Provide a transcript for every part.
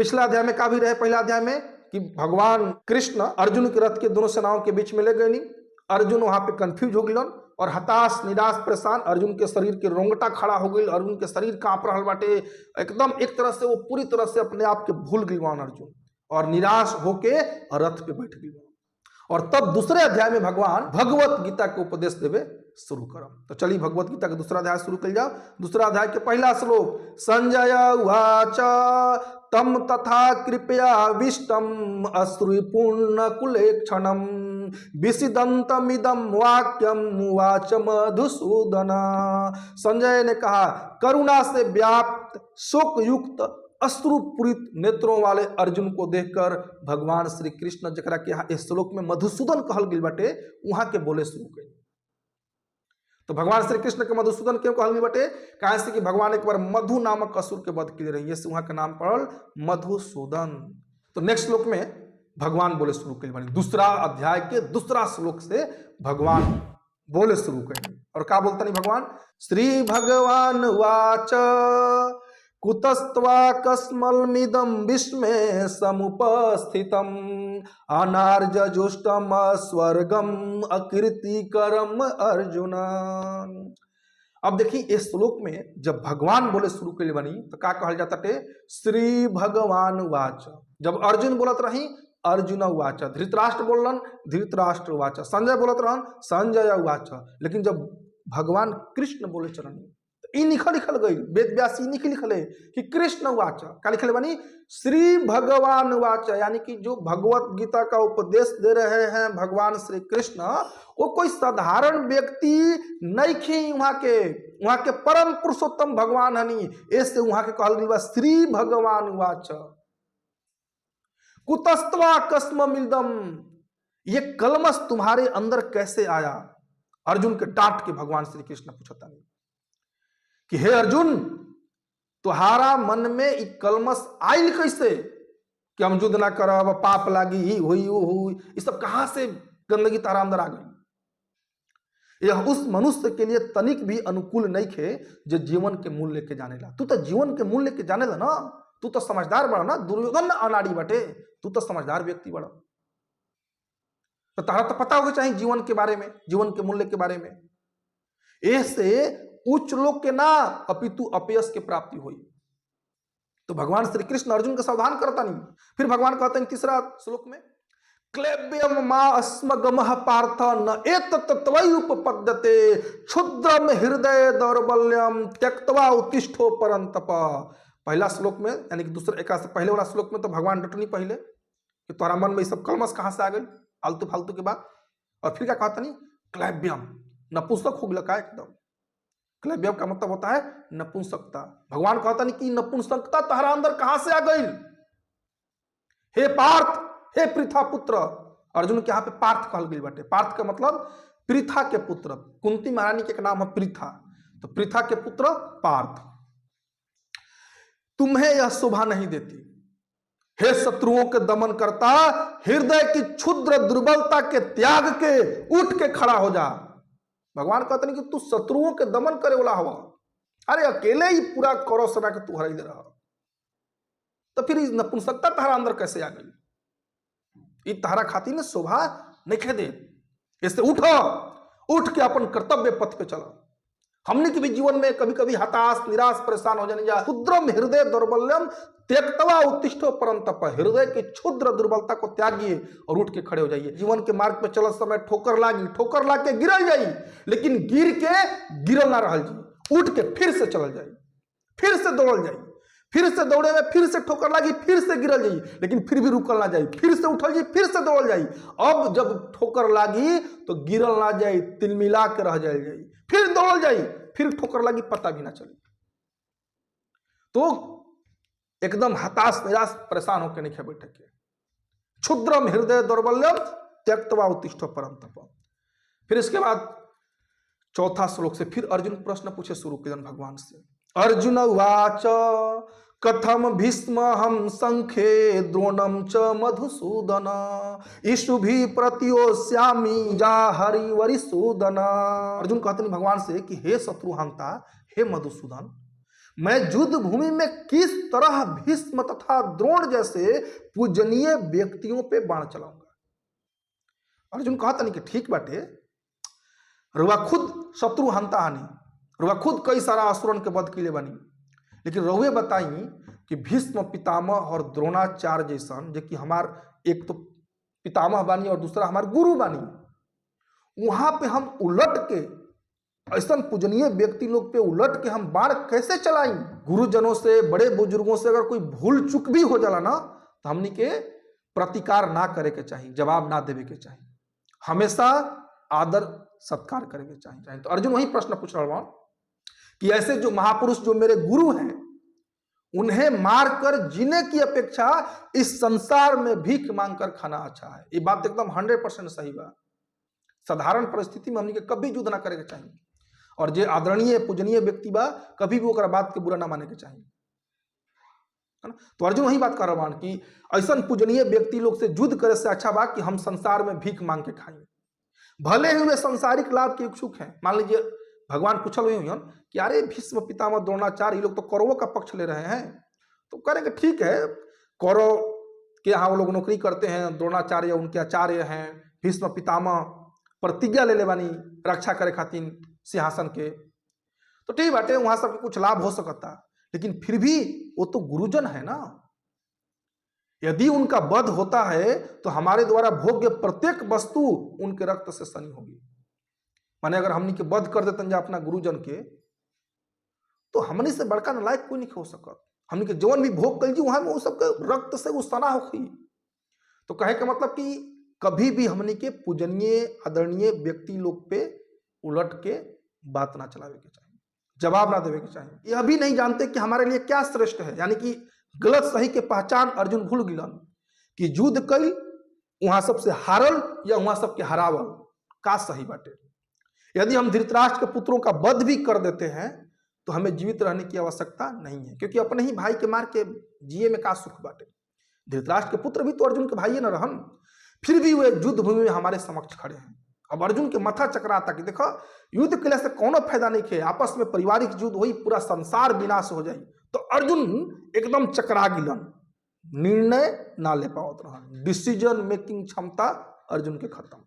पिछला अध्याय में का भी रहे, पहला अध्याय में कि भगवान कृष्ण अर्जुन के रथ के दोनों सेनाओं के बीच में ले गए। अर्जुन वहां पे कंफ्यूज हो गलन और हताश निराश परेशान, अर्जुन के शरीर के रोंगटा खड़ा हो गई, अर्जुन के शरीर कांप रहा बाटे एकदम, एक तरह से वो पूरी तरह से अपने आप के भूल गई अर्जुन और निराश होके रथ पे बैठ गई। और तब दूसरे अध्याय में भगवान भगवत गीता के उपदेश देवे शुरू करम। तो चलिए भगवत गीता के दूसरा अध्याय शुरू कर जाओ। दूसरा अध्याय के पहला श्लोक, संजय उवाच तम तथा कृपया विष्टम अश्रुपूर्ण कुलेक्षणम विसिदंतमिदं वाक्यम उवाच मधुसूदन। संजय ने कहा, करुणा से व्याप्त शोक युक्त अश्रुपूरित नेत्रों वाले अर्जुन को देखकर भगवान श्री कृष्ण, जकरा के यहाँ इस श्लोक में मधुसूदन कहल गई बाटे, वहां के बोले शुरू कई। तो भगवान श्री कृष्ण के मधुसूदन क्यों कहल गई बाटे? काहे से कि भगवान एक बार मधु नामक असुर के वध के रही, से वहां के नाम पड़ल मधुसूदन। तो नेक्स्ट श्लोक में भगवान बोले शुरू कई बानी, दूसरा अध्याय के दूसरा श्लोक से भगवान बोले शुरू कई। और का बोलता नहीं भगवान? श्री भगवान वाच कुतस्त्वा कस्मलमिदं विस्मे समुपस्थितम अनार्यजुष्टम स्वर्गम अकीर्तिकरम अर्जुन। अब देखिए इस श्लोक में जब भगवान बोले शुरू के बनी तो का कहल जाता टे? श्री भगवान वाच। जब अर्जुन बोलत रही अर्जुन वाच, धृतराष्ट्र बोलन धृतराष्ट्र वाच, संजय बोलत रहन संजय वाच। लेकिन जब भगवान कृष्ण बोले चलनी ई लिखल लिखल गई, वेद व्यास ई लिख लिखले कि कृष्ण वाच, का लिखले बनी? श्री भगवान वाच। यानी कि जो भगवत गीता का उपदेश दे रहे हैं भगवान श्री कृष्ण, वो कोई साधारण व्यक्ति नहीं खे, वहां के परम पुरुषोत्तम भगवान हनी। ऐसे वहां के कहल गई बा श्री भगवान वाच। कुतस्त्वा कस्ममिदम, ये कलमस तुम्हारे अंदर कैसे आया? अर्जुन के डांट के भगवान श्री कृष्ण पूछता नहीं कि हे अर्जुन, तुहारा मन में ई कलमस आयल कैसे कि हम युद्ध ना करब, पाप लागी, ई हुई ऊ हुई, ये सब कहां से गंदगी तारा अंदर आ गई? यह उस मनुष्य के लिए तनिक भी अनुकूल नहीं खे जो जीवन के मूल्य के जाने ला। तू तो जीवन के मूल्य के जाने ला ना, तू तो समझदार बड़ा ना, दुर्योधन ना अनाड़ी बटे, तू तो समझदार व्यक्ति बड़ा, तो तारा तो पता होगा चाहिए जीवन के बारे में, जीवन के मूल्य के बारे में। ऐसे उच्च लोक के ना अपितु अपयश के प्राप्ति हुई। तो भगवान श्री कृष्ण अर्जुन के सावधान करता नहीं। फिर भगवान कहते हैं तीसरा श्लोक में, क्लैब्यम मा अस्मगमः पार्थ न एतत् त्वयि उपपद्यते क्षुद्रम हृदय दौर्बल्यम त्यक्त्वा उत्तिष्ठो परंतप। पहला श्लोक में यानी कि दूसरा एक से पहले वाला श्लोक में तो भगवान डटनी पहले कि तुम्हारा मन में ये सब कलमस कहां से आ गई, आलतू फालतू के बात। और फिर क्या कहता नहीं, क्लैब्यम नपुंसक हो गया एकदम। क्लैब्यम का मतलब होता है नपुंसकता। भगवान कहता नहीं कि नपुंसकता तुम्हारा अंदर कहां से आ गई? हे पार्थ, हे पृथा पुत्र। अर्जुन के यहाँ पे पार्थ कहल गई बाटे। पार्थ का मतलब पृथा के पुत्र। कुंती महारानी के नाम है पृथा, तो पृथा के पुत्र पार्थ। तुम्हें यह शोभा नहीं देती, हे शत्रुओं के दमन करता, हृदय की क्षुद्र दुर्बलता के त्याग के उठ के खड़ा हो जा। भगवान कहते हैं कि तू शत्रुओं के दमन करे वाला हवा, अरे अकेले ही पूरा कौरव सेना के तू हराई दे रहा, तो फिर नपुंसकता तारा अंदर कैसे आ गई? ई तारा खाती ने शोभा नहीं दे। इससे उठो, उठ के अपन कर्तव्य पथ पे चलो। हमने के भी जीवन में कभी कभी हताश निराश परेशान हो जाने जा। क्षुद्रम हृदय दौर्बल्यम त्यक्त्वा उत्तिष्ठो परंतप। हृदय की क्षुद्र दुर्बलता को त्यागिए और उठ के खड़े हो जाइए। जीवन के मार्ग पे चलत समय ठोकर लागी, ठोकर लाग के गिरल जाई, लेकिन गिर के गिरल ना रहल जी, उठ के फिर से चलल जाई, फिर से दौड़ल जाई, फिर से दौड़े में फिर से ठोकर लागी, फिर से गिरल जाई, लेकिन फिर भी रुकल ना जाई, फिर से उठल जाई, फिर से दौड़ल जाई। अब जब ठोकर लागी तो गिरल ना जाई, तिलमिला के रह जाई, फिर दौड़ल जाई, फिर ठोकर लागी, पता भी ना चली। तो एकदम हताश निराश परेशान होकर नहीं बैठे के। क्षुद्रम हृदय दौर्बल्यम त्यक्त्वा उत्तिष्ठ परम तप। फिर इसके बाद चौथा श्लोक से फिर अर्जुन प्रश्न पूछे शुरू किया भगवान से। अर्जुन उवाच कथम भीष्म हम संख्ये द्रोणम च मधुसूदन ईशुभि प्रतियोस्यामि जा हरिवरिसूदन। अर्जुन कहते हैं भगवान से कि हे शत्रुहंता, हे मधुसूदन, मैं युद्ध भूमि में किस तरह भीष्म तथा द्रोण जैसे पूजनीय व्यक्तियों पे बाण चलाऊंगा। अर्जुन कहता नहीं कि ठीक बाटे, रुआ खुद शत्रु हंता हानि, रुआ खुद कई सारा असुरन के वध के लिए बनी, लेकिन रहुए बताई कि भीष्म पितामह और द्रोणाचार्य जैसन, जो कि हमार एक तो पितामह बानी और दूसरा हमार गुरु बानी, वहां पे हम उलट के ऐसा पूजनीय व्यक्ति लोग पे उलट के हम बाण कैसे चलाई। गुरुजनों से, बड़े बुजुर्गों से अगर कोई भूल चूक भी हो जाला ना, तो हमनी के प्रतिकार ना करे के चाहिए, जवाब ना देवे के चाहिए, हमेशा आदर सत्कार करे के चाहिए। तो अर्जुन वही प्रश्न पूछ रहा हूं कि ऐसे जो महापुरुष जो मेरे गुरु हैं, उन्हें मारकर जीने की अपेक्षा इस संसार में भीख मांगकर खाना अच्छा है। ये बात एकदम 100% सही बा। साधारण परिस्थिति में हमनी के कभी युद्ध ना करे के चाहिए, और जे आदरणीय पूजनीय व्यक्ति बा कभी भी ओकरा बात के बुरा ना माने के चाहिए, है ना। तो अर्जुन वही बात कर रहा बान कि ऐसा पूजनीय व्यक्ति लोग से युद्ध करे से अच्छा बा कि हम संसार में भीख मांग के खाएं, भले ही वे सांसारिक लाभ के इच्छुक हैं। मान लीजिए भगवान पूछल हुई हन कि अरे भीष्म पितामह द्रोणाचार्य ये लोग तो कौरवों का पक्ष ले रहे हैं, तो करेंगे ठीक है, कौरव के यहाँ वो लोग नौकरी करते हैं, द्रोणाचार्य उनके आचार्य हैं, भीष्म पितामह प्रतिज्ञा ले ले बानी रक्षा करे खातिर सिंहासन के, तो ठीक बाटे, वहां सबके कुछ लाभ हो सकता, लेकिन फिर भी वो तो गुरुजन है ना, यदि उनका वध होता है तो हमारे द्वारा भोग्य प्रत्येक वस्तु उनके रक्त से सनी होगी। माने अगर हमनी के वध कर देते अपना गुरुजन के, तो हमनी से बड़का नालायक कोई नहीं हो सकत, हमनी के जवन भी भोग कर जी वहां में वो सबके रक्त से वो सना होखी। तो कहे के मतलब कि कभी भी हमनी के पूजनीय आदरणीय व्यक्ति लोग पे उलट के बात ना चलावे के चाहिए, जवाब ना देवे के चाहिए। यह भी नहीं जानते कि हमारे लिए क्या श्रेष्ठ है, यानी कि गलत सही के पहचान अर्जुन भूल गिलन कि युद्ध कई वहां सबसे हारल या वहां सबके हरावल का सही बाटे। यदि हम धृतराष्ट्र के पुत्रों का वध भी कर देते हैं तो हमें जीवित रहने की आवश्यकता नहीं है, क्योंकि अपने ही भाई के मार के जिए में का सुख बाटे। धृतराष्ट्र के पुत्र भी तो अर्जुन के भाई न रहन, फिर भी वे युद्ध भूमि में हमारे समक्ष खड़े हैं। अब अर्जुन के माथा चकराता कि देखो युद्ध के लिए से कोनो फायदा नहीं है, आपस में पारिवारिक युद्ध हुई पूरा संसार विनाश हो जाए। तो अर्जुन एकदम चकरा गिलन, निर्णय ना ले पावत रहन, डिसीजन मेकिंग क्षमता अर्जुन के खत्म,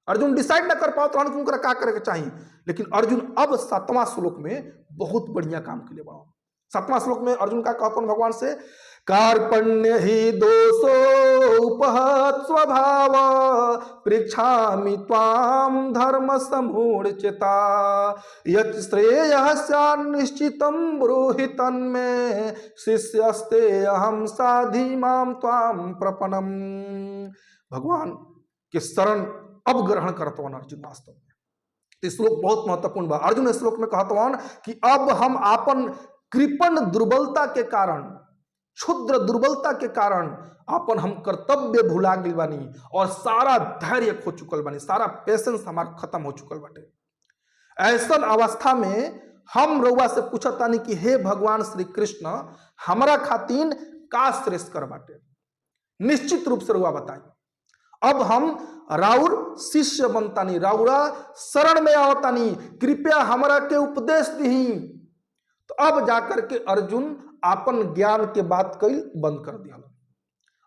अर्जुन डिसाइड ना कर पावत रहन कि उनका का करे के चाहिए। लेकिन अर्जुन अब 7वां श्लोक में बहुत बढ़िया काम के लिए बना। 7वां श्लोक में अर्जुन का कहता भगवान से, कार्पण्य ही दोषो उपहत स्वभाव पृच्छामि त्वाम धर्म समूढ़चिता यत् श्रेयः स्यान्निश्चितं ब्रूहि तन्मे शिष्यस्ते अहं साधि मां त्वां प्रपन्नम। भगवान के शरण अब ग्रहण करतवन अर्जुन वास्तव में। तो श्लोक बहुत महत्वपूर्ण बा। अर्जुन इस श्लोक में कहतवन कि अब हम आपन कृपण दुर्बलता के कारण, क्षुद्र दुर्बलता के कारण अपन हम कर्तव्य भुला गइल बानी और सारा धैर्य खो चुकल बानी, सारा पेशेंस हमार खत्म हो चुकल बाटे। ऐसन अवस्था में हम रउआ से पूछतानी कि हे भगवान श्री कृष्ण, हमरा खातिन का श्रेष्ठ कर बाटे, निश्चित रूप से रउआ बताई। अब हम राउर शिष्य बनतानी, राउरा शरण में आवतानी, कृपया हमरा के उपदेश दही। तो अब जाकर के अर्जुन आपन ज्ञान के बात कई बंद कर दिया।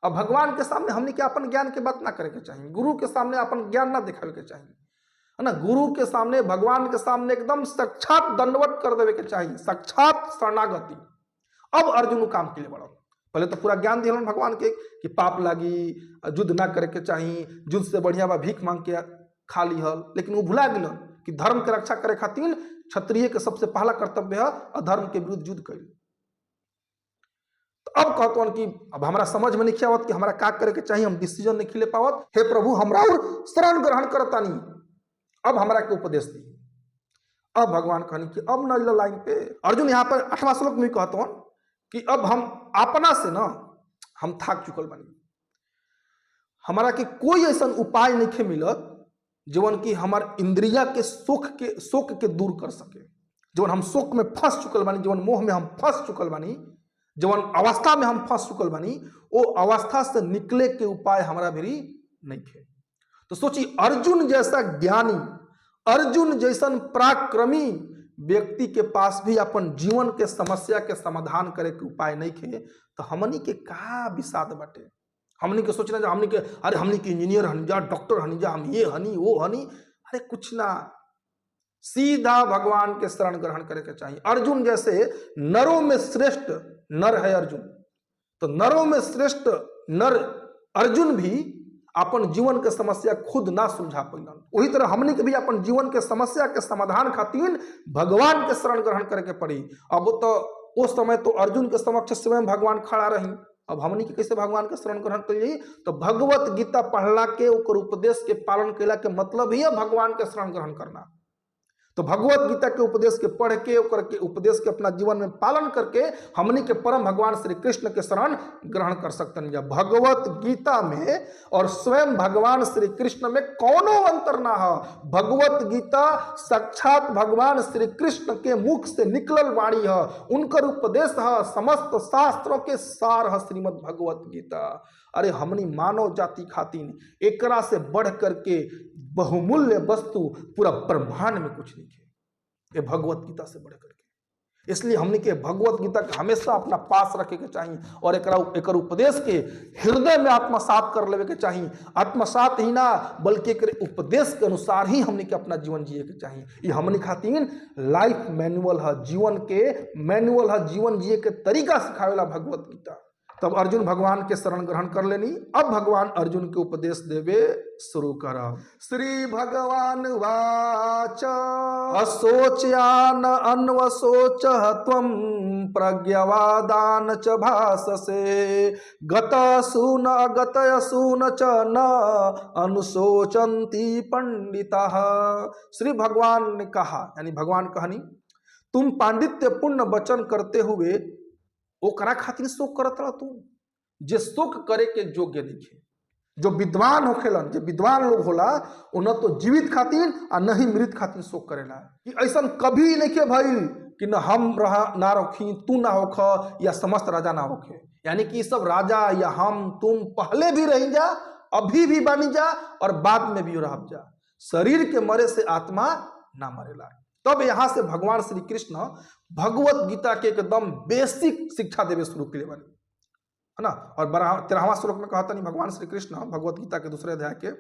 अब भगवान के सामने हमने के अपन ज्ञान के बात ना करे के चाहिए, गुरु के सामने अपन ज्ञान ना दिखावे के चाहिए, है ना। गुरु के सामने, भगवान के सामने एकदम साक्षात दंडवत कर देवे के चाहिए, साक्षात शरणागति। अब अर्जुन काम के लिए बढ़ो। पहले तो पूरा ज्ञान दिलन भगवान के कि पाप लागी, युद्ध ना करे के चाहिए, युद्ध से बढ़िया बा भीख मांग के खा लिहल। लेकिन वो भुला गिलन कि धर्म के रक्षा करे खातिर क्षत्रिय के सबसे पहला कर्तव्य है अधर्म के विरुद्ध युद्ध करी। तो अब कहतवन कि अब हमरा समझ में नहीं आवत कि हमरा का करे के चाहिए, हम डिसीजन नहीं ले पावत, हे प्रभु हमरा और शरण ग्रहण करतानी, अब हमरा के उपदेश दी। अब भगवान कहनी कि अब न लाइन पे। अर्जुन यहाँ पर 8वां श्लोक में कहतवन कि अब हम अपना से ना हम थाक चुकल बानी, हमारा के कोई ऐसा उपाय नहीं मिलत जीवन की हमार इंद्रिया के शोक के दूर कर सके। जीवन हम शोक में फंस चुकल बानी, जीवन मोह में हम फंस चुकल बानी, जीवन अवस्था में हम फंस चुकल बानी, वो अवस्था से निकले के उपाय हमारा भी नहीं थे। तो सोची अर्जुन जैसा ज्ञानी, अर्जुन जैसन पराक्रमी व्यक्ति के पास भी अपन जीवन के समस्या के समाधान करे के उपाय नहीं खे, तो हमनी के का विषाद बाटे। हमनी के सोचना जा हमनी के अरे हमनी के इंजीनियर हनी जा, डॉक्टर हनी जा, हम ये हनी वो हनी, अरे कुछ ना, सीधा भगवान के शरण ग्रहण करे के चाहिए। अर्जुन जैसे नरों में श्रेष्ठ नर है अर्जुन, तो नरों में श्रेष्ठ नर अर्जुन भी अपन जीवन के समस्या खुद ना सुलझा पैलन। वही तरह हमनी के भी अपन जीवन के समस्या के समाधान खातिर भगवान के शरण ग्रहण करे के पड़ी। अब तो उस समय तो अर्जुन के समक्ष स्वयं भगवान खड़ा रही, अब हमनी के कैसे भगवान के शरण ग्रहण करिए? तो भगवत गीता पढ़ला के ओकर उपदेश के पालन कैला के मतलब ही है भगवान के शरण ग्रहण करना। तो भगवत गीता के उपदेश के पढ़ के ओकर के उपदेश के अपना जीवन में पालन करके हमनी के परम भगवान श्री कृष्ण के शरण ग्रहण कर सकतन। जा भगवत गीता में और स्वयं भगवान श्री कृष्ण में कोनो अंतर ना है। भगवत गीता साक्षात भगवान श्री कृष्ण के मुख से निकलल वाणी है, उनकर उपदेश है, समस्त शास्त्रों के सार है श्रीमद् भगवत गीता। अरे हमनी मानव जाति खातिर एकरा से बढ़ करके बहुमूल्य वस्तु पूरा ब्रह्मांड में कुछ नहीं है, ये भगवत गीता से बढ़ करके। इसलिए हमने के भगवत गीता के हमेशा अपना पास रखे के चाहिए और एकर उपदेश के हृदय में आत्मसात कर लेवे के चाहिए। आत्मसात ही ना बल्कि एकर उपदेश के अनुसार ही हमने के अपना जीवन जिए के चाहिए। ये हमने खातिर लाइफ मैनुअल है, जीवन के मैनुअल है, जीवन जिए के तरीका सिखावेला भगवत गीता। तब अर्जुन भगवान के शरण ग्रहण कर लेनी। अब भगवान अर्जुन के उपदेश देवे शुरू करा। श्री भगवान वाच अशोच्यान अन्वशोच त्वं प्रज्ञवादान च भाससे गतसून अगतयसून च न अनुशोचन्ति पंडिताः। श्री भगवान ने कहा, यानी भगवान कहनी, तुम पांडित्य पूर्ण वचन करते हुए ओकरा खातिर शोक करत रह तू जे शोक करे के योग्य नहीं। जो विद्वान होखेलन, जो विद्वान लोग होला, वो न तो जीवित खातिर आ न ही मृत खातिर शोक करेला। कि ऐसा कभी नहीं के भइल कि न हम रहा ना रखी, तू ना होख या समस्त राजा ना होखे। यानी कि सब राजा या हम तुम पहले भी रही जा, अभी भी बानी जा और बाद में भी रह जा। शरीर के मरे से आत्मा ना मरेला। तब यहाँ से भगवान श्री कृष्ण भगवत गीता के एकदम बेसिक शिक्षा देवे शुरू के लिए बने, है ना। और 13वां श्लोक में कहता नहीं भगवान श्री कृष्ण भगवत गीता के दूसरे अध्याय के,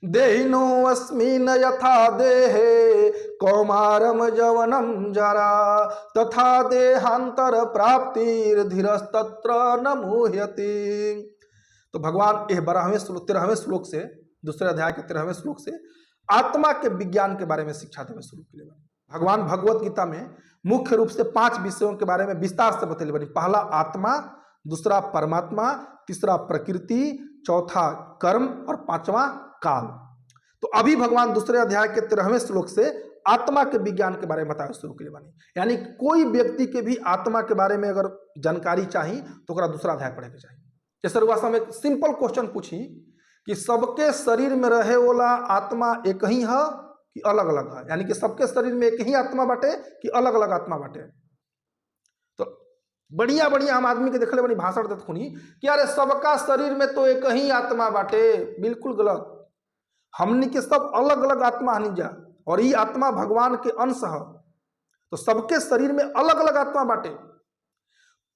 देहिनो अस्मिन् यथा देहे कौमारम जवनम जरा तथा देहांतर प्राप्तिर धीरस्तत्र न मुह्यति। तो भगवान यह 12वें श्लोक 13वें श्लोक से, दूसरे अध्याय के 13वें श्लोक से आत्मा के विज्ञान के बारे में शिक्षा देवे शुरू के लिए। भगवान भगवत गीता में मुख्य रूप से 5 विषयों के बारे में विस्तार से बतैले बनी। पहला आत्मा, दूसरा परमात्मा, तीसरा प्रकृति, चौथा कर्म और पांचवा काल। तो अभी भगवान दूसरे अध्याय के 13वें श्लोक से आत्मा के विज्ञान के बारे में बताए शुरू के लिए बनी। यानी कोई व्यक्ति के भी आत्मा के बारे में अगर जानकारी चाहिए तो ओकरा दूसरा अध्याय पढ़े के चाहिए। जैसे रुआ साहब एक सिंपल क्वेश्चन पूछी कि सबके शरीर में रहे वाला आत्मा एक ही है कि अलग अलग है? यानी कि सबके शरीर में एक ही आत्मा बाटे कि अलग अलग आत्मा बाटे? तो बढ़िया बढ़िया हम आदमी के देखले बनी भाषण देत खुनी कि अरे सबका शरीर में तो एक ही आत्मा बाटे। बिल्कुल गलत। हमनी के सब अलग अलग आत्मा हनी जा और ये आत्मा भगवान के अंश है। तो सबके शरीर में अलग अलग आत्मा बाटे,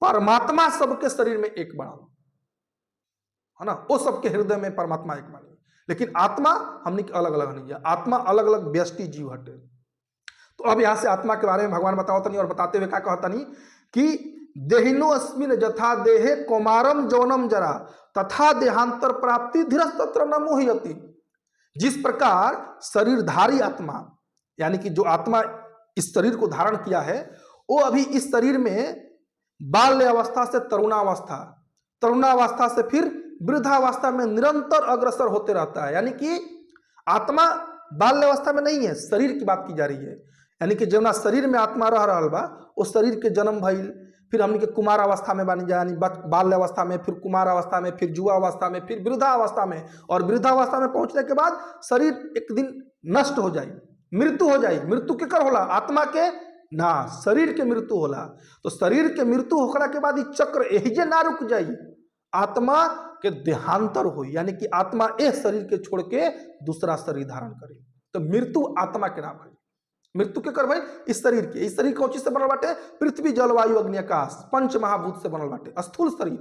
परमात्मा सबके शरीर में एक बना है ना, वो सबके हृदय में परमात्मा एक बनी, लेकिन आत्मा हमने के अलग अलग नहीं है। आत्मा अलग अलग व्यष्टि जीव हटे। तो अब यहां से आत्मा के बारे में भगवान बतावता नहीं और बताते हुए क्या कहता नहीं कि देहिनो अस्मिन जथा देहे कौमारम जौनम जरा तथा देहांतर प्राप्ति धीरस्तत्र न मोहयति। जिस प्रकार शरीरधारी आत्मा, यानी कि जो आत्मा इस शरीर को धारण किया है, वो अभी इस शरीर में बाल्य अवस्था से तरुणावस्था, तरुणावस्था से फिर वृद्धावस्था में निरंतर अग्रसर होते रहता है। यानी कि आत्मा बाल्यावस्था में नहीं है, शरीर की बात की जा रही है। यानी कि जौना शरीर में आत्मा रह रहा बा वो शरीर के जन्म भइल, फिर हमनी के कुमार अवस्था में बानी जा, यानी बाल्यावस्था में, फिर कुमार अवस्था में, फिर युवा अवस्था में, फिर वृद्धावस्था में, और वृद्धावस्था में पहुंचने के बाद शरीर एक दिन नष्ट हो जाए, मृत्यु हो जाए। मृत्यु केकर होला? आत्मा के ना, शरीर के मृत्यु होला। तो शरीर के मृत्यु होखला के बाद ई चक्र एहिजे ना रुक जाई, आत्मा के देहांतर हो, यानी कि आत्मा एक शरीर के छोड़ के दूसरा शरीर धारण करे। तो मृत्यु आत्मा के नाम है, मृत्यु के कर भइल इस शरीर के। इस शरीर कौन चीज से बनल बाटे? पृथ्वी जल वायु अग्नि आकाश पंच महाभूत से बनल बाटे स्थूल शरीर।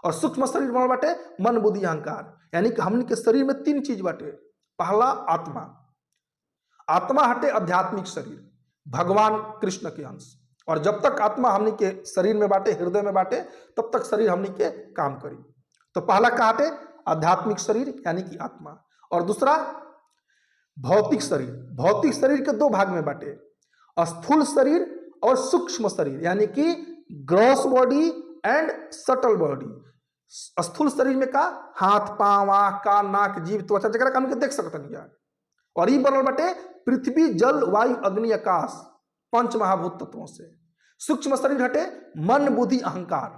और सूक्ष्म शरीर बनल बाटे मन बुद्धि अहंकार। यानी कि हमनी के शरीर में तीन चीज बाटे। पहला आत्मा, आत्मा हटे आध्यात्मिक शरीर, भगवान कृष्ण के अंश। और जब तक आत्मा हमनी के शरीर में बाटे, हृदय में बाटे, तब तक शरीर हमनी के काम करी। तो पहला का हटे आध्यात्मिक शरीर यानी कि आत्मा, और दूसरा भौतिक शरीर। भौतिक शरीर के दो भाग में बाटे, स्थूल शरीर और सूक्ष्म शरीर, यानी कि gross body and subtle body. स्थूल शरीर में का हाथ पांव आँख कान नाक जीभ त्वचा, जरा हमके देख सकत नहीं। और ये बनल बाटे पृथ्वी जल वायु अग्नि आकाश पंच महाभूत तत्वों से। सूक्ष्म शरीर हटे मन बुद्धि अहंकार,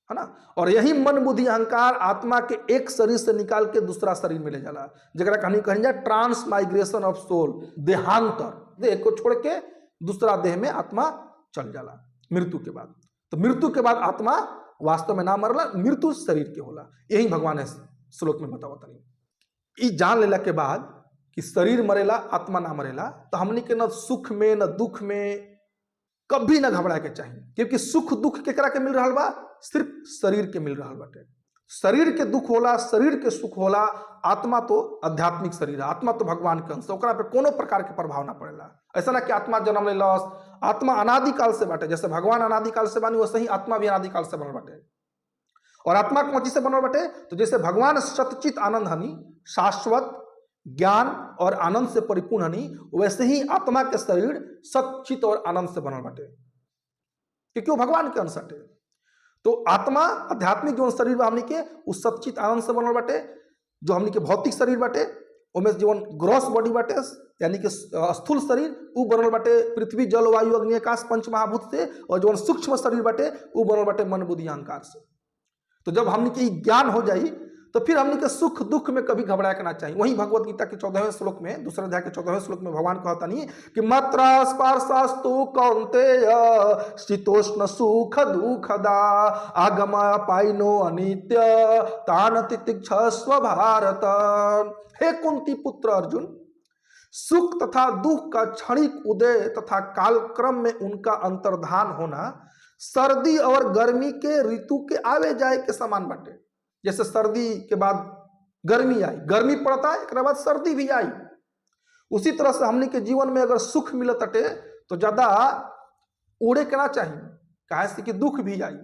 है ना। और यही मन बुद्धि अहंकार आत्मा के एक शरीर से निकाल के दूसरा शरीर में ले जाला, जरा कहानी कहीं जाए ट्रांसमाइग्रेशन ऑफ सोल, देहांतर, देह को छोड़ के दूसरा देह में आत्मा चल जाला मृत्यु के बाद। तो मृत्यु के बाद आत्मा वास्तव में ना मरला, मृत्यु शरीर के होला। यही भगवान है श्लोक में बतावत नहीं। ई जान लेला के बाद कि शरीर मरेला आत्मा ना मरेला, तो हमनी के न सुख में न दुख में कभी ना घबराए के चाहिए, क्योंकि सुख दुख केकरा के मिल रहा बा? सिर्फ शरीर के मिल रहा बाटे। शरीर के दुख होला, शरीर के सुख होला, आत्मा तो आध्यात्मिक शरीर है, आत्मा तो भगवान के अंश, ओकरा पे कोनो प्रकार के प्रभाव ना पड़ेला। ऐसा ना कि आत्मा जन्म लेलस, आत्मा अनादिकाल से बाटे, जैसे भगवान अनादिकाल से बानी वैसे ही आत्मा भी अनादिकाल से बनल बाटे। और आत्मा कौन चीज से बनल बाटे? तो जैसे भगवान सतचित आनंद हनी, शाश्वत ज्ञान और आनंद से परिपूर्ण हनी, वैसे ही आत्मा के शरीर सचित और आनंद से बनल बाटे, क्योंकि वो भगवान के अंश हटे। तो आत्मा आध्यात्मिक जो शरीर बा हमनी के, उ सचित आनंद से बनल बाटे। जो हमनी के भौतिक शरीर बाटे ओमे जीवन ग्रॉस बॉडी बाटे यानी कि स्थूल शरीर, उ बनल बाटे पृथ्वी जल वायु अग्नि आकाश पंच महाभूत से। और जो सूक्ष्म शरीर बाटे उ बनल बाटे मन बुद्धि अहंकार से। तो जब हमनी के ज्ञान हो जाई तो फिर हमनी के सुख दुख में कभी घबराए के ना चाहिए। वही भगवत गीता के 14वें श्लोक में, दूसरे अध्याय के 14वें श्लोक में भगवान कहता नहीं कि मात्रा स्पर्शास्तु कौन्तेय शीतोष्ण सुख दुखदा आगम पाइनो अनित्य तान तितिक्षस्व भारत। हे कुंती पुत्र अर्जुन, सुख तथा दुख का क्षणिक उदय तथा कालक्रम में उनका अंतर्धान होना सर्दी और गर्मी के ऋतु के आवे जाए के समान बाटे। जैसे सर्दी के बाद गर्मी आई, गर्मी पड़ता है, एक बाद सर्दी भी आई, उसी तरह से हमने के जीवन में अगर सुख मिलत अटे तो ज्यादा उड़े के ना चाहिए, काहे से कि दुख भी आई।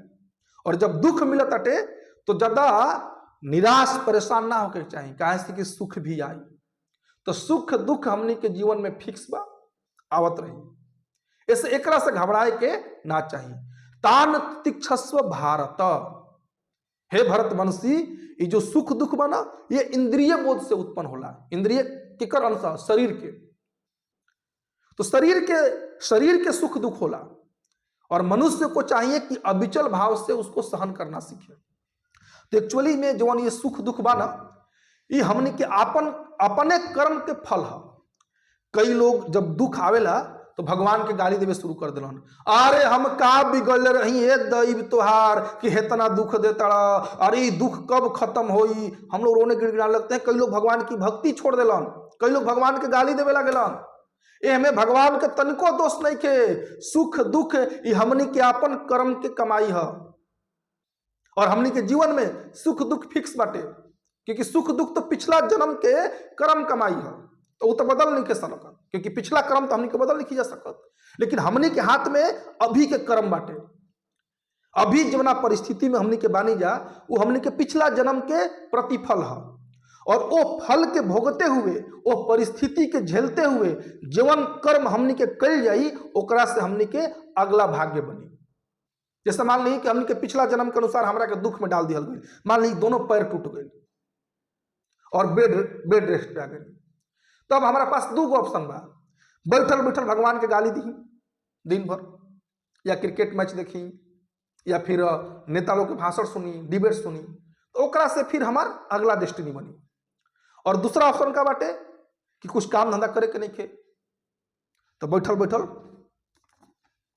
और जब दुख मिलत अटे तो ज्यादा निराश परेशान ना होके चाहिए, काहे से कि सुख भी आई। तो सुख दुख हमने के जीवन में फिक्स बा, आवत रही, ऐसे एकरा से घबराए के ना चाहिए। तान तिक्षस्व भारत, हे भरतवंशी, ये जो सुख दुख बना ये इंद्रिय बोध से उत्पन्न होला। इंद्रिय केकर अनुसार? शरीर के। तो शरीर के सुख दुख होला, और मनुष्य को चाहिए कि अविचल भाव से उसको सहन करना सीखे। तो एक्चुअली में जो ये सुख दुख बना ये हमने के अपन अपने कर्म के फल है। कई लोग जब दुख आवेला तो भगवान के गाली देवे शुरू कर दिलन, अरे हम का बिगड़ रही है दैव तोहार कि हेतना दुख देता, अरे दुख कब खत्म होई। हम लोग रोने गिड़गिड़ाने लगते हैं। कई लोग भगवान की भक्ति छोड़ दिलन, कई लोग भगवान के गाली देवे लगलन। ए हमें भगवान के तनिको दोष नहीं के, सुख दुख ये हमनी के अपन कर्म के कमाई है। और हमनी के जीवन में सुख दुख फिक्स बाटे, क्योंकि सुख दुख तो पिछला जन्म के कर्म कमाई है, तो वो तो बदल नहीं के सकत, क्योंकि पिछला कर्म तो हमनी के बदल नहीं जा सकत। लेकिन हमनी के हाथ में अभी के कर्म बाटे, अभी जवना परिस्थिति में हमनी के बानी जा वो हमनी के पिछला जन्म के प्रतिफल है। और वो फल के भोगते हुए, वो परिस्थिति के झेलते हुए जीवन कर्म हमनी के कल जाई, ओकरा से हमनी के अगला भाग्य बनी। जैसे मान ली कि हमनी के पिछला जन्म के अनुसार हमरा के दुख में डाल दिया गई, मान ली दोनों पैर टूट गए और बेड रेस्ट पे आ गई, तब हमारा पास दो ऑप्शन बा, बैठल बैठल भगवान के गाली दी दिन भर, या क्रिकेट मैच देखी, या फिर नेता लोग के भाषण सुनी, डिबेट सुनी, तो ओकरा से फिर हमार अगला डेस्टिनी बनी। और दूसरा ऑप्शन का बाटे कि कुछ काम धंधा करे के नहीं खे, तो बैठल बैठल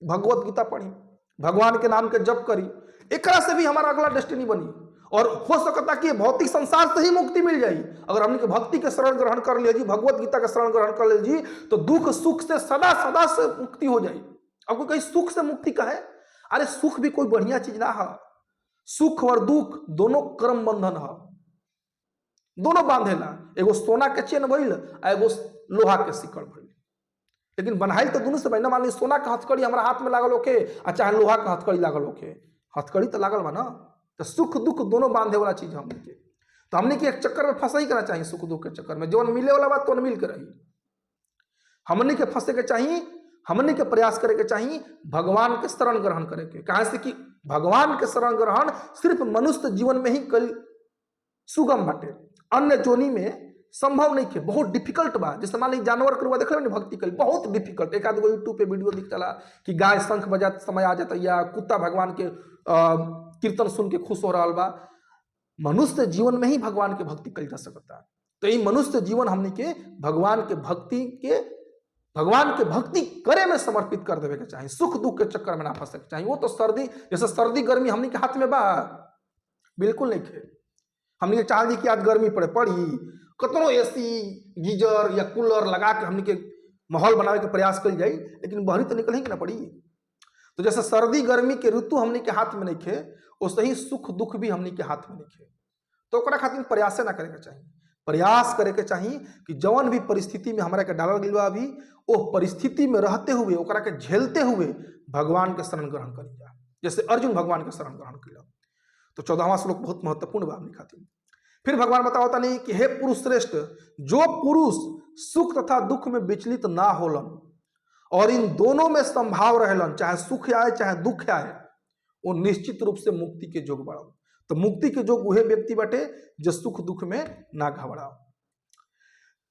भगवत गीता पढ़ी, भगवान के नाम के जप करी, एकरा से भी हमारा अगला डेस्टिनी बनी। और हो सकता कि भौतिक संसार से ही मुक्ति मिल जाई। अगर हमने के भक्ति के शरण ग्रहण कर लिया जी, भगवत गीता के शरण ग्रहण कर लिया जी, तो दुख सुख से सदा सदा से मुक्ति हो जाई। अब कोई कहीं सुख से मुक्ति का है? अरे सुख भी कोई बढ़िया चीज ना है। सुख और दुख दोनों कर्म बंधन है, दोनों बांधेला। एगो सोना के चेन भइल आ एगो लोहा के सिकड़ भइल, लेकिन बनाइल तो दोनों से भाई ना। मान ली सोना के हथकड़ी हमारा हाथ में लागल होके आ चाहे लोहा के हथकड़ी लागल होके, हथकड़ी तो लागल बा ना। तो सुख दुख दोनों बांधे वाला चीज हमने के, तो हमने के एक चक्कर में फंसा ही करना चाहिए। सुख दुख के चक्कर में जौन मिले वाला बात तो मिल के रही, हमने के फंसे के चाहिए, हमने के प्रयास करे के चाहिए भगवान के शरण ग्रहण करे के। कहाँ से कि भगवान के शरण ग्रहण सिर्फ मनुष्य जीवन में ही कल सुगम बाटे, अन्य जोनी में संभव नहीं है, बहुत डिफिकल्ट बा। जैसे मान ली जानवर के देख लो भक्ति कल बहुत डिफिकल्ट। एक आध गो यूट्यूब पे वीडियो दिख चला कि गाय शंख बजाते समय आ जाता या कुत्ता भगवान के कीर्तन सुन के खुश हो रहा बा। मनुष्य जीवन में ही भगवान के भक्ति कल जा सकता। तो ये मनुष्य जीवन हमने के भगवान के भक्ति के, भगवान के भक्ति करे में समर्पित कर देवे के चाहिए। सुख दुख के चक्कर में ना फंसे के चाहिए। वो तो सर्दी, जैसे सर्दी गर्मी हमने के हाथ में बा बिल्कुल नहीं खे। हमने के चाह दी कि आज गर्मी पड़े पड़ी, कतनो एसी गीजर या कूलर लगा के हमने के माहौल बनावे के प्रयास कल जाए, लेकिन बहरी तो निकल ही ना पड़ी। तो जैसे सर्दी गर्मी के ऋतु हमने के हाथ में नहीं खे, वैसे ही सुख दुख भी हमने के हाथ में नहीं खे। तो ओकरा खातिर प्रयासे ना करे के चाहिए। प्रयास करे के चाहिए कि जौन भी परिस्थिति में हमरा के डालल गइल बा अभी, वो परिस्थिति में रहते हुए ओकरा के झेलते हुए भगवान के शरण ग्रहण करी जा, जैसे अर्जुन भगवान के शरण ग्रहण कइला। तो 14वां श्लोक बहुत महत्वपूर्ण बा हमनी खातिर। फिर भगवान बतावता नहीं कि हे पुरुष श्रेष्ठ, जो पुरुष सुख तथा दुख में विचलित ना होलन और इन दोनों में संभाव रहलन, चाहे सुख आए चाहे दुख आए, वो निश्चित रूप से मुक्ति के जोग बढ़न। तो मुक्ति के जोग वह व्यक्ति बाटे जो सुख दुख में ना घबराओ।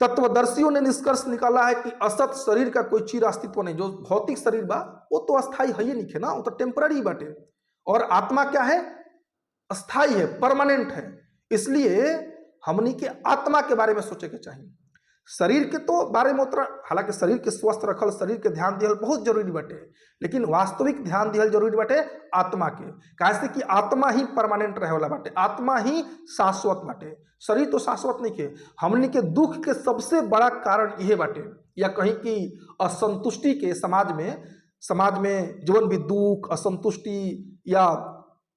तत्वदर्शियों ने निष्कर्ष निकाला है कि असत शरीर का कोई चिर अस्तित्व नहीं। जो भौतिक शरीर बा वो तो अस्थायी है ही नहीं है ना, वो तो टेम्पररी बाटे। और आत्मा क्या है? अस्थायी है, परमानेंट है। इसलिए हमनी के आत्मा के बारे में सोचे के चाहिए। शरीर के तो बारे में उतना, हालांकि शरीर के स्वस्थ रखल, शरीर के ध्यान दिहल बहुत जरूरी बाटे, लेकिन वास्तविक ध्यान दिहल जरूरी बाटे आत्मा के। काहे से कि आत्मा ही परमानेंट रहे वाला बाटे, आत्मा ही शाश्वत बाटे, शरीर तो शाश्वत नहीं के। हमनी के दुख के सबसे बड़ा कारण यह बाटे, या कहीं कि असंतुष्टि के समाज में जीवन भी दुख असंतुष्टि या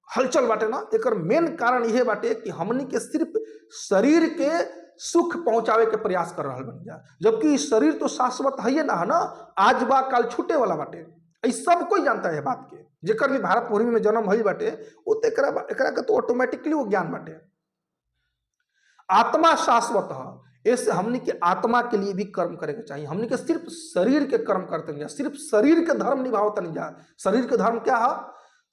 हलचल बाटे ना, एकर मेन कारण यह बाटे कि हमनी के सिर्फ शरीर के सुख पहुंचावे के प्रयास कर रहा बन जा, जबकि शरीर तो शाश्वत है ना, है ना, आज बा काल छूटे वाला बाटे। ई सब कोई जानता है बात के, जेकर भी भारत भूमि में जन्म भइल बाटे वो तो एकरा के तो ऑटोमेटिकली वो ज्ञान बाटे। आत्मा शाश्वत है, ऐसे हमनी के आत्मा के लिए भी कर्म करे के चाहिए। हमनी के सिर्फ शरीर के कर्म करते नहीं जा, सिर्फ शरीर के धर्म निभावत नहीं जा। शरीर के धर्म क्या है?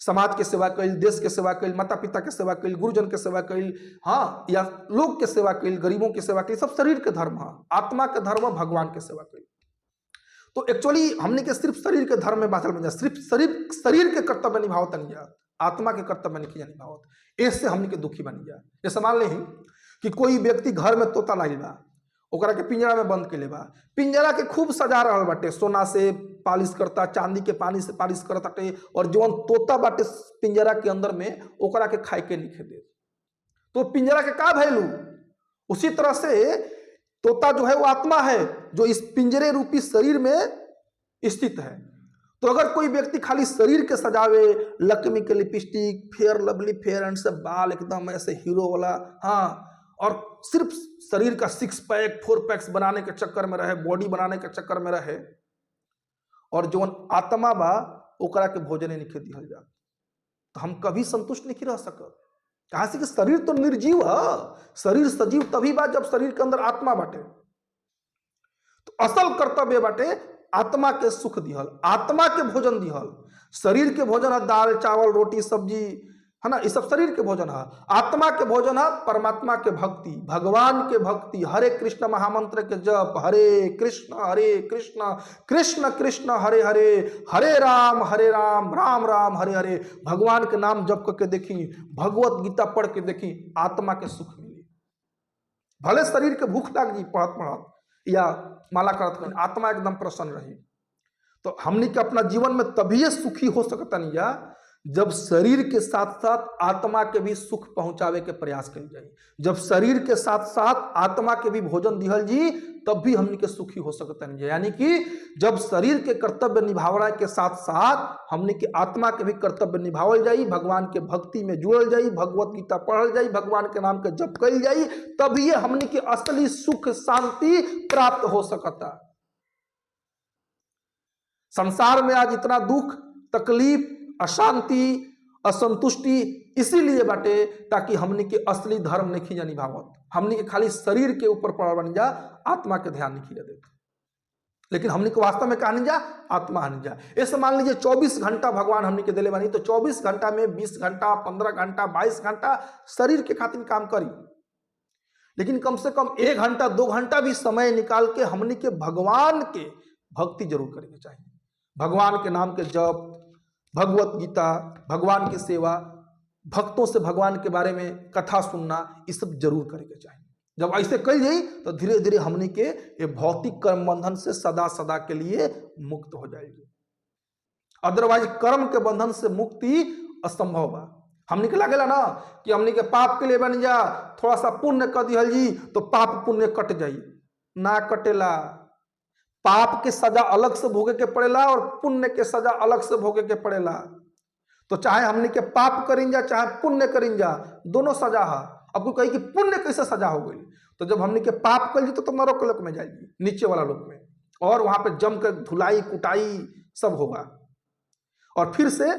समाज के सेवा कइल, देश के सेवा कइल, माता पिता के सेवा कइल, गुरुजन के सेवा कइल, हाँ, या लोग के सेवा कइल, गरीबों के सेवा कइल, सब शरीर के धर्म है। आत्मा के धर्म है भगवान के सेवा कइल। तो एक्चुअली हमने के सिर्फ शरीर के धर्म में बांधल बन जा, सिर्फ शरीर के कर्तव्य निभावत नहीं जा, आत्मा के कर्तव्य नहीं निभावत, इससे हमने के दुखी बन जा। जैसे मान ली कि कोई व्यक्ति घर में तोता लाइल बा, ओकरा के पिंजरा में बंद के बा, पिंजरा के खूब सजा रहल बाटे, सोना से पालिश करता, चांदी के पानी से पालिश करता, और जौन तोता बाटे पिंजरा के अंदर में ओकरा के खाए के नहीं दे, तो पिंजरा के का वैल्यू? उसी तरह से तोता जो है वो आत्मा है जो इस पिंजरे रूपी शरीर में स्थित है। तो अगर कोई व्यक्ति खाली शरीर के सजावे, लक्ष्मी के lipstick, fair lovely fair and सब बाल एकदम ऐसे हीरो वाला, हाँ, और सिर्फ शरीर का 6 पैक 4 पैक्स बनाने के चक्कर में रहे, बॉडी बनाने के चक्कर में रहे, और जो आत्मा बा ओकरा के भोजन नहीं दिहल जा, तो हम कभी संतुष्ट नहीं रह सकत। कहा से कि शरीर तो निर्जीव है, शरीर सजीव तभी बा जब शरीर के अंदर आत्मा बाटे। तो असल कर्तव्य बाटे आत्मा के सुख दिहल, आत्मा के भोजन दिहल। शरीर के भोजन है दाल चावल रोटी सब्जी, है ना, ये सब शरीर के भोजन है। आत्मा के भोजन है परमात्मा के भक्ति, भगवान के भक्ति, हरे कृष्ण महामंत्र के जप, हरे कृष्ण कृष्ण कृष्ण हरे हरे, हरे राम राम राम हरे हरे। भगवान के नाम जप करके देखी, भगवत गीता पढ़ के देखी, आत्मा के सुख मिली। भले शरीर के भूख लाग जी पढ़त पढ़त या माला करत करत, आत्मा एकदम प्रसन्न रही। तो हमनी के अपना जीवन में तभी सुखी हो सकता नहीं जा जब शरीर के साथ साथ आत्मा के भी सुख पहुंचावे के प्रयास कल जाए, जब शरीर के साथ साथ आत्मा के भी भोजन दिहल जी, तब भी हमनी के सुखी हो सकते हैं। यानी कि जब शरीर के कर्तव्य निभावला के साथ साथ हमनी के आत्मा के भी कर्तव्य निभावल जाई, भगवान के भक्ति में जुड़ल जाई, भगवत गीता पढ़ल जाई, भगवान के नाम के जप कल जाई, तभी हमनी के असली सुख शांति प्राप्त हो सकता। संसार में आज इतना दुख, तकलीफ, अशांति, असंतुष्टि इसीलिए बाटे ताकि हमनी के असली धर्म नहीं जा निभावत, हमनी के खाली शरीर के ऊपर पड़ल बन जा, आत्मा के ध्यान नहीं खींचा देते। लेकिन हमनी के वास्तव में कहा नहीं जा, आत्मा नहीं जा। ऐसे मान लीजिए 24 घंटा भगवान हमनी के दिले बानी, तो 24 घंटा में 20 घंटा, 15 घंटा, 22 घंटा शरीर के खातिर काम करी, लेकिन कम से कम 1 घंटा 2 घंटा भी समय निकाल के हमनी के भगवान के भक्ति जरूर करे के चाहिए। भगवान के नाम के जप, भगवत गीता, भगवान की सेवा, भक्तों से भगवान के बारे में कथा सुनना, ये सब जरूर करे के चाहिए। जब ऐसे कल जाई तो धीरे धीरे हमनी के ये भौतिक कर्म बंधन से सदा सदा के लिए मुक्त हो जाएगी। अदरवाइज कर्म के बंधन से मुक्ति असंभव बा। हमनी के लागेला ना कि हमनी के पाप के लिए बन जा, थोड़ा सा पुण्य कर दिहल जी तो पाप पुण्य कट जाई, ना कटेला। पाप के सजा अलग से भोगे के पड़ेला और पुण्य के सजा अलग से भोगे के पड़ेला। तो चाहे हमनी के पाप करीन जा चाहे पुण्य करीन जा, दोनों सजा है। अब कोई कही कि पुण्य कैसे सजा हो गई, तो जब हमनी के पाप कर ली तो नरक लोक में जाएगी, नीचे वाला लोक में, और वहां पे जम कर धुलाई कुटाई सब होगा। और फिर से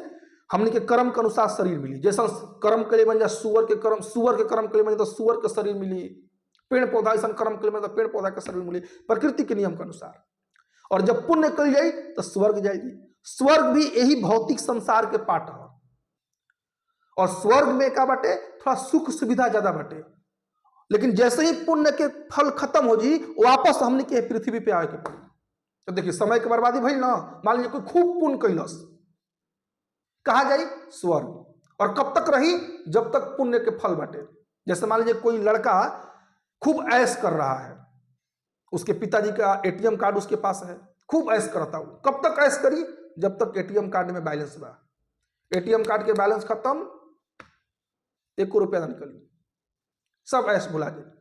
हमनी के कर्म के अनुसार शरीर मिली। जैसा कर्म के लिए बन जा सुअर के कर्म, सुअर के कर्म के लिए बन जा तो सुअर के शरीर मिली, पेड़ पौधा ऐसा कर्म के लिए बन जा तो पेड़ पौधा के शरीर मिली, प्रकृति के नियम के अनुसार। और जब पुण्य कल जाई तो स्वर्ग जाएगी। स्वर्ग भी यही भौतिक संसार के पार्ट है। और स्वर्ग में का बाटे, थोड़ा सुख सुविधा ज्यादा बाटे, लेकिन जैसे ही पुण्य के फल खत्म हो जी वापस हमने के पृथ्वी पे आवे के पड़ी। तो देखिए समय के बर्बादी भइल ना। मान लीजिए कोई खूब पुण्य कैलस, कहा जाई स्वर्ग, और कब तक रही, जब तक पुण्य के फल बाटे। जैसे मान लीजिए कोई लड़का खूब ऐश कर रहा है, उसके पिताजी का एटीएम कार्ड उसके पास है, खूब ऐश करता हूं, कब तक ऐश करी, जब तक एटीएम कार्ड में बैलेंस बा। एटीएम कार्ड के बैलेंस खत्म, 1 रुपया ना निकली, सब ऐश भुला जाए।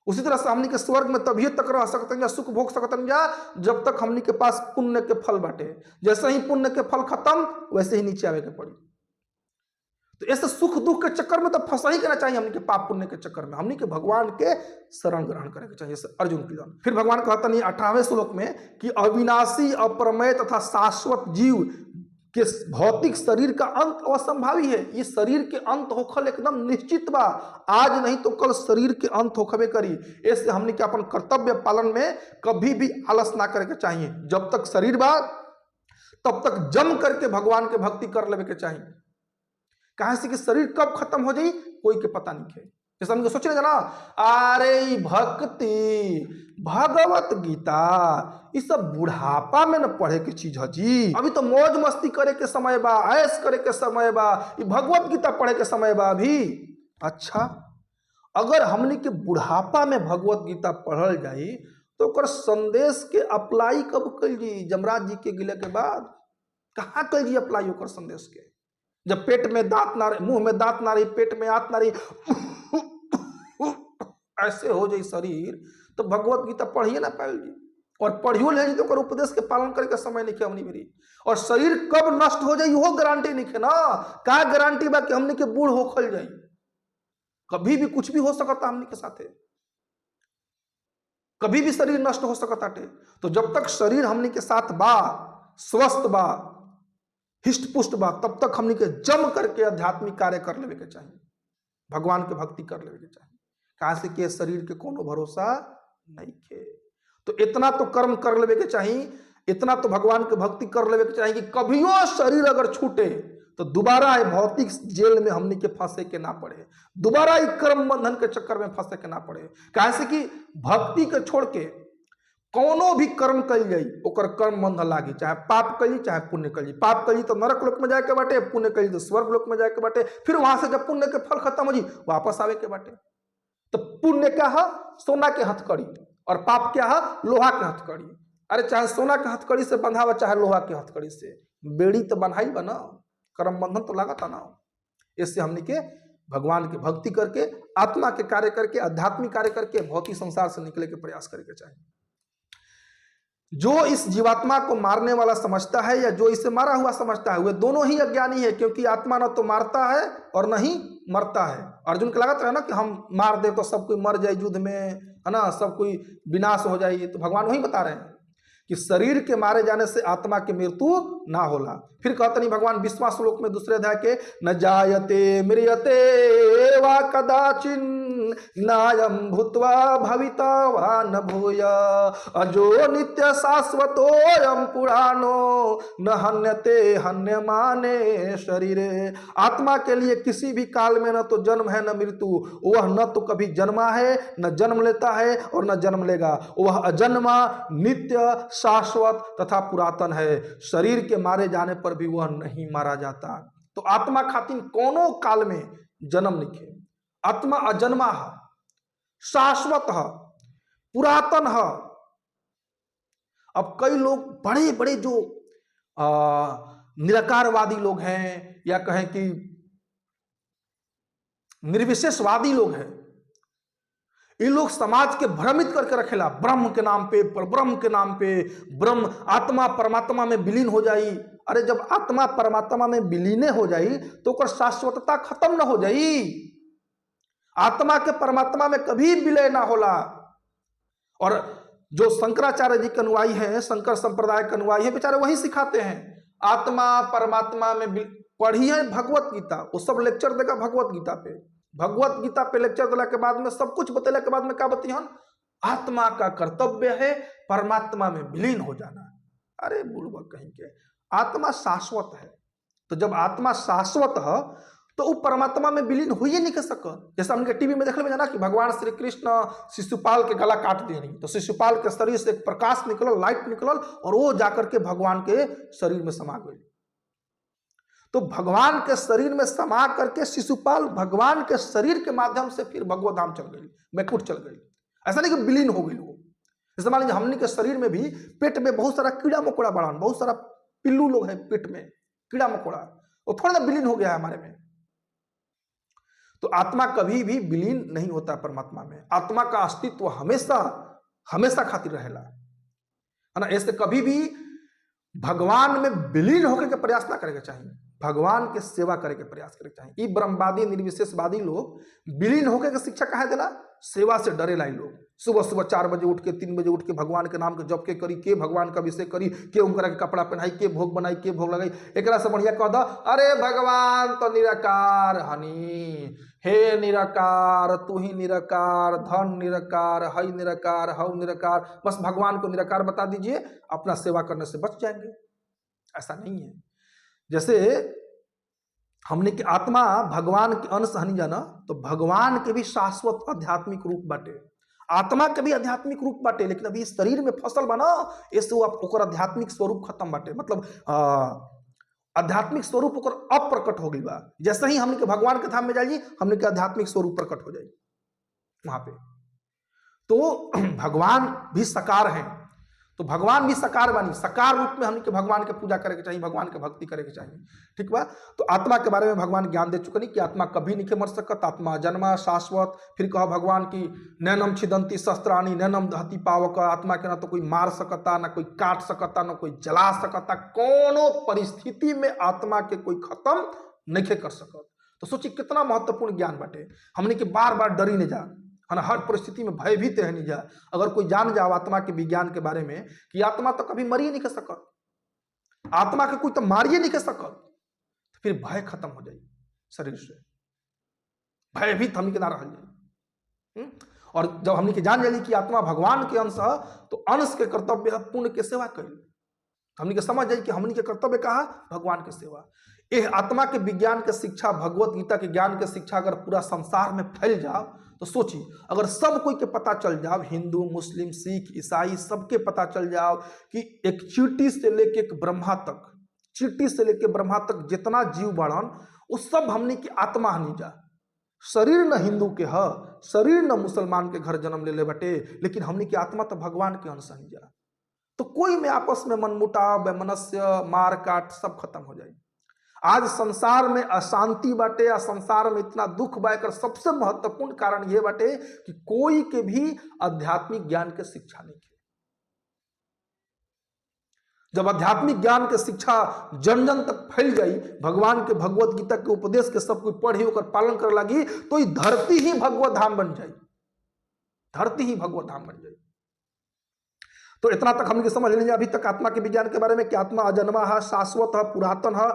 उसी तरह से हमनी के स्वर्ग में तभी तक रह सकते हैं या सुख भोग सकते हैं या जब तक हमनी के पास पुण्य के फल बाटे। जैसे ही पुण्य के फल खत्म वैसे ही नीचे आवे के पड़ी। तो ऐसे सुख दुख के चक्कर में तो फंसा ही करना चाहिए हमनी के पाप पुण्य के चक्कर में, हमनी के भगवान के शरण ग्रहण करे के चाहिए, जैसे अर्जुन के लिए। फिर भगवान कहता नहीं 18वें श्लोक में कि अविनाशी अप्रमेय तथा शाश्वत जीव के भौतिक शरीर का अंत असंभावी है। ये शरीर के अंत होखल एकदम निश्चित बा, आज नहीं तो कल शरीर के अंत होखबे करी। ऐसे हमने के अपन कर्तव्य पालन में कभी भी आलस ना करे के चाहिए। जब तक शरीर बा तब तक जम करके भगवान के भक्ति कर लेवे के चाहिए। कहा से कि शरीर कब खत्म हो जाई कोई के पता नहीं है। जैसे हमको सोचने जाना, अरे भक्ति भगवत गीता ये सब बुढ़ापा में न पढ़े के चीज है जी, अभी तो मौज मस्ती करे के समय बा, ऐश करे के समय बा, ये भगवत गीता पढ़े के समय बा अभी। अच्छा, अगर हमने के बुढ़ापा में भगवत गीता पढ़ल जाई तो ओकर संदेश के अप्लाई कब कल जी? जमराज जी के गिले के बाद कहाँ कल जी अप्लाई ओकर संदेश के? जब पेट में दांत ना रही, मुंह में दांत ना रही, पेट में आंत ना रही, ऐसे हो जाए शरीर, तो भगवत गीता पढ़िए ना पायल जी। और पढ़ियो ले तो उपदेश के पालन करे के समय नहीं हमनी मेरी। और शरीर कब नष्ट हो जाए वो गारंटी नहीं है ना। का गारंटी बा कि हमने के बूढ़ होखल जाए? कभी भी कुछ भी हो सकता हमने के साथे, कभी भी शरीर नष्ट हो सकता टे। तो जब तक शरीर हमने के साथ बा, स्वस्थ बा, हिष्ट पुष्ट बा, तब तक हमने के जम करके आध्यात्मिक कार्य कर लेवे के चाहिए, भगवान के भक्ति कर लेवे के चाहिए। कहा से कि शरीर के कोनो भरोसा नहीं है। तो इतना तो कर्म कर लेवे के चाहिए, इतना तो भगवान के भक्ति कर लेवे के चाहिए कि कभियो शरीर अगर छूटे तो दोबारा भौतिक जेल में हमने के फंसे के ना पड़े, दोबारा कर्म बंधन के चक्कर में फंसे के ना पड़े। काहे से कि भक्ति के छोड़ के कोनो भी कर्म कल जाई ओकर कर्म बंधन लागी, चाहे पाप कली चाहे पुण्य कली। पाप कली तो नरक लोक में जाए के बाटे, पुण्य कली तो स्वर्ग लोक में जाए के बाटे। फिर वहां से जब पुण्य के फल खत्म हो जी वापस आवे के बाटे। तो पुण्य क्या है? सोना के हथकड़ी। और पाप क्या है? लोहा के हथकड़ी। अरे चाहे सोना के हथकड़ी से बंधावा चाहे लोहा के हथकड़ी से, बेड़ी तो बंधाई बना, कर्म बंधन तो लागता ना। इससे हमनी के भगवान के भक्ति करके, आत्मा के कार्य करके, आध्यात्मिक कार्य करके भौतिक संसार से निकले के प्रयास करे के चाहिए। जो इस जीवात्मा को मारने वाला समझता है या जो इसे मारा हुआ समझता है, वे दोनों ही अज्ञानी है, क्योंकि आत्मा न तो मारता है और न ही मरता है। अर्जुन के लागत रहे ना कि हम मार दे तो सब कोई मर जाए युद्ध में, है ना, सब कोई विनाश हो जाए। तो भगवान वही बता रहे हैं कि शरीर के मारे जाने से आत्मा की मृत्यु ना होला। फिर कहते नहीं भगवान 20वां श्लोक में दूसरे अध्याय के, न जायते म्रियते वा कदाचिन नायम भूत्वा भविता वा न भूय अजो नित्य शाश्वतोऽयं पुराणो न हन्यते हन्यमाने शरीरे। आत्मा के लिए किसी भी काल में न तो जन्म है न मृत्यु। वह न तो कभी जन्मा है, न जन्म लेता है और न जन्म लेगा। वह अजन्मा, नित्य, शाश्वत तथा पुरातन है। शरीर के मारे जाने पर भी वह नहीं मारा जाता। तो आत्मा खातिर कोनो काल में जन्म नहीं है। आत्मा अजन्मा है, शाश्वत है, पुरातन है। अब कई लोग बड़े बड़े जो निराकारवादी लोग हैं या कहें कि निर्विशेषवादी लोग हैं, ये लोग समाज के भ्रमित करके रखेला। ब्रह्म के नाम पे, परब्रह्म के नाम पे, ब्रह्म आत्मा परमात्मा में विलीन हो जाई। अरे जब आत्मा परमात्मा में विलीन हो जाई तो ओकर शाश्वतता खत्म न हो जाई। आत्मा के परमात्मा में कभी विलय ना होला। और जो शंकराचार्य जी के अनुयायी हैं, शंकर संप्रदाय के अनुयायी हैं, बेचारे वही सिखाते हैं आत्मा परमात्मा में। पढ़ी है भगवत गीता, वो सब लेक्चर देगा भगवत गीता पे। भगवत गीता पे लेक्चर दिला के बाद में सब कुछ बतेला के बाद में क्या बतिहन, आत्मा का कर्तव्य है परमात्मा में विलीन हो जाना। अरे बुलबा कहीं के, आत्मा शाश्वत है। तो जब आत्मा शाश्वत है तो वो परमात्मा में विलीन हो ही नहीं कर सकत। जैसे हमने टीवी में देखले में जाना कि भगवान श्री कृष्ण शिशुपाल के गला काट दिए नहीं, तो शिशुपाल के शरीर से एक प्रकाश निकलल, लाइट निकलल और वो जाकर के भगवान के शरीर में समा गई। तो भगवान के शरीर में समा करके शिशुपाल भगवान के शरीर के माध्यम से फिर भगवत धाम चल गई, वैकुंठ चल गई। ऐसा नहीं कि विलीन हो गई वो। जैसे मान लीजिए हमने के शरीर में भी पेट में बहुत सारा कीड़ा मकोड़ा बढ़ा, बहुत सारा पिल्लू लोग है पेट में, कीड़ा मकोड़ा, वो थोड़ा ना विलीन हो गया है हमारे में। तो आत्मा कभी भी विलीन नहीं होता परमात्मा में। आत्मा का अस्तित्व हमेशा हमेशा खातिर रहेला, है ना। ऐसे कभी भी भगवान में विलीन होकर के प्रयास ना करे चाहिए, भगवान के सेवा करे के प्रयास करे चाहिए। ये ब्रह्मवादी निर्विशेषवादी लोग विलीन होकर के शिक्षा कहा देला, सेवा से डरे लाई लोग। सुबह सुबह 4 बजे उठ के 3 बजे उठ के भगवान के नाम के जप के करी, के भगवान का अभिषेक करी, के उनकरा के कपड़ा पहनाई, के भोग बनाई, के भोग लगाई। एकरा से बढ़िया कह दो, अरे भगवान तो निराकार हनी, हे निराकार, तू ही निराकार, धन निराकार, हई निराकार, हऊ निराकार। बस भगवान को निराकार बता दीजिए, अपना सेवा करने से बच जाएंगे। ऐसा नहीं है। जैसे हमने के आत्मा भगवान के अंश हनी जाना, तो भगवान के भी शाश्वत आध्यात्मिक रूप बाटे, आत्मा के भी आध्यात्मिक रूप बाटे, लेकिन अभी शरीर में फसल बना ऐसे वो ओकर आध्यात्मिक स्वरूप खत्म बाटे। मतलब आध्यात्मिक स्वरूप ओकर अप्रकट हो गई बा। जैसे ही हमने के भगवान के धाम में जाइए, हमने के आध्यात्मिक स्वरूप प्रकट हो जाए वहां पे। तो भगवान भी साकार हैं, तो भगवान भी साकार बानी, साकार रूप में हमने के भगवान के पूजा करे के चाहिए, भगवान के भक्ति करे के चाहिए। ठीक बा। तो आत्मा के बारे में भगवान ज्ञान दे चुके नहीं कि आत्मा कभी नहीं मर सकत, आत्मा जन्मा शाश्वत। फिर कहा भगवान की नैनम छिदंती शस्त्राणी नैनम दहती पावक। आत्मा के ना तो कोई मार सकता, ना कोई काट सकता, ना कोई जला सकता, कोनो परिस्थिति में आत्मा के कोई खत्म नहीं कर सकत। तो सोचिए कितना महत्वपूर्ण ज्ञान बाटे। हमने के बार बार डरी नहीं जा, है ना, हर परिस्थिति में भयभीत रह नहीं जा। अगर कोई जान जाओ आत्मा के विज्ञान के बारे में कि आत्मा तो कभी मरी नहीं कर सकत, आत्मा के कोई तो मारिए नहीं कर सकत, तो फिर भय खत्म हो जाए शरीर से, भयभीत हमने के ना रह जाए। और जब हमने के जान जाली कि आत्मा भगवान के अंश है, तो अंश के कर्तव्य है पुण्य के सेवा करी। हमने के समझ जाए कि हमने के कर्तव्य कहा भगवान के सेवा। यह आत्मा के विज्ञान के शिक्षा, भगवत गीता के ज्ञान के शिक्षा अगर पूरा संसार में फैल जाओ तो सोची अगर सब कोई के पता चल जाओ, हिंदू मुस्लिम सिख ईसाई सबके पता चल जाओ कि एक चींटी से लेके एक ब्रह्मा तक, चींटी से लेके ब्रह्मा तक जितना जीव बाड़न वो सब हमने की आत्मा हनी जा। शरीर न हिंदू के ह, शरीर न मुसलमान के घर जन्म ले ले बटे, लेकिन हमने की आत्मा तो भगवान के अंश हनी जा। तो कोई में आपस में मनमुटाव वैमनस्य मार काट सब खत्म हो जाए। आज संसार में अशांति बाटे या संसार में इतना दुख बा, एकर सबसे महत्वपूर्ण कारण ये बाटे कि कोई के भी आध्यात्मिक ज्ञान के शिक्षा नहीं है। जब आध्यात्मिक ज्ञान के शिक्षा जन जन तक फैल जाई, भगवान के भगवत गीता के उपदेश के सब कोई पढ़ी ओकर पालन करे लगी, तो ये धरती ही भगवत धाम बन जाई, धरती ही भगवत धाम बन जाई। तो इतना तक हमने समझ लिया अभी तक आत्मा के विज्ञान के बारे में कि आत्मा अजन्मा है, शाश्वत है, पुरातन है,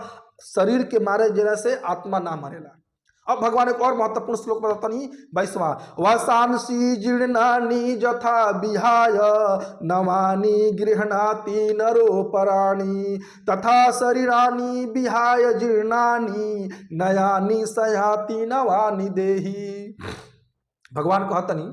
शरीर के मारे जरा से आत्मा ना मरेला। अब भगवान एक और महत्वपूर्ण श्लोक बताता नहीं, 22वां, वसांसी जीर्णानि यथा विहाय नवानि गृह्णाति नरोपराणि तथा शरीराणि विहाय जीर्णानि नयानि सयाति नवानि देहि। भगवान कहतनी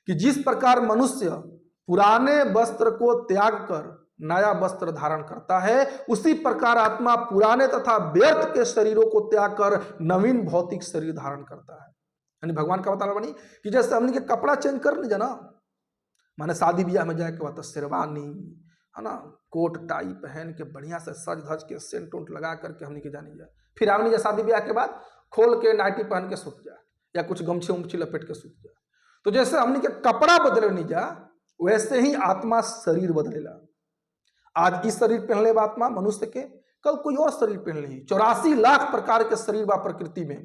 कि जिस प्रकार मनुष्य पुराने वस्त्र को त्याग कर नया वस्त्र धारण करता है, उसी प्रकार आत्मा पुराने तथा व्यर्थ के शरीरों को त्याग कर नवीन भौतिक शरीर धारण करता है। यानी भगवान का बताना बनी कि जैसे हमने के कपड़ा चेंज कर नहीं जाना, माने शादी ब्याह में जाए के बाद शेरवानी है ना, कोट टाई पहन के बढ़िया से सज धज के सेंट उंट लगा करके हमने के जानी जाए, फिर हमने जा शादी ब्याह के बाद खोल के नाइटी पहन के सुत जाए या कुछ गमछे उमछी लपेट के सुत जाए। तो जैसे हमने के कपड़ा बदले नहीं जा, वैसे ही आत्मा शरीर बदलेला। आज इस शरीर पहनले बा आत्मा मनुष्य के, कल कोई और शरीर पहन ली। 84 लाख प्रकार के शरीर बा प्रकृति में,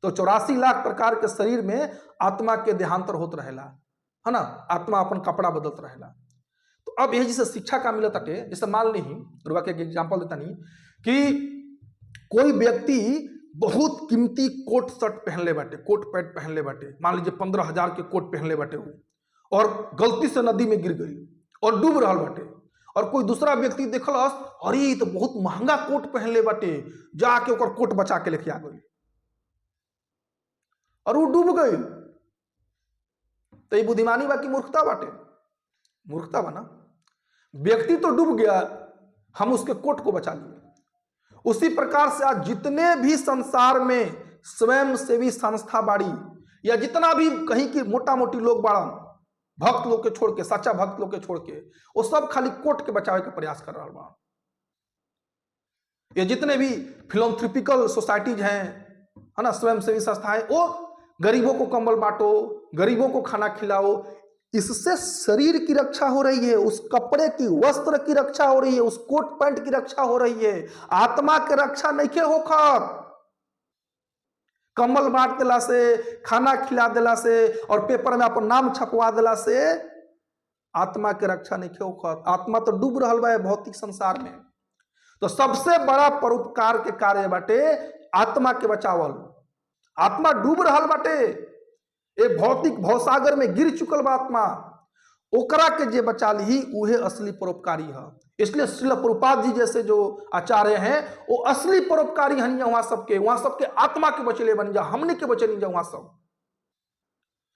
तो 84 लाख प्रकार के शरीर में आत्मा के देहांतर होत रहेला, है ना, आत्मा अपन कपड़ा बदलत रहेला। तो अब यही जैसे शिक्षा का मिलत अटे, जैसे मान ली रुआ के एग्जाम्पल देता नहीं कि कोई व्यक्ति बहुत कीमती कोट शर्ट पहनले बाटे, कोट पैंट पहनले बाटे, मान लीजिए 15,000 के कोट पहनले बाटे वो, और गलती से नदी में गिर गई और डूब रहा बाटे, और कोई दूसरा व्यक्ति देखलस, अरे तो बहुत महंगा कोट पहनले बाटे, जाके ओकर कोट बचा के लेके आ गई और वो डूब गई। तो ये बुद्धिमानी बा कि मूर्खता बाटे? मूर्खता बा ना। व्यक्ति तो डूब गया, हम उसके कोट को बचा लिए। उसी प्रकार से आज जितने भी संसार में स्वयंसेवी संस्था बाड़ी या जितना भी कहीं की मोटा मोटी लोग बाड़न, भक्त लोग के छोड़ के, सच्चा भक्त लोग के छोड़ के, वो सब खाली कोट के बचावे के प्रयास कर रहा बा। ये जितने भी फिलोन्थ्रोपिकल सोसाइटीज हैं, है ना, स्वयंसेवी संस्थाएं, वो गरीबों को कंबल बांटो, गरीबों को खाना खिलाओ, इससे शरीर की रक्षा हो रही है, उस कपड़े की, वस्त्र की रक्षा हो रही है, उस कोट पैंट की रक्षा हो रही है, आत्मा के रक्षा नहीं के होखत। कंबल बांट दिला से, खाना खिला दिला से और पेपर में अपन नाम छपवा दिला से आत्मा के रक्षा नहीं होखत। आत्मा तो डूब रहा बा भौतिक संसार में। तो सबसे बड़ा परोपकार के कार्य बाटे आत्मा के बचावल। आत्मा डूब रहा बाटे, ए भौतिक भवसागर में गिर चुकल बा आत्मा, ओकरा के जे बचा ली उहे असली परोपकारी है। इसलिए श्रील प्रभुपाद जी जैसे जो आचार्य हैं वो असली परोपकारी हन। वहां सबके, वहां सबके आत्मा के बचले बन जा, हमने के बचे नहीं जा। वहां सब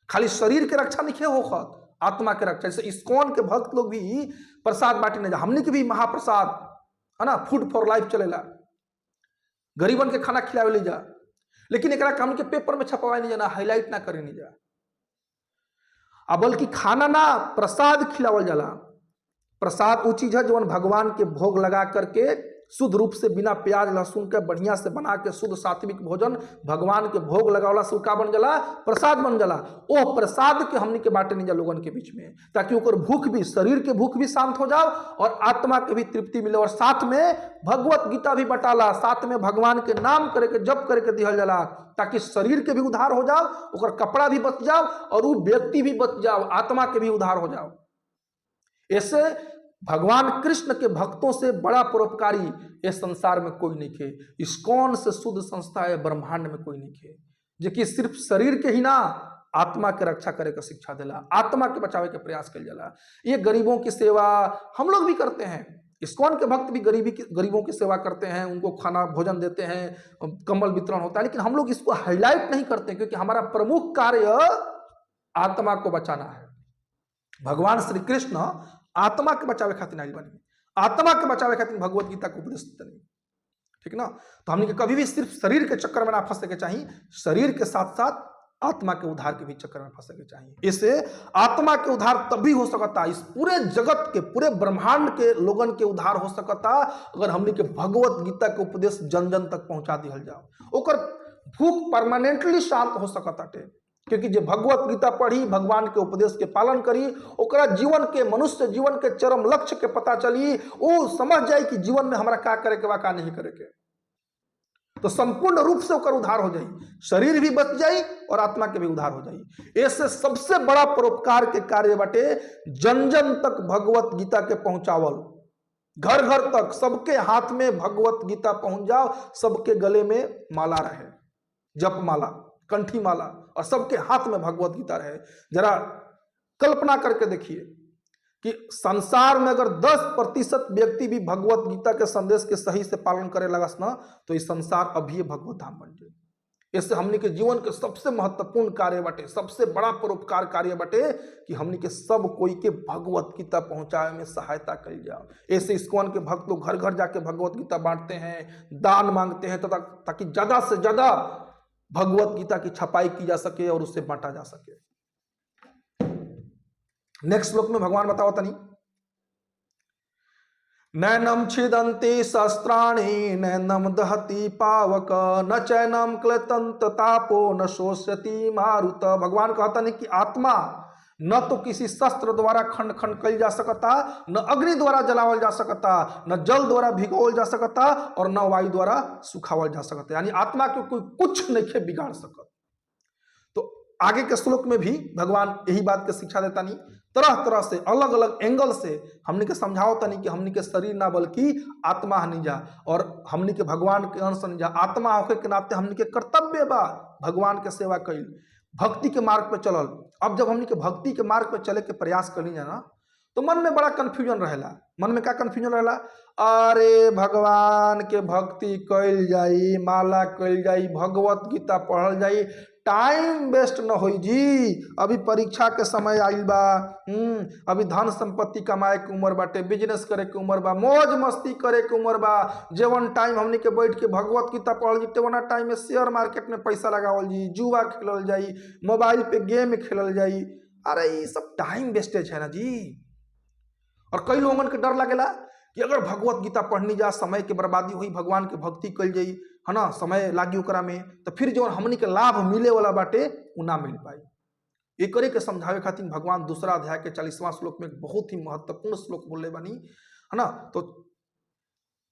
खाली शरीर के रक्षा नहीं होखत, आत्मा के रक्षा। जैसे इस्कॉन के भक्त लोग भी प्रसाद बांटे नहीं जा, हमने के भी महाप्रसाद है ना, फूड फॉर लाइफ चलेला, गरीबन के खाना खिलावे ले जा, लेकिन एकरा हमन के पेपर में छपवाए नहीं जाना, हाईलाइट ना करे नहीं जा, आ बल्कि खाना ना प्रसाद खिलावल जाला। प्रसाद वो चीज है जो भगवान के भोग लगा करके शुद्ध रूप से बिना प्याज लहसुन के बढ़िया से बना के शुद्ध सात्विक भोजन भगवान के भोग लगावला से का बन जाला? प्रसाद बन जाला। ओ प्रसाद के हमनी के बांटे नहीं जा लोगन के बीच में, ताकि ओकर भूख भी, शरीर के भूख भी शांत हो जाओ और आत्मा के भी तृप्ति मिले। और साथ में भगवत गीता भी बटाला, साथ में भगवान के नाम करे के जप करे के दिहल जाला, ताकि शरीर के भी उद्धार हो जाओ, ओकर कपड़ा भी बच जाओ और वो व्यक्ति भी बच जाओ, आत्मा के भी उद्धार हो जाओ। ऐसे भगवान कृष्ण के भक्तों से बड़ा परोपकारी इस संसार में कोई नहीं खे। इस्कॉन से शुद्ध संस्था है ब्रह्मांड में कोई नहीं खे, जो कि सिर्फ शरीर के ही ना आत्मा के रक्षा करे का शिक्षा दिला, आत्मा के बचावे के प्रयास कर जाला। ये गरीबों की सेवा हम लोग भी करते हैं, इस्कॉन के भक्त भी गरीबों की सेवा करते हैं, उनको खाना भोजन देते हैं, कंबल वितरण होता है, लेकिन हम लोग इसको हाईलाइट नहीं करते क्योंकि हमारा प्रमुख कार्य आत्मा को बचाना है। भगवान श्री कृष्ण आत्मा के बचावे खातिर आइल बानी, आत्मा के बचावे खातिर भगवत गीता के उपदेश देनी, ठीक ना। तो हमने के कभी भी सिर्फ शरीर के चक्कर में ना फंसे के चाहिए, शरीर के साथ साथ आत्मा के उद्धार के भी चक्कर में फंसे के चाहिए। इससे आत्मा के उद्धार तभी हो सकता, इस पूरे जगत के पूरे ब्रह्मांड के लोगन के उद्धार हो सकता अगर हमनी के भगवत गीता के उपदेश जन जन तक पहुंचा दिहल जाओ। ओकर भूख परमानेंटली शांत हो सकता टे, क्योंकि जे भगवत गीता पढ़ी, भगवान के उपदेश के पालन करी, ओकरा जीवन के मनुष्य जीवन के चरम लक्ष्य के पता चली, वो समझ जाए कि जीवन में हमरा का करे के बा का नहीं करे के, तो संपूर्ण रूप से ओकर उद्धार हो जाई, शरीर भी बच जाई और आत्मा के भी उद्धार हो जाई। ऐसे सबसे बड़ा परोपकार के कार्य बाटे जन जन तक भगवत गीता के पहुंचावल, घर घर तक सबके हाथ में भगवत गीता पहुंच जाओ, सबके गले में माला रहे, जप माला, कंठी माला, और सबके हाथ में भगवत गीता रहे। जरा कल्पना करके देखिए कि संसार में अगर 10% व्यक्ति भी भगवत गीता के संदेश के सही से पालन करे लगस ना, तो ये संसार अभी भगवत धाम बन जाए। इससे हमनी के जीवन के सबसे महत्वपूर्ण कार्य बाटे, सबसे बड़ा परोपकार कार्य बाटे कि हमनी के सब कोई के भगवत गीता पहुंचावे में सहायता कल जाओ। ऐसे इस्कॉन के भक्त लोग घर घर जाके भगवत गीता बांटते हैं, दान मांगते हैं, तथा ताकि ज्यादा से ज्यादा भगवत गीता की छपाई की जा सके और उसे बांटा जा सके। नेक्स्ट श्लोक में भगवान बताओ तनी, नैनम छिदंती शस्त्राणि नैनम दहति पावक न चैनम क्लतंत तापो न शोष्यति मारुत। भगवान कहता नहीं कि आत्मा न तो किसी शस्त्र द्वारा खंड खंड कल जा सकता, न अग्नि द्वारा जलावल जा सकता, न जल द्वारा भिगोल जा सकता और न वायु द्वारा सुखावल जा सकता। यानी आत्मा के कोई कुछ नहीं बिगाड़ सकता। तो आगे के श्लोक में भी भगवान यही बात के शिक्षा देता नहीं, तरह तरह से अलग अलग एंगल से हमनी के समझाओ तनी कि हमनी के शरीर ना बल्कि आत्मा हनी जा, और हमनी के भगवान के अंश हनी जा। आत्मा होके के नाते हमनी के कर्तव्य बा भगवान के सेवा कईल, भक्ति के मार्ग पे चलल। अब जब हमनी के भक्ति के मार्ग पे चले के प्रयास करी जा ना, तो मन में बड़ा कंफ्यूजन रहेला। मन में क्या कंफ्यूजन रहेला? अरे भगवान के भक्ति कईल जाई, माला कईल जाई, भगवत गीता पढ़ल जाई, टाइम वेस्ट न होई जी। अभी परीक्षा के समय आइल बा, अभी धन संपत्ति कमाए के उम्र बाटे, बिजनेस करे के उम्र बा, मौज मस्ती करे के उम्र बा। जेवन टाइम हमनी के बैठ के भगवत गीता पढ़ल जी, तेवना टाइम में शेयर मार्केट में पैसा लगावल जी, जुआ खेलल जाई, मोबाइल पे गेम खेलल जाई। अरे ये सब टाइम वेस्टेज है ना जी। और कई लोगन के डर लगेला कि अगर भगवत गीता पढ़नी जा समय के बर्बादी हुई, भगवान के भक्ति कल जाई है ना, समय लागी ओकरा में, तो फिर जो हमनी के लाभ मिले वाला बाटे उ ना मिल पाई। एकरे के समझावे खातिर भगवान दूसरा अध्याय के 40वां श्लोक में एक बहुत ही महत्वपूर्ण श्लोक बोलले बानी है ना। तो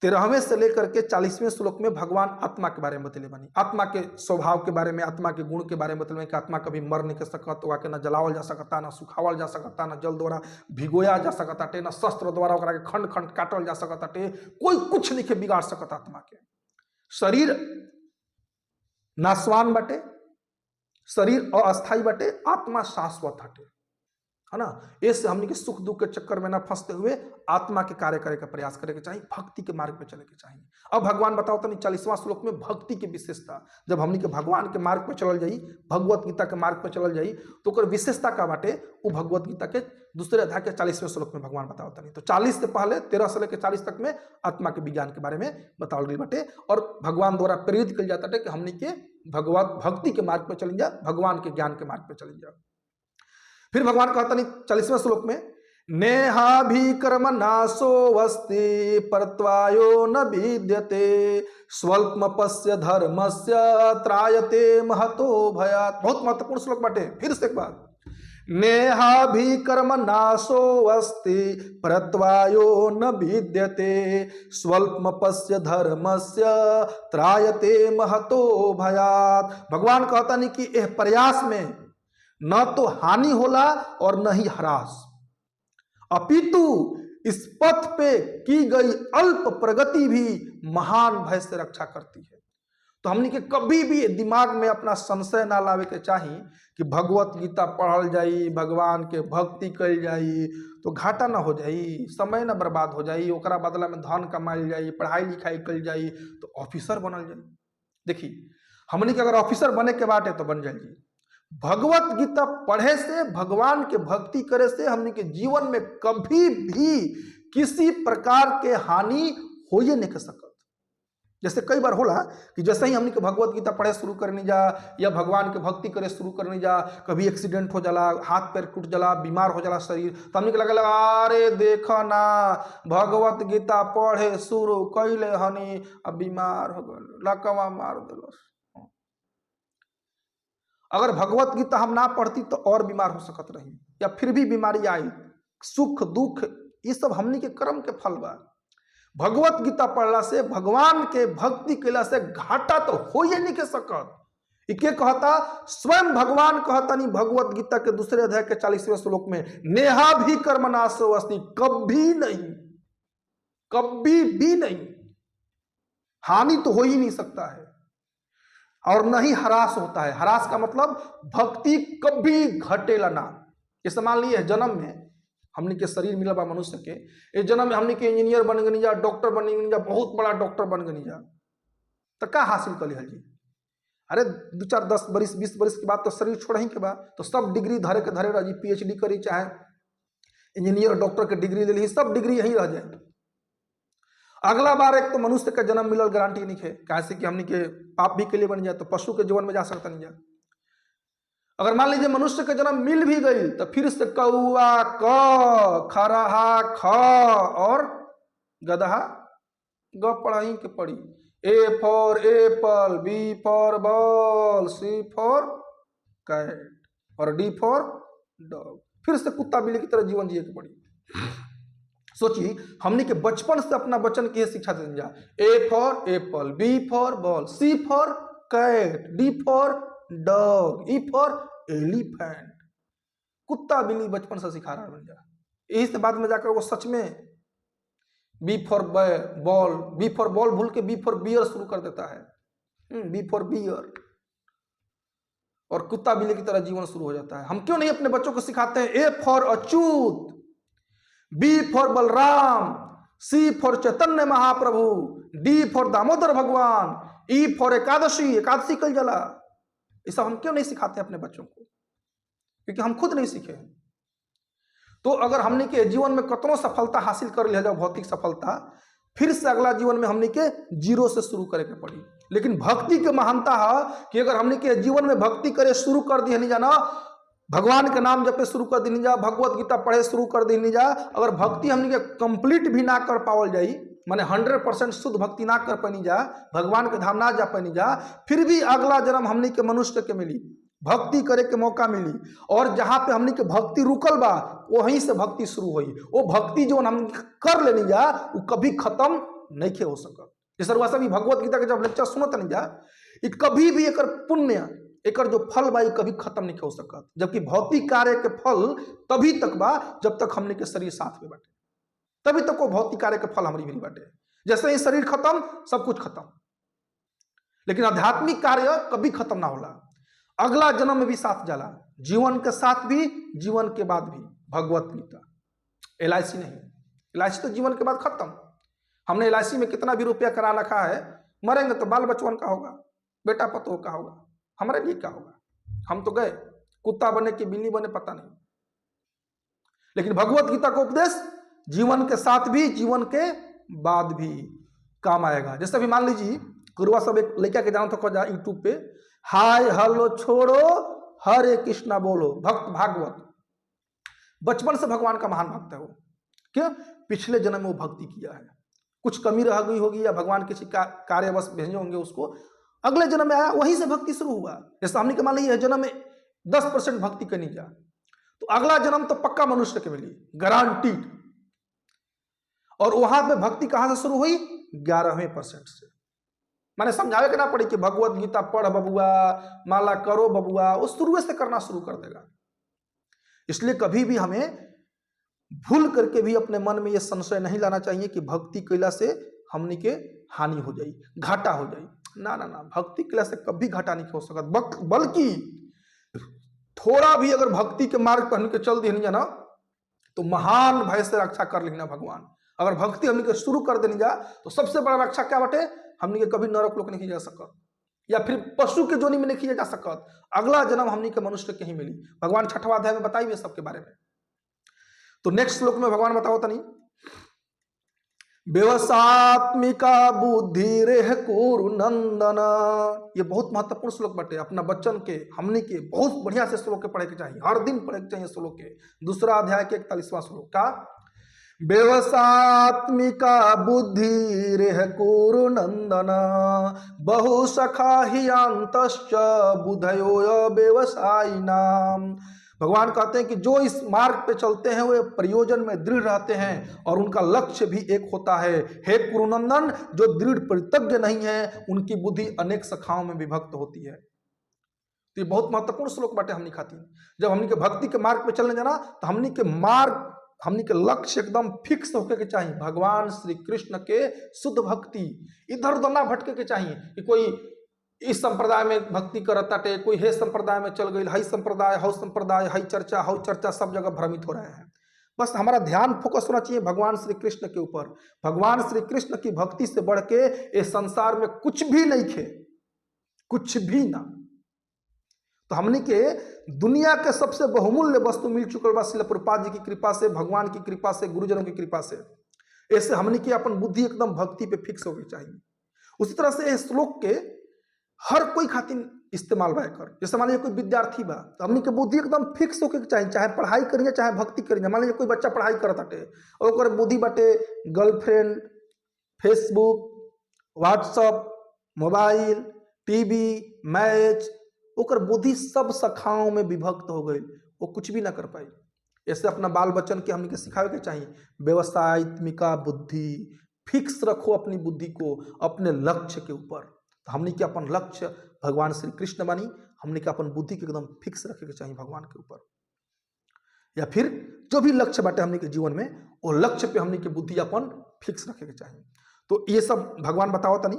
13वें से लेकर के 40वें श्लोक में भगवान आत्मा के बारे में बतले बानी, आत्मा के स्वभाव के बारे में, आत्मा के गुण के बारे में बतले कि आत्मा कभी मर नहीं सकत, ओकरा के न जलावल जा सकता, न सुखावल जा सकता, न जल द्वारा भिगोया जा सकता टे, न शस्त्र द्वारा ओकरा के खंड खंड काटल जा सकता टे, कोई कुछ नहीं के बिगाड़ सकता आत्मा के। शरीर नाशवान बाटे, शरीर अस्थायी बाटे, आत्मा शाश्वत हटे है ना। इससे हमने के सुख दुख के चक्कर में ना फंसते हुए आत्मा के कार्य करे का प्रयास करे के चाहिए, भक्ति के मार्ग पे चले के चाहिए। अब भगवान बताओ तो 40वां श्लोक में भक्ति की विशेषता, जब हमने के भगवान के मार्ग पे चलल जाई, भगवत गीता के मार्ग पे चलल जाई, तो ओकर विशेषता का बाटे वो भगवत गीता के दूसरे अध्याय के 40वें श्लोक में भगवान बताओ तनी। तो 40 से पहले 13 से लेकर 40 तक में आत्मा के विज्ञान के बारे में बतावल गई बाटे, और भगवान द्वारा प्रेरित कल जाता है कि हमने के भगवत भक्ति के मार्ग पर चल जा, भगवान के ज्ञान के मार्ग पर चल जा। फिर भगवान कहता नहीं 40वें श्लोक में, नेहा भी कर्म नाशो वस्ति परत्वायो न विद्यते स्वल्पमपस्य धर्मस्य त्रायते महतो भयात्। बहुत महत्वपूर्ण श्लोक बाटे। फिर से एक बार, नेहा भी कर्म नाशो अस्ति परत्वायो न विद्यते स्वल्पमपस्य धर्मस्य त्रायते महतो भयात्। भगवान कहता नहीं कि यह प्रयास में न तो हानि होला और न ही ह्रास, अपितु इस पथ पे की गई अल्प प्रगति भी महान भय से रक्षा करती है। तो हमनी के कभी भी दिमाग में अपना संशय ना लावे के चाही कि भगवत गीता पढ़ल जाई, भगवान के भक्ति कल जाई तो घाटा ना हो जाई, समय ना बर्बाद हो जाई, ओकरा बदला में धन कमाइल जाई, पढ़ाई लिखाई कल जाई तो ऑफिसर बनल जाई। देखी हमनी के अगर ऑफिसर बने के बाटे तो बन जाई। भगवत गीता पढ़े से, भगवान के भक्ति करे से हमनी के जीवन में कभी भी किसी प्रकार के हानि हो ही नहीं सकत। जैसे कई बार होला कि जैसे ही हमनी के भगवत गीता पढ़े शुरू करनी जा या भगवान के भक्ति करे शुरू करनी जा, कभी एक्सीडेंट हो जाला, हाथ पैर टूट जाला, बीमार हो जाला शरीर, तो हमनी के लगेला अरे देख ना भगवत गीता पढ़े शुरू कैले हनी अब बीमार हो गल, लकवा मार दिलस। अगर भगवत गीता हम ना पढ़ती तो और बीमार हो सकत रही या फिर भी बीमारी आई। सुख दुख ये सब हमनी के कर्म के फल बा। भगवत गीता पढ़ला से, भगवान के भक्ति कैला से घाटा तो हो ही नहीं के सकत। ई के कहता? स्वयं भगवान कहता नहीं भगवत गीता के दूसरे अध्याय के 40वें श्लोक में, नेहा भी कर्म नाशो अस्ति, कभी नहीं, कभी भी नहीं, हानि तो हो ही नहीं सकता है और न ही हरास होता है। हरास का मतलब भक्ति कभी घटेला ना। जैसे मान लिए जन्म में हमनी के शरीर मिला बा मनुष्य के, इस जन्म में हमनी के इंजीनियर बन गनी जा, डॉक्टर बन गनी जा, बहुत बड़ा डॉक्टर बन गनी जा, तो का हासिल कर लिहल जी? अरे 2 4 10 बरिस 20 बरिस के बाद तो शरीर छोड़ ही के बाद तो सब डिग्री धरे के धरे रह जी, पीएचडी करी चाहे इंजीनियर डॉक्टर के डिग्री ले ली, सब डिग्री यहीं रह जाए। अगला बार एक तो मनुष्य का जन्म मिलल गारंटी नहीं है, कैसे कि हमनी के पाप भी के लिए बन जाए तो पशु के जीवन में जा सकता नहीं जा। अगर मान लीजिए मनुष्य का जन्म मिल भी गई तो फिर से कौआ क, खरहा ख और गदहा ग पढ़ाई के पड़ी। A for apple, B for ball, C for cat और डी फॉर डॉग। फिर से कुत्ता बिल्ली की तरह जीवन जिए के पड़ी। सोची हमने के बचपन से अपना बचन के शिक्षा दे जा, A for apple, B for ball, C for cat, D for dog, E for elephant. कुत्ता बिल्ली बचपन से सिखा रहा बन जा। यही से बाद में जाकर वो सच में B for ball, B for ball भूल के बी फॉर बियर शुरू कर देता है, बी फॉर बियर, और कुत्ता बिल्ली की तरह जीवन शुरू हो जाता है। हम क्यों नहीं अपने बच्चों को सिखाते हैं A for Achyut, B for Balram, C for Chaitanya Mahaprabhu, D for Damodar भगवान, ई फॉर एकादशी, एकादशी कल जला। ये सब हम क्यों नहीं सिखाते हैं अपने बच्चों को? क्योंकि हम खुद नहीं सीखे हैं। तो अगर हमने के जीवन में कतनो सफलता हासिल कर लिया जाओ, भौतिक सफलता, फिर से अगला जीवन में हमने के जीरो से शुरू करे के पड़ी। लेकिन भक्ति के महानता है कि अगर हमने के जीवन में भक्ति करे शुरू कर दी नहीं जाना, भगवान के नाम जपे शुरू कर दी जा, भगवत गीता पढ़े शुरू कर दी जा, अगर भक्ति हमने के कंप्लीट भी ना कर पावल जाई, माने 100% शुद्ध भक्ति ना कर पानी जा, भगवान के धाम ना जा पानी जा, फिर भी अगला जन्म हमने के मनुष्य के मिली, भक्ति करे के मौका मिली। और जहाँ पे हमने के भक्ति रुकल बा वहीं से भक्ति शुरू हुई। वो भक्ति जो हम कर लेनी जा वो कभी खत्म नहीं के हो सकत। जैसे रुआ सब भगवत गीता के जब लेक्चर सुनत नहीं जा, ये कभी भी एकर पुण्य, एकर जो फल बा कभी खत्म नहीं हो सकत। जबकि भौतिक कार्य के फल तभी तक बा जब तक हमने के शरीर साथ में बाटे, तभी तक वो भौतिक कार्य के फल हमारी भी बाटे। जैसे ही शरीर खत्म, सब कुछ खत्म। लेकिन आध्यात्मिक कार्य कभी खत्म ना होला, अगला जन्म में भी साथ जाला, जीवन के साथ भी, जीवन के बाद भी। भगवत गीता LIC नहीं, LIC तो जीवन के बाद खत्म। हमने LIC में कितना भी रुपया करा रखा है, मरेंगे तो बाल बचवन का होगा, बेटा पतोह का होगा, हमारे लिए क्या होगा? हम तो गए, कुत्ता बने कि बिल्ली बने पता नहीं। लेकिन भगवत गीता का उपदेश जीवन के साथ भी, जीवन के बाद भी काम आएगा। जैसे अभी मान लीजिए गुरुआ सब एक लड़का के जान तो जा यूट्यूब पे, हाय हलो छोड़ो हरे कृष्णा बोलो, भक्त भागवत। बचपन से भगवान का महान भक्त है वो। क्यों? पिछले जन्म में वो भक्ति किया है, कुछ कमी रह गई होगी या भगवान किसी कार्यवश भेजे होंगे उसको, अगले जन्म में आया वहीं से भक्ति शुरू हुआ। जैसे हमने के मान लिया जन्म में 10% भक्ति करनी जा, तो अगला जन्म तो पक्का मनुष्य के मिली, गारंटीड। और वहां पे भक्ति कहां से शुरू हुई? 11% से। माने समझावे के ना पड़ी कि भगवत गीता पढ़ बबुआ, माला करो बबुआ, वो शुरू से करना शुरू कर देगा। इसलिए कभी भी हमें भूल करके भी अपने मन में यह संशय नहीं लाना चाहिए कि भक्ति कैला से हमनी के हानि हो जाई, घाटा हो जाई। ना ना ना, भक्ति कैला से कभी घाटा नहीं हो सकता। बल्कि थोड़ा भी अगर भक्ति के मार्ग पर हमके चल दी ना, तो महान भय से रक्षा कर लेना भगवान। अगर भक्ति हमनी के शुरू कर देनी जा तो सबसे बड़ा रक्षा क्या बटे? हमनी के कभी नरक लोक नहीं जा सकत या फिर पशु के जोनी में नहीं जा सकत। अगला जन्म हमनी के मनुष्य के ही मिली। भगवान छठवा अध्याय में बताइए सबके बारे में। तो नेक्स्ट श्लोक में भगवान बताओ तनी, व्यवसात्मिका बुद्धि रेह कुरु नंदन। ये बहुत महत्वपूर्ण श्लोक बाटे, अपना बच्चन के हमनी के बहुत बढ़िया से श्लोक के पढ़े के चाहिए, हर दिन पढ़े के चाहिए श्लोक के। दूसरा अध्याय के 41वां श्लोक का, व्यवसात्मिका बुद्धि रेह कुरु नंदन बहु सखा हियांतश्च बुधयो व्यवसायिनाम। भगवान कहते हैं कि जो इस मार्ग पे चलते हैं वे प्रयोजन में दृढ़ रहते हैं और उनका लक्ष्य भी एक होता है। हे कुरुनंदन, जो दृढ़ प्रतिज्ञ नहीं है उनकी बुद्धि अनेक शाखाओं में विभक्त होती है। तो ये बहुत महत्वपूर्ण श्लोक बाटे हमनी खातिर। जब हमनी के भक्ति के मार्ग पे चलने जाना तो हमनी के मार्ग, हमनी के लक्ष्य एकदम फिक्स होके के चाहिए, भगवान श्री कृष्ण के शुद्ध भक्ति। इधर उधर ना भटके के चाहिए कि कोई इस संप्रदाय में भक्ति करताटे, कोई हे संप्रदाय में चल गई, हई संप्रदाय हौ संप्रदाय, हई चर्चा हौ चर्चा, सब जगह भ्रमित हो रहे हैं। बस हमारा ध्यान फोकस होना चाहिए भगवान श्री कृष्ण के ऊपर। भगवान श्री कृष्ण की भक्ति से बढ़ के इस संसार में कुछ भी नहीं खे, कुछ भी ना। तो हमनी के दुनिया के सबसे बहुमूल्य वस्तु मिल चुकल बा श्रील प्रभुपाद जी की कृपा से, भगवान की कृपा से, गुरुजनों की कृपा से। ऐसे हमनी के अपन बुद्धि एकदम भक्ति पे फिक्स होनी चाहिए। उसी तरह से इस श्लोक के हर कोई खातिर इस्तेमाल बा एकर। जैसे मान लीजिए कोई विद्यार्थी बा तो हमनी के बुद्धि एकदम फिक्स होके चाहिए, चाहे पढ़ाई करिए चाहे भक्ति करिए। मान लीजिए कोई बच्चा पढ़ाई करत बाटे और ओकर बुद्धि बाटे girlfriend, Facebook, WhatsApp, mobile, TV, match, ओकर बुद्धि सब शाखाओं में विभक्त हो गई, वो कुछ भी ना कर पाई। ऐसे अपना बाल बच्चन के हमनी के सिखावे के चाहिए व्यवसायत्मिका बुद्धि, फिक्स रखो अपनी बुद्धि को अपने लक्ष्य के ऊपर। तो हमनी के अपन लक्ष्य भगवान श्री कृष्ण बानी, हमनी के अपन बुद्धि के एकदम फिक्स रखे के चाहिए भगवान के ऊपर। या फिर जो भी लक्ष्य बाटे हमनी के जीवन में, वो लक्ष्य पे हमनी के बुद्धि अपन फिक्स रखे के चाहिए। तो ये सब भगवान बताओ तनी,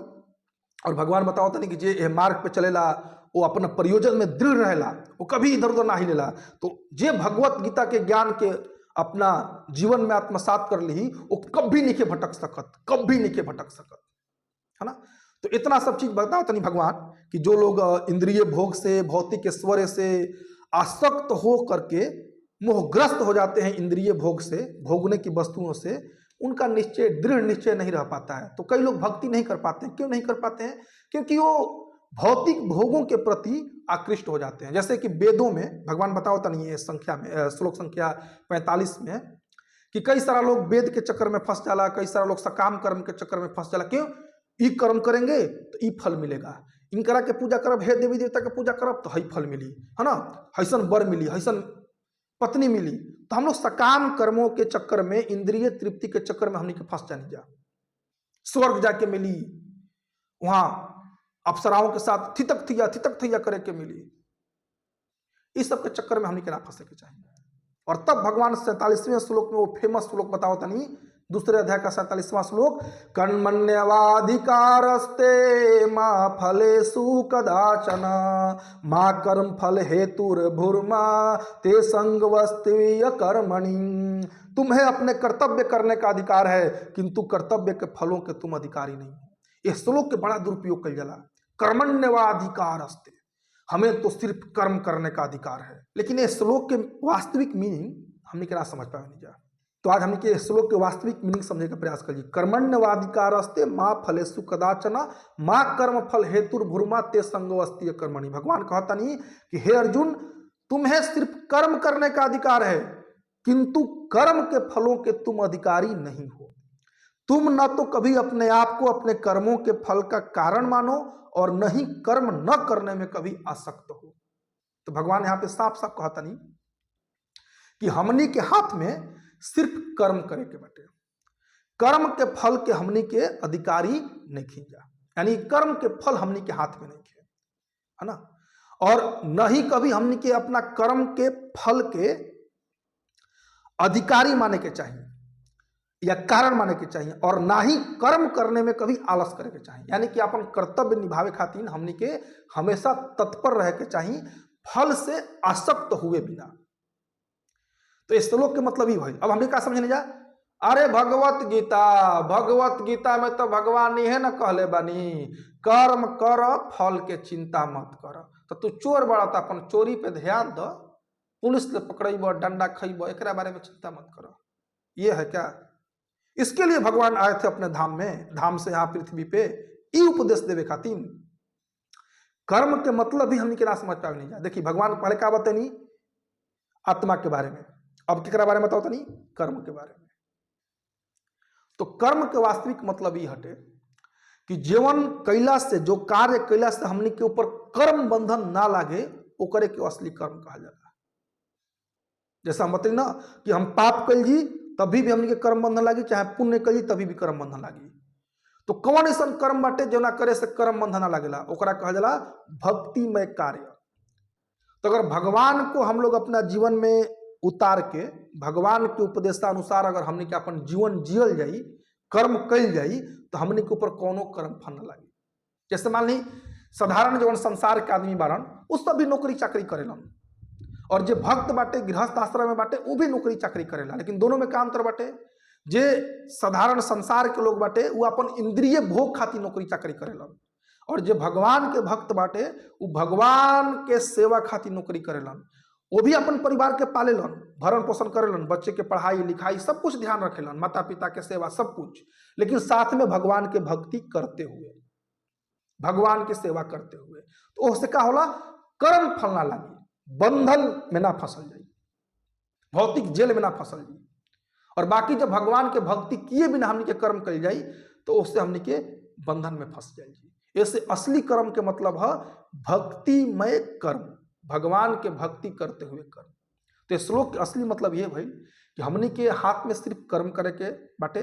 और भगवान बताओ तनी कि जे एह मार्ग पे चलेला वो अपना प्रयोजन में दृढ़ रहेला, वो कभी इधर उधर ना हिलेला। तो जे भगवत गीता के ज्ञान के अपना जीवन में आत्मसात कर ली वो कभी नहीं के भटक सकत, कभी नहीं के भटक सकत, है ना। तो इतना सब चीज बताओ तनी भगवान कि जो लोग इंद्रिय भोग से, भौतिक ऐश्वर्य से आसक्त हो करके मोहग्रस्त हो जाते हैं, इंद्रिय भोग से, भोगने की वस्तुओं से, उनका निश्चय, दृढ़ निश्चय नहीं रह पाता है। तो कई लोग भक्ति नहीं कर पाते हैं। क्यों नहीं कर पाते हैं? क्योंकि वो भौतिक भोगों के प्रति आकृष्ट हो जाते हैं। जैसे कि वेदों में भगवान बताओ तनी ये संख्या में, श्लोक संख्या 45 में, कि कई सारा लोग वेद के चक्कर में फंस जाला, कई सारा लोग सकाम कर्म के चक्कर में फंस जाला। क्यों? ई कर्म करेंगे तो ई फल मिलेगा, इनकरा के पूजा करब, हे देवी देवता के पूजा करब तो हई फल मिली, है ना, हईसन वर मिली, हईसन पत्नी मिली। तो हम लोग सकाम कर्मों के चक्कर में, इंद्रिय तृप्ति के चक्कर में हमने के फंस जाने जा। स्वर्ग जाके मिली, वहां अप्सराओं के साथ थितक थिया थितक थिया करे के मिली, इस सब के चक्कर में हमने के ना फंसे के चाहिए। और तब भगवान 47वें श्लोक में वो फेमस श्लोक बताओ तनी, दूसरे अध्याय का 47वां श्लोक, कर्मण्यवाधिकारस्ते मा फलेषु कदाचन मा कर्म फल हेतुर्भुर्मा ते संगवस्त्वीय कर्मणि। तुम्हें अपने कर्तव्य करने का अधिकार है, किंतु कर्तव्य के फलों के तुम अधिकारी नहीं हो। इस श्लोक के बड़ा दुरुपयोग कल जाला, कर्मण्यवाधिकारस्ते, हमें तो सिर्फ कर्म करने का अधिकार है। लेकिन इस श्लोक के वास्तविक मीनिंग हमने क्या समझ पाए नहीं जा। तो आज हमने के श्लोक के वास्तविक मीनिंग समझने का प्रयास करिए। कर्मण्यवाधिकारस्ते मा फलेषु कदाचन मा कर्म फल हेतुर्भुर्मा ते संगोऽस्ति कर्मणि। भगवान कहता नहीं कि हे अर्जुन, तुम्हें सिर्फ कर्म करने का अधिकार है, किंतु कर्म के फलों के तुम अधिकारी नहीं हो। तुम न तो कभी अपने आप को अपने कर्मों के फल का कारण मानो और न ही कर्म न करने में कभी आसक्त हो। तो भगवान यहाँ पे साफ साफ कहता नहीं कि हमनी के हाथ में सिर्फ कर्म करे के बाटे, कर्म के फल के हमनी के अधिकारी नहीं खींचा, यानी कर्म के फल हमनी के हाथ में नहीं खे, है ना। और न ही कभी हमनी के अपना कर्म के फल के अधिकारी माने के चाहिए या कारण माने के चाहिए, और ना ही कर्म करने में कभी आलस करे के चाहिए। यानी कि अपन कर्तव्य निभावे खातिर हमनी के हमेशा तत्पर रहे के चाहिए, फल से आसक्त हुए बिना। तो इस श्लोक के मतलब ही भाई अब हमने क्या समझने जा, अरे भगवत गीता, भगवत गीता में तो भगवान ही है ना कहले बानी, कर्म कर फल के चिंता मत कर। तो तू चोर बड़ा तो अपन चोरी पे ध्यान दो, पुलिस ले पकड़ब, डंडा खइब, एकरा बारे में चिंता मत कर। ये है क्या? इसके लिए भगवान आए थे अपने धाम में, धाम से यहाँ पृथ्वी पे ई उपदेश देवे खातिर। कर्म के मतलब भी हमनी के ना समझ पावे नहीं जा। देखिए भगवान पहले का बतैनी आत्मा के बारे में, अब केकरा बारे में बताओ तनी, कर्म के बारे में। तो कर्म के वास्तविक मतलब ये हटे कि जीवन कैला से, जो कार्य कैला से हमनी के ऊपर कर्म बंधन ना लागे, ओकरे के असली कर्म कहा जाला। जैसा हम बतैली ना कि हम पाप कैल जी तभी भी हमनी के कर्म बंधन लागी, चाहे पुण्य कैल जी तभी भी कर्म बंधन लागी। तो कौन ऐसा कर्म बाटे जो ना करे से कर्म बंधन ना लागेला, ओकरा कहल जाला भक्तिमय कार्य। तो अगर भगवान को हम लोग अपना जीवन में उतार के भगवान के उपदेशानुसार अगर हमने के अपन जीवन जियल जाई, कर्म कैल जाई, तो हमने के ऊपर कोनो कर्म फल न लागी। जैसे मान ली साधारण जवन संसार के आदमी बारन, उस सब भी नौकरी चाकरी करेलन, और जे भक्त बाटे गृहस्थ आश्रम में बाटे वो भी नौकरी चाकरी करेला, लेकिन दोनों में का अंतर बाटे? जे साधारण संसार के लोग बाटे वो अपन इंद्रिय भोग खातिर नौकरी चाकरी करेलन, और जे भगवान के भक्त बाटे वो भगवान के सेवा खातिर नौकरी करेलन। वो भी अपन परिवार के पालेलन, भरण पोषण करेलन, बच्चे के पढ़ाई लिखाई सब कुछ ध्यान रखेलन, माता पिता के सेवा सब कुछ, लेकिन साथ में भगवान के भक्ति करते हुए, भगवान की सेवा करते हुए। तो उससे का होला, कर्म फल ना लागी, बंधन में ना फसल जाई, भौतिक जेल में ना फसल जाई। और बाकी जब भगवान के भक्ति किए बिना हमनी के कर्म कल जाई तो उससे हमनी के बंधन में फंस जाई। ऐसे असली कर्म के मतलब है भक्तिमय कर्म, भगवान के भक्ति करते हुए कर्म। तो श्लोक के असली मतलब ये भाई कि हमनी के हाथ में सिर्फ कर्म करे के बाटे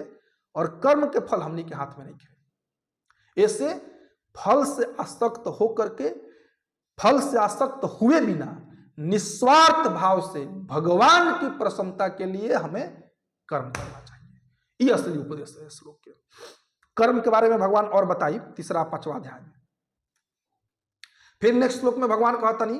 और कर्म के फल हमनी के हाथ में नहीं है। ऐसे फल से आसक्त हो करके, फल से आसक्त हुए बिना निस्वार्थ भाव से भगवान की प्रसन्नता के लिए हमें कर्म करना चाहिए। ये असली उपदेश है श्लोक के। कर्म के बारे में भगवान और बताई तीसरा पांचवा अध्याय में। फिर नेक्स्ट श्लोक में भगवान कहता नहीं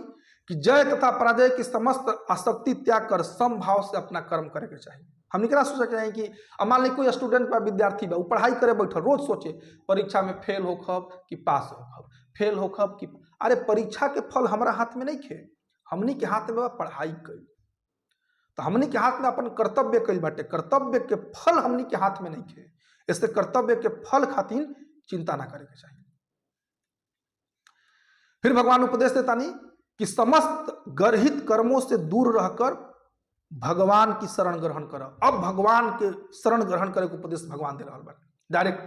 कि जय तथा पराजय की समस्त आसक्ति त्याग कर समभाव से अपना कर्म करे के चाहिए। हमने क्या सोचा चाहिए कि अब मान ली कोई स्टूडेंट बा, विद्यार्थी बा, वो पढ़ाई करे बैठल, रोज सोचे परीक्षा में फेल होखब कि पास होखब, फेल होखब कि, अरे परीक्षा के फल हमारा हाथ में नहीं खे, हमनी के हाथ में बा पढ़ाई कई, तो हमनी के हाथ में अपन कर्तव्य कई बाटे, कर्तव्य के फल हमनी के हाथ में नहीं खे, इससे कर्तव्य के फल खातिर चिंता ना करे के चाहिए। फिर भगवान उपदेश देता नहीं कि समस्त गर्हित कर्मों से दूर रहकर भगवान की शरण ग्रहण कर। अब भगवान के शरण ग्रहण करे के उपदेश भगवान दे रहा बाटे डायरेक्ट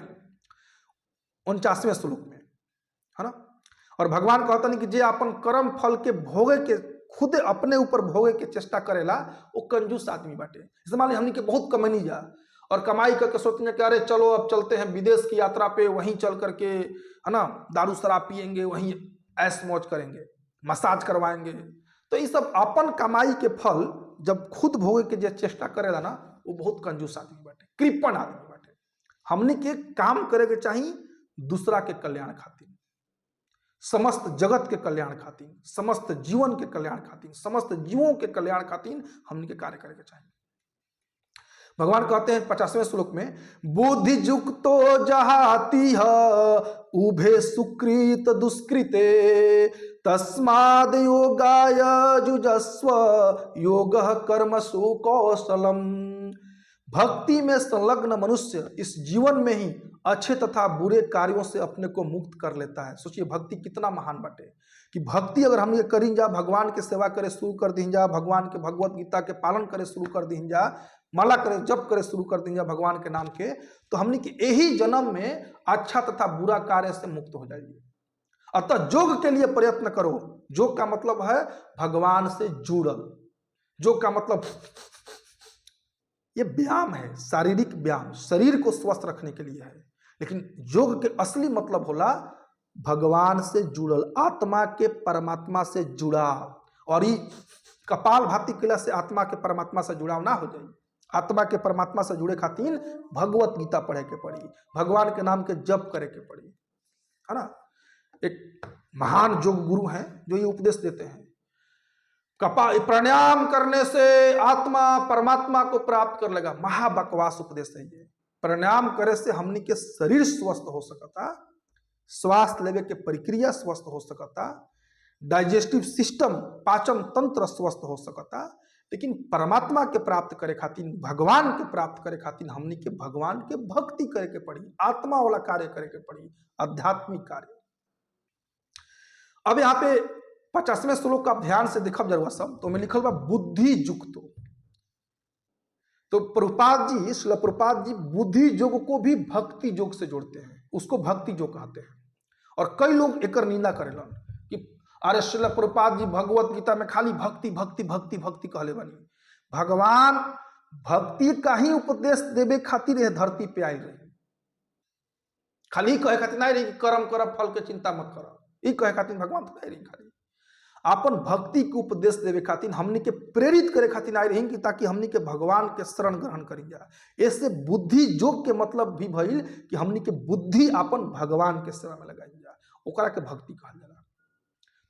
49वें श्लोक में, है ना। और भगवान कहता नहीं कि जे अपन कर्म फल के भोगे के खुद अपने ऊपर भोगे के चेष्टा करेला वो कंजूस आदमी बाटे। जैसे मान ली हमनी के बहुत कमैनी जा और कमाई करके सोचते हैं कि अरे चलो अब चलते हैं विदेश की यात्रा पे, वहीं चल करके है ना दारू शराब पियेंगे, वहीं ऐश मौज करेंगे, मसाज करवाएंगे। तो ये सब अपन कमाई के फल जब खुद भोगे के जे चेष्टा करेला ना वो बहुत कंजूस आदमी बाटे, कृपण आदमी बाटे। हमनी के काम करे के चाहिए दूसरा के कल्याण खातिर, समस्त जगत के कल्याण खातिर, समस्त जीवन के कल्याण खातिर, समस्त जीवों के कल्याण खातिर हमनी के कार्य करे के चाहिए। भगवान कहते हैं 50वें श्लोक में, बुद्धि जुक्तो जहाति उभे सुकृत दुष्कृते तस्माद् योगाय जुजस्व योगः कर्मसु कौशलम। भक्ति में संलग्न मनुष्य इस जीवन में ही अच्छे तथा बुरे कार्यों से अपने को मुक्त कर लेता है। सोचिए भक्ति कितना महान बाटे कि भक्ति अगर हम ये करीं जा, भगवान के सेवा करे शुरू कर दी जा, भगवान के भगवत गीता के पालन करे शुरू कर दी जा, माला करे जप करे शुरू कर दी जा भगवान के नाम के, तो हमने के यही जन्म में अच्छा तथा बुरा कार्य से मुक्त हो जाइए। अतः योग के लिए प्रयत्न करो। योग का मतलब है भगवान से जुड़ल। योग का मतलब ये व्यायाम है, शारीरिक व्यायाम, शरीर को स्वस्थ रखने के लिए है। लेकिन योग के असली मतलब होला भगवान से जुड़ल, आत्मा के परमात्मा से जुड़ा। और ये कपाल भाती किला से आत्मा के परमात्मा से जुड़ाव ना हो जाए। आत्मा के परमात्मा से जुड़े खातिर भगवत गीता पढ़े के पड़ी, भगवान के नाम के जप करे के पड़ी, है ना। एक महान योग गुरु हैं जो ये उपदेश देते हैं, कपाल प्राणायाम करने से आत्मा परमात्मा को प्राप्त कर लेगा। महाबकवास उपदेश है ये। प्राणायाम करे से हमनी के शरीर स्वस्थ हो सकता, श्वास लेवे के प्रक्रिया स्वस्थ हो सकता, डाइजेस्टिव सिस्टम पाचन तंत्र स्वस्थ हो सकता, लेकिन परमात्मा के प्राप्त करे खातिर, भगवान के प्राप्त करे खातिर हमनी के भगवान के भक्ति करे के पड़ी, आत्मा वाला कार्य करे के पड़ी, आध्यात्मिक कार्य। अब यहाँ पे 50वें श्लोक का ध्यान से देखब जरूर सब, तो में लिखल बा बुद्धि युक्तो। तो प्रभुपाद जी, श्रील प्रभुपाद जी बुद्धि योग को भी भक्ति योग से जोड़ते हैं, उसको भक्ति योग कहते हैं। और कई लोग एकर निंदा करेलन कि अरे श्रील प्रभुपाद जी भगवत गीता में खाली भक्ति भक्ति भक्ति भक्ति कहले बनी। भगवान भक्ति का ही उपदेश देवे खातिर यह धरती पे आयल रही, खाली कहे खातिर नहीं रही कि कर्म कर फल के चिंता मत कर, ई कहे खातिर भगवान तो नहीं रही। खाली अपन भक्ति के उपदेश देवे खातिर, हमनी के प्रेरित करे खातिर आए रही कि ताकि हमनी के भगवान के शरण ग्रहण करी जा। ऐसे बुद्धि योग के मतलब भी भइल कि हमनी के बुद्धि अपन भगवान के सेवा में लगाई जा, ओकरा के भक्ति कहल जाला।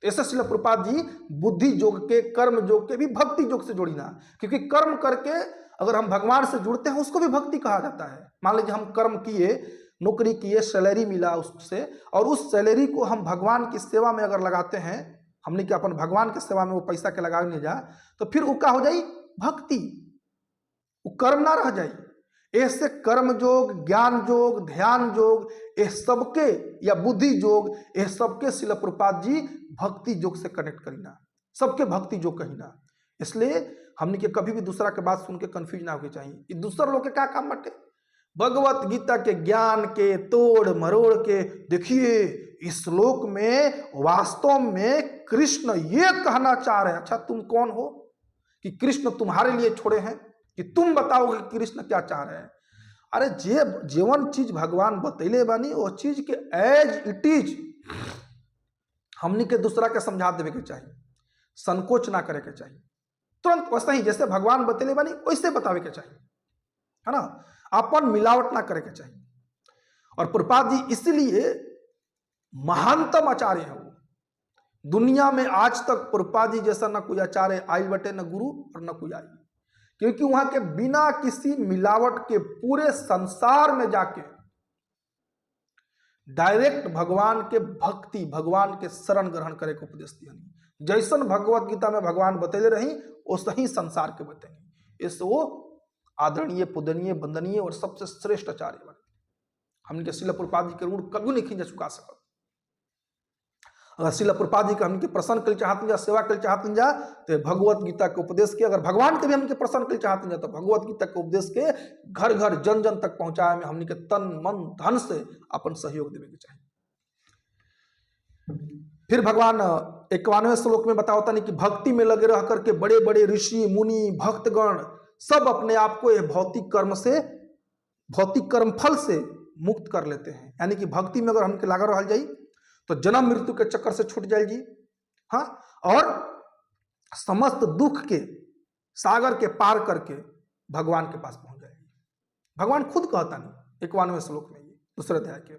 तो ऐसे श्रील प्रभुपाद जी बुद्धि योग के, कर्म योग के भी भक्ति योग से जोड़ी ना, क्योंकि कर्म करके अगर हम भगवान से जुड़ते हैं उसको भी भक्ति कहा जाता है। मान लीजिए हम कर्म किए, नौकरी किए, सैलरी मिला उससे, और उस सैलरी को हम भगवान की सेवा में अगर लगाते हैं, हमने कि अपन भगवान के सेवा में वो पैसा के लगावे नहीं जा, तो फिर वो का हो जाई भक्ति, वो कर्म ना रह जाई। ऐसे कर्म योग, ज्ञान योग, ध्यान योग, ये सबके, या बुद्धि योग, ये सबके श्रील प्रभुपाद जी भक्ति योग से कनेक्ट करीना, सबके भक्ति योग कहीना। इसलिए हमने के कभी भी दूसरा के बात सुन के कंफ्यूज ना होके चाहिए। ये दूसर लोग के का काम बटे, भगवत गीता के ज्ञान के तोड़ मरोड़ के देखिए इस श्लोक में वास्तव में कृष्ण ये कहना चाह रहे हैं। अच्छा तुम कौन हो कि कृष्ण तुम्हारे लिए छोड़े हैं कि तुम बताओगे कि कृष्ण क्या चाह रहे हैं? अरे जे जीवन चीज भगवान बतैले बानी वो चीज के एज it is हमनी के दूसरा के समझा देवे के चाहिए, संकोच ना करे के चाहिए, तुरंत वैसे ही जैसे भगवान बतैले बानी वैसे बतावे के चाहिए, है ना, अपन मिलावट ना करे के चाहिए। और प्रभुपाद जी इसलिए महानतम आचार्य हैं। वो दुनिया में आज तक प्रभुपाद जी जैसा ना कोई आचार्य आयल बटे, ना गुरु और ना कोई आई, क्योंकि वहां के बिना किसी मिलावट के पूरे संसार में जाके डायरेक्ट भगवान के भक्ति, भगवान के शरण ग्रहण करे के उपदेश दिया। जैसन भगवत गीता में भगवान बतैले रही वैसे ही संसार के बतैली। इस वो आदरणीय, पूजनीय, वंदनीय और सबसे श्रेष्ठ आचार्य बने। हमने श्रील प्रभुपाद जी के ऋण कभी नहीं खींचा चुका सकत। अगर श्रील प्रभुपाद जी के हमके प्रसन्न कर चाहते जा, सेवा कर चाहते जा, तो भगवत गीता के उपदेश के, अगर भगवान के भी हमके प्रसन्न कर चाहते जा तो भगवत गीता के उपदेश के घर घर जन जन तक पहुंचाए में हमने के तन मन धन से अपन सहयोग देवे के चाहिए। फिर भगवान 91वें श्लोक में बतावता नहीं कि भक्ति में लगे रह करके बड़े बड़े ऋषि मुनि भक्तगण सब अपने आप को यह भौतिक कर्म से, भौतिक कर्म फल से मुक्त कर लेते हैं। यानी कि भक्ति में अगर हमके लागल रह जाई तो जन्म मृत्यु के चक्कर से छूट जाएगी, हाँ, और समस्त दुख के सागर के पार करके भगवान के पास पहुंच जाएगी। भगवान खुद कहता नहीं 91वें श्लोक में, दूसरे अध्याय के।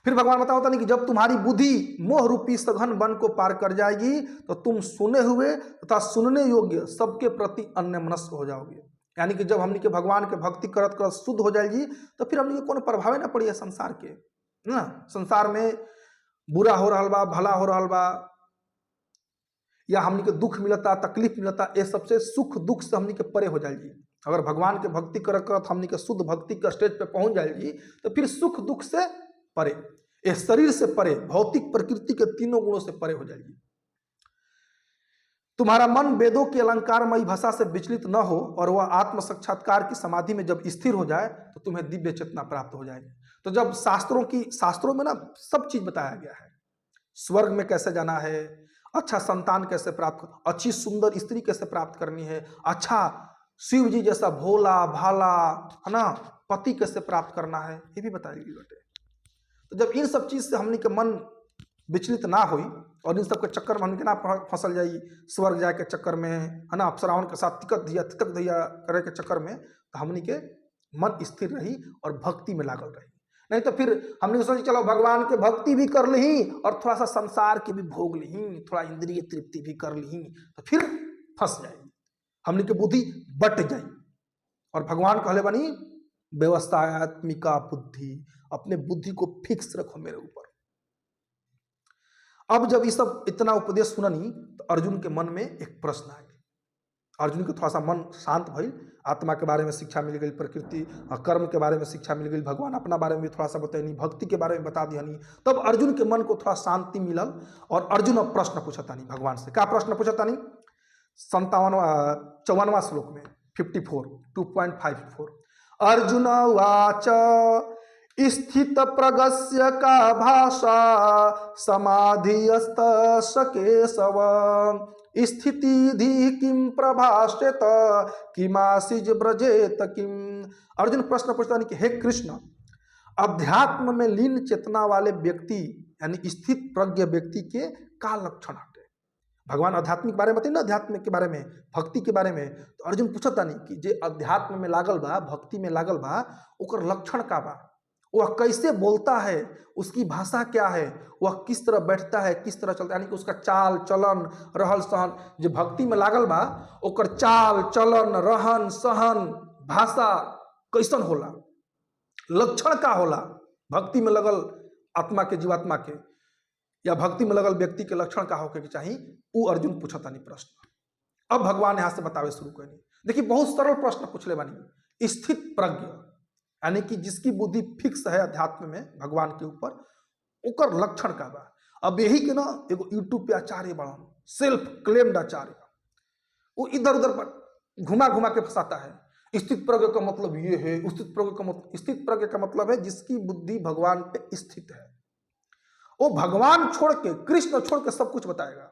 फिर भगवान बताता नहीं कि जब तुम्हारी बुद्धि मोह रूपी सघन वन को पार कर जाएगी तो तुम सुने हुए तथा सुनने योग्य सबके प्रति अन्यमनस्क हो जाओगे। यानी कि जब हमनी के भगवान के भक्ति करत करत शुद्ध हो जाएगी तो फिर हमनी के कोनो प्रभाव ना पड़ी है संसार के, ना संसार में बुरा हो रहा बा, भला हो रहा बा, या हमनी के दुख मिलता, तकलीफ मिलता, ये सबसे सुख दुख से हमनी के परे हो जाएगी। अगर भगवान के भक्ति करत करत हमनी के शुद्ध भक्ति के स्टेज पे पहुंच जाएगी तो फिर सुख दुख से परे, ये शरीर से परे, भौतिक प्रकृति के तीनों गुणों से परे हो जाएगी। तुम्हारा मन वेदों की अलंकारमयी भाषा से विचलित न हो और वह आत्म साक्षात्कार की समाधि में जब स्थिर हो जाए तो तुम्हें दिव्य चेतना प्राप्त हो जाएगी। तो जब शास्त्रों में ना सब चीज बताया गया है, स्वर्ग में कैसे जाना है, अच्छा संतान कैसे प्राप्त, अच्छी सुंदर स्त्री कैसे प्राप्त करनी है, अच्छा शिव जी जैसा भोला भाला, है ना, पति कैसे प्राप्त करना है, ये भी बताया गया बटे। तो जब इन सब चीज से हमनी के मन विचलित ना हुई और इन सब के चक्कर में हमनी के ना फसल जाई, स्वर्ग जाए के चक्कर में, है ना, अप्सराओं के साथ तिकत धिया तितक धिया करे के चक्कर में, तो हमनी के मन स्थिर रही और भक्ति में लागल रही। नहीं तो फिर हमने सोची चलो भगवान के भक्ति भी कर ली और थोड़ा सा संसार के भी भोग ली, थोड़ा इंद्रिय तृप्ति भी कर ली, तो फिर फंस जाएगी, हमने के बुद्धि बट जाएगी। और भगवान कहले बनी व्यवस्थात्मिका बुद्धि, अपने बुद्धि को फिक्स रखो मेरे ऊपर। अब जब ये सब इतना उपदेश सुननी तो अर्जुन के मन में एक प्रश्न आया। अर्जुन के थोड़ा सा मन शांत भइल, आत्मा के बारे में शिक्षा मिल गई, प्रकृति और कर्म के बारे में शिक्षा मिल गई, भगवान अपना बारे में भी थोड़ा सा बतैनी, भक्ति के बारे में बता दिहनी। तब अर्जुन के मन को थोड़ा शांति मिलल और अर्जुन अब प्रश्न पूछतानी भगवान से। का प्रश्न पूछतानी? 54वां श्लोक में, 54 2.54। अर्जुन उवाच स्थित प्रगस्य का भाषा समाधियस्तस्य केशव स्थिति धी किम प्रभाषेत किमासिज ब्रजेत किम। अर्जुन प्रश्न पूछता है कि हे कृष्ण, अध्यात्म में लीन चेतना वाले व्यक्ति यानी स्थित प्रज्ञ व्यक्ति के का लक्षण हटे। भगवान आध्यात्मिक बारे में बताई ना, अध्यात्म के बारे में, भक्ति के बारे में। तो अर्जुन पूछता नहीं कि जे अध्यात्म में लागल बा, भक्ति में लागल बा, ओकर लक्षण का बा, वह कैसे बोलता है, उसकी भाषा क्या है, वह किस तरह बैठता है, किस तरह चलता है, यानी कि उसका चाल चलन रहन सहन। जो भक्ति में लागल बा ओकर चाल चलन रहन सहन भाषा कैसन होला, लक्षण का होला भक्ति में लगल आत्मा के, जीवात्मा के, या भक्ति में लगल व्यक्ति के लक्षण का होके के चाही, उ अर्जुन पूछतानी प्रश्न। अब भगवान यहाँ से बतावे शुरू करनी। देखिए बहुत सरल प्रश्न पूछले बानी। स्थित प्रज्ञ यानी कि जिसकी बुद्धि फिक्स है अध्यात्म में भगवान के ऊपर, ओकर लक्षण का बा। अब यही के ना एगो यूट्यूब पे आचार्य बड़न, सेल्फ क्लेम्ड आचार्य, वो इधर उधर पर घुमा घुमा के फंसाता है। स्थित प्रज्ञ का मतलब ये है, स्थित प्रज्ञ का मतलब, स्थित प्रज्ञ का मतलब है जिसकी बुद्धि भगवान पे स्थित है। वो भगवान छोड़ के, कृष्ण छोड़ के सब कुछ बताएगा,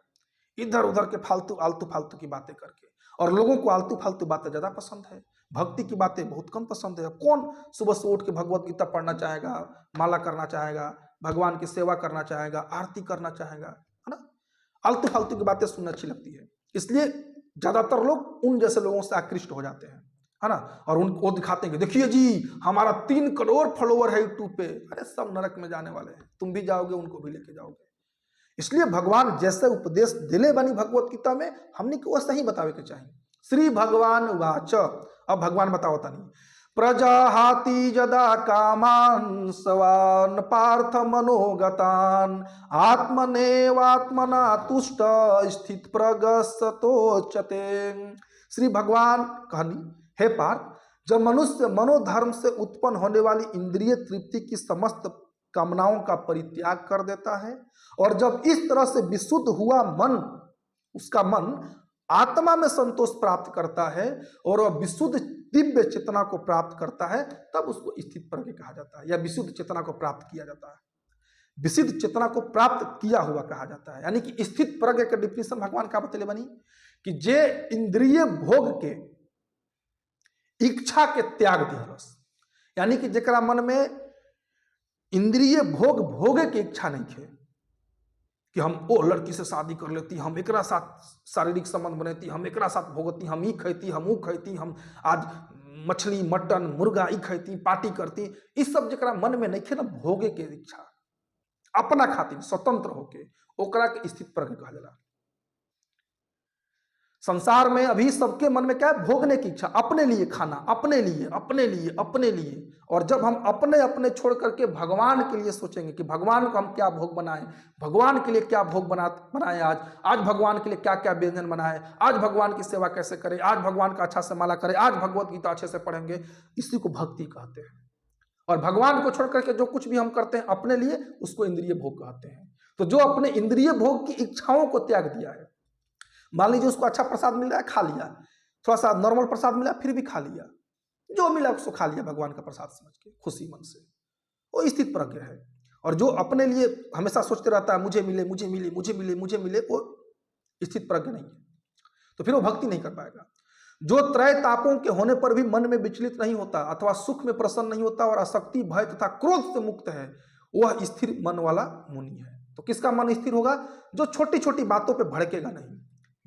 इधर उधर के फालतू आलतू फालतू की बातें करके। और लोगों को आलतू फालतू बातें ज़्यादा पसंद है, भक्ति की बातें बहुत कम पसंद है। कौन सुबह से उठ के भगवत गीता पढ़ना चाहेगा, माला करना चाहेगा, भगवान की सेवा करना चाहेगा, आरती करना चाहेगा, है ना। आलतू फालतू की बातें सुनना अच्छी लगती है, इसलिए ज़्यादातर लोग उन जैसे लोगों से आकृष्ट हो जाते हैं, है ना। और उनको दिखाते हैं कि देखिए जी हमारा 3 करोड़ फॉलोअर है यूट्यूब पे। अरे सब नरक में जाने वाले हैं, तुम भी जाओगे, उनको भी लेके जाओगे। इसलिए भगवान जैसे उपदेश दिले बनी भगवत गीता में, हमने को वह सही बतावे के चाहिए। श्री भगवान वाच, अब भगवान बताओ तनी, प्रजाहाति जदा कामान सवान पार्थ मनोगतान आत्मनेवात्मना तुष्ट स्थित प्रगसतोचते। श्री भगवान कहनी, हे पार्थ, जब मनुष्य मनोधर्म से उत्पन्न होने वाली इंद्रिय तृप्ति की समस्त कामनाओं का परित्याग कर देता है और जब इस तरह से विशुद्ध हुआ मन, उसका मन आत्मा में संतोष प्राप्त करता है और वह विशुद्ध दिव्य चेतना को प्राप्त करता है, तब उसको स्थित प्रज्ञ कहा जाता है या विशुद्ध चेतना को प्राप्त किया जाता है, विशुद्ध चेतना को प्राप्त किया हुआ कहा जाता है। यानी कि स्थित प्रज्ञ के डिफिनेशन भगवान का बतले बनी कि जे इंद्रिय भोग के इच्छा के त्याग दिहलस, यानी कि जरा मन में इंद्रिय भोग भोगे के इच्छा नहीं है कि हम ओ लड़की से शादी कर लेती, हम एकरा साथ शारीरिक संबंध बनती, हम एकरा साथ भोगती, हम ई खैती, हम ऊ खैती, हम आज मछली मटन मुर्गा ई खैती, पार्टी करती, इस सब जरा मन में नहीं खे ना भोगे के इच्छा, अपना खातिर स्वतंत्र होके, ओकरा के स्थित प्रज्ञ कहल जाला। संसार में अभी सबके मन में क्या है? भोगने की इच्छा, अपने लिए खाना, अपने लिए, अपने लिए, अपने लिए। और जब हम अपने अपने छोड़ करके भगवान के लिए सोचेंगे कि भगवान को हम क्या भोग बनाएं, भगवान के लिए क्या भोग बनाएं, आज आज भगवान के लिए क्या क्या व्यंजन बनाएं, आज भगवान की सेवा कैसे करें, आज भगवान का अच्छा से माला करें, आज भगवत गीता अच्छे से पढ़ेंगे, इसी को भक्ति कहते हैं। और भगवान को छोड़ करके जो कुछ भी हम करते हैं अपने लिए, उसको इंद्रिय भोग कहते हैं। तो जो अपने इंद्रिय भोग की इच्छाओं को त्याग दिया है, मान लीजिए उसको अच्छा प्रसाद मिल रहा है, खा लिया, थोड़ा सा नॉर्मल प्रसाद मिला फिर भी खा लिया, जो मिला उसको खा लिया भगवान का प्रसाद समझ के खुशी मन से, वो स्थित प्रज्ञ है। और जो अपने लिए हमेशा सोचते रहता है मुझे मिले, मुझे मिले, मुझे मिले, मुझे मिले, वो स्थित प्रज्ञ नहीं है, तो फिर वो भक्ति नहीं कर पाएगा। जो त्रय तापों के होने पर भी मन में विचलित नहीं होता अथवा सुख में प्रसन्न नहीं होता और आसक्ति भय तथा क्रोध से मुक्त है, वह स्थिर मन वाला मुनि है। तो किसका मन स्थिर होगा? जो छोटी छोटी बातों पर भड़केगा नहीं,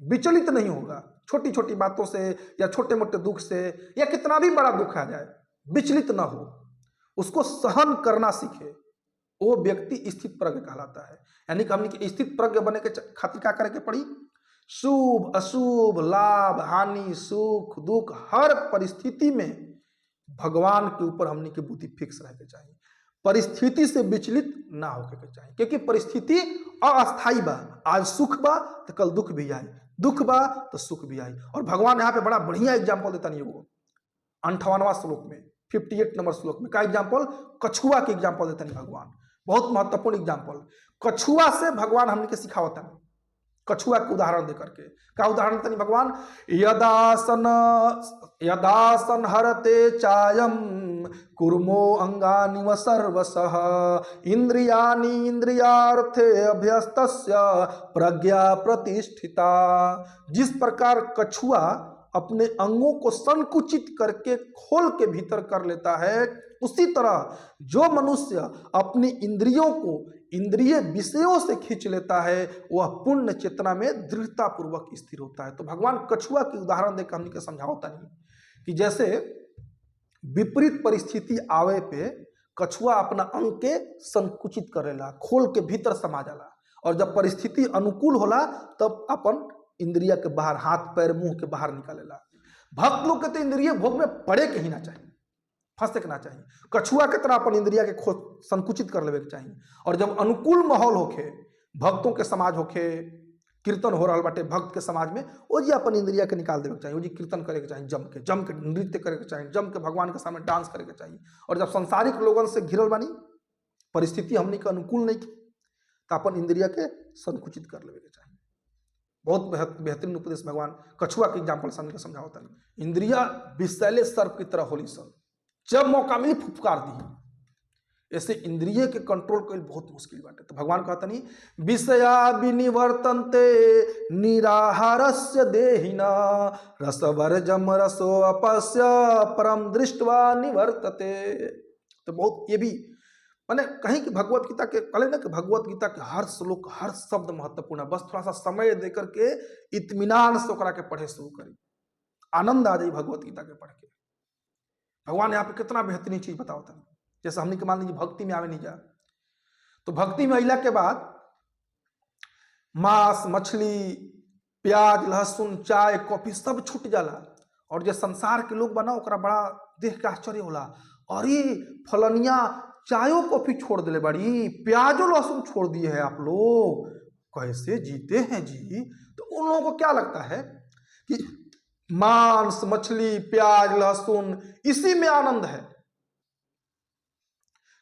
विचलित नहीं होगा, छोटी छोटी बातों से या छोटे मोटे दुख से या कितना भी बड़ा दुख आ जाए विचलित ना हो, उसको सहन करना सीखे, वो व्यक्ति स्थित प्रज्ञ कहलाता है। यानी कि हमने स्थित प्रज्ञ बने के खातिर क्या करे के पड़ी? शुभ अशुभ, लाभ हानि, सुख दुख, हर परिस्थिति में भगवान के ऊपर हमने की बुद्धि फिक्स रह के चाहिए, परिस्थिति से विचलित ना होके के चाहिए, क्योंकि परिस्थिति अस्थायी बा, आज सुख बा तो कल दुख भी आए, दुख बा तो सुख भी आई। और भगवान यहाँ पे बड़ा बढ़िया एग्जाम्पल देता नहीं वो 58वां श्लोक में, 58 नंबर श्लोक में का एग्जाम्पल, कछुआ के एग्जाम्पल देता नहीं भगवान। बहुत महत्वपूर्ण एग्जाम्पल कछुआ से भगवान हमने के सिखावता है, कछुआ के उदाहरण दे करके। का उदाहरण देता नहीं भगवान, यदासन यदासन हरते चायम कुर्मो अंगानि सर्वशः इंद्रियाणि इंद्रियार्थे अभ्यस्तस्य प्रज्ञा प्रतिष्ठिता। जिस प्रकार कछुआ अपने अंगों को संकुचित करके खोल के भीतर कर लेता है, उसी तरह जो मनुष्य अपनी इंद्रियों को इंद्रिय विषयों से खींच लेता है वह पुण्य चेतना में दृढ़ता पूर्वक स्थिर होता है। तो भगवान कछुआ के उदाहरण देकर हमने के समझाता नहीं कि जैसे विपरीत परिस्थिति आवे पे कछुआ अपना अंग के संकुचित करेला, खोल के भीतर समा जाला, और जब परिस्थिति अनुकूल होला तब अपन इंद्रिया के बाहर, हाथ पैर मुंह के बाहर निकालेला। भक्त लोग के तो इंद्रिय भोग में पड़े के ही ना चाहिए, फंसे के ना चाहिए। कछुआ के तरह अपन इंद्रिया के संकुचित कर लेवे के चाहिए, और जब अनुकूल माहौल होखे, भक्तों के समाज होखे, कीर्तन हो रहा बाटे भक्त के समाज में, ओ जी अपन इंद्रिया के निकाल देवे के चाहिए, ओ जी कीर्तन करे के चाहिए, जम के नृत्य करे के चाहिए, जम के भगवान के सामने डांस करे के चाहिए। और जब संसारिक लोगन से घिरल बानी, परिस्थिति हमनी के अनुकूल नहीं तो अपन इंद्रिया के संकुचित कर लेवे के चाहिए। बहुत बेहतरीन उपदेश भगवान कछुआ के एग्जाम्पल से हमनी के समझावता है। इंद्रिया विषैले सर्प की तरह होली सन, जब मौका मिली फुफकार दी। ऐसे इंद्रिय के कंट्रोल कईल बहुत मुश्किल बाटे। तो भगवान कहता नहीं, विषया विनिवर्तन्ते निराहारस्य देहिना रसवर्जम रसो अपस्य परम दृष्ट्वा निवर्तते। तो बहुत ये भी माने कहीं कि भगवत गीता के कहले ना कि भगवत गीता के हर श्लोक हर शब्द महत्वपूर्ण है। बस थोड़ा सा समय दे करके इत्मीनान से ओकरा के पढ़े शुरू करी, आनंद आ जाए भगवत गीता के पढ़ के। भगवान यहाँ पे कितना बेहतरीन चीज बताओ था। जैसे हमने के मान लीजिए भक्ति में आवे नहीं जा, तो भक्ति में अला के बाद मांस मछली प्याज लहसुन चाय कॉफी सब छूट जाला। और जो संसार के लोग बना ओकरा बड़ा देख के आश्चर्य होला, अरे फलनिया चायो कॉफी छोड़ दिले बड़ी, प्याजो लहसुन छोड़ दिए हैं, आप लोग कैसे जीते हैं जी। तो उन लोगों को क्या लगता है कि मांस मछली प्याज लहसुन इसी में आनंद है,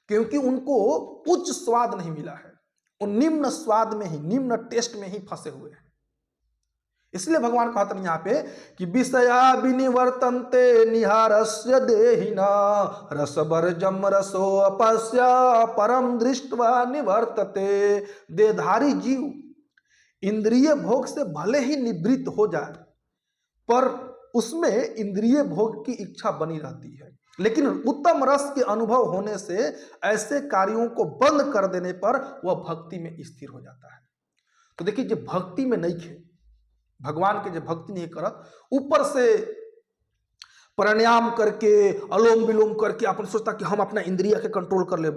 क्योंकि उनको उच्च स्वाद नहीं मिला है, वो निम्न स्वाद में ही, निम्न टेस्ट में ही फंसे हुए हैं। इसलिए भगवान कहते हैं यहाँ पे कि विषया विनिवर्तन्ते निहारस्य देहिना रसवर्जम रसो अपस्य परम दृष्ट्वा निवर्तते। देहधारी जीव इंद्रिय भोग से भले ही निवृत्त हो जाए, पर उसमें इंद्रिय भोग की इच्छा बनी रहती है। लेकिन उत्तम रस के अनुभव होने से ऐसे कार्यों को बंद कर देने पर वह भक्ति में स्थिर हो जाता है। तो देखिए, जो भक्ति में नहीं खे, भगवान के जो भक्ति नहीं करत, ऊपर से प्राणायाम करके अलोम विलोम करके अपन सोचता कि हम अपना इंद्रिया के कंट्रोल कर ले,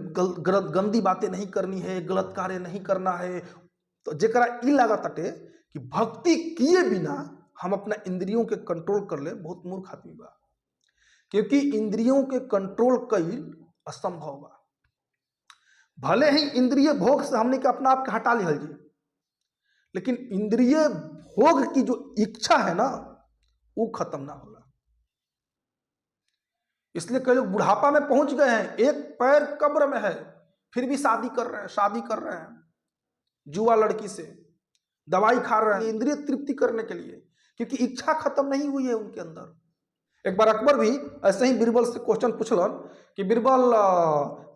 गंदी बातें नहीं करनी है, गलत कार्य नहीं करना है। तो जेकरा ई लागत अटे कि भक्ति किए बिना हम अपना इंद्रियों के कंट्रोल कर ले, बहुत मूर्ख आदमी बा, क्योंकि इंद्रियों के कंट्रोल कईल असंभव बा। भले ही इंद्रिय भोग से हमने के अपना आप के हटा लिहल जी, लेकिन इंद्रिय भोग की जो इच्छा है ना, वो खत्म ना होला। इसलिए कई लोग बुढ़ापा में पहुंच गए हैं, एक पैर कब्र में है, फिर भी शादी कर रहे हैं, शादी कर रहे हैं जुआ लड़की से, दवाई खा रहे हैं इंद्रिय तृप्ति करने के लिए, क्योंकि इच्छा खत्म नहीं हुई है उनके अंदर। एक बार अकबर भी ऐसे ही बीरबल से क्वेश्चन पूछलन कि बीरबल,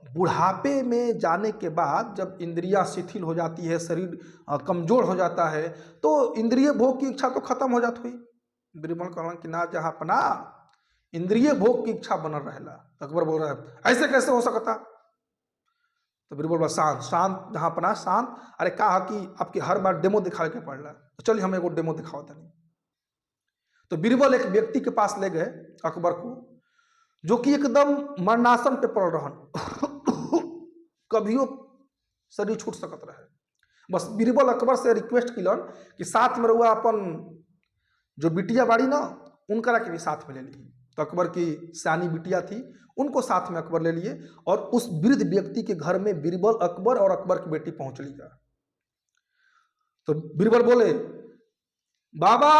बुढ़ापे में जाने के बाद जब इंद्रियां शिथिल हो जाती है, शरीर कमजोर हो जाता है, तो इंद्रिय भोग की इच्छा तो खत्म हो जाती हुई। बीरबल कहलन कि ना जहाँ अपना इंद्रिय भोग की इच्छा बनल रहेला। अकबर बोल रहा है ऐसे कैसे हो सकता? तो बीरबल बोला शांत शांत जहाँ अपना शांत, अरे कहा कि आपकी हर बार डेमो दिखावे के पड़ला, तो चलिए हम एगो डेमो दिखाओ तनी। तो बीरबल एक व्यक्ति के पास ले गए अकबर को, जो कि एकदम मरणासन पे पड़ल रहन, कभियो शरीर छूट सकत रहे। बस बीरबल अकबर से रिक्वेस्ट किलन कि साथ में रहुआ अपन जो बिटिया बाड़ी ना, उनकरा के भी साथ में ले ली। तो अकबर की सियानी बिटिया थी, उनको साथ में अकबर ले लिए, और उस वृद्ध व्यक्ति के घर में बीरबल, अकबर और अकबर की बेटी पहुंच ली। तो बीरबल बोले बाबा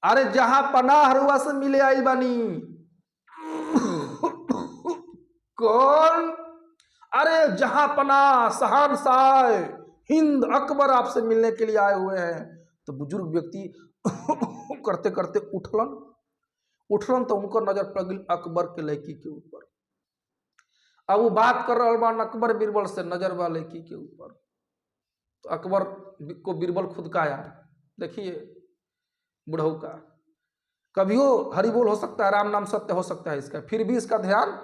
अरे जहां पनाह रुआ से मिले आई बानी। कौन? अरे जहां पनाह सहान साय हिंद अकबर आपसे मिलने के लिए आए हुए हैं। तो बुजुर्ग व्यक्ति करते करते उठलन, उठलन तो उनकर नजर पड़ गई अकबर के लड़की के ऊपर। अब वो बात कर रहा बा अकबर बीरबल से, नजर बा लड़की के ऊपर। तो अकबर को बीरबल खुद का आया, देखिए बुढ़ऊ का कभियो हरि बोल हो सकता है, राम नाम सत्य हो सकता है इसका, फिर भी इसका ध्यान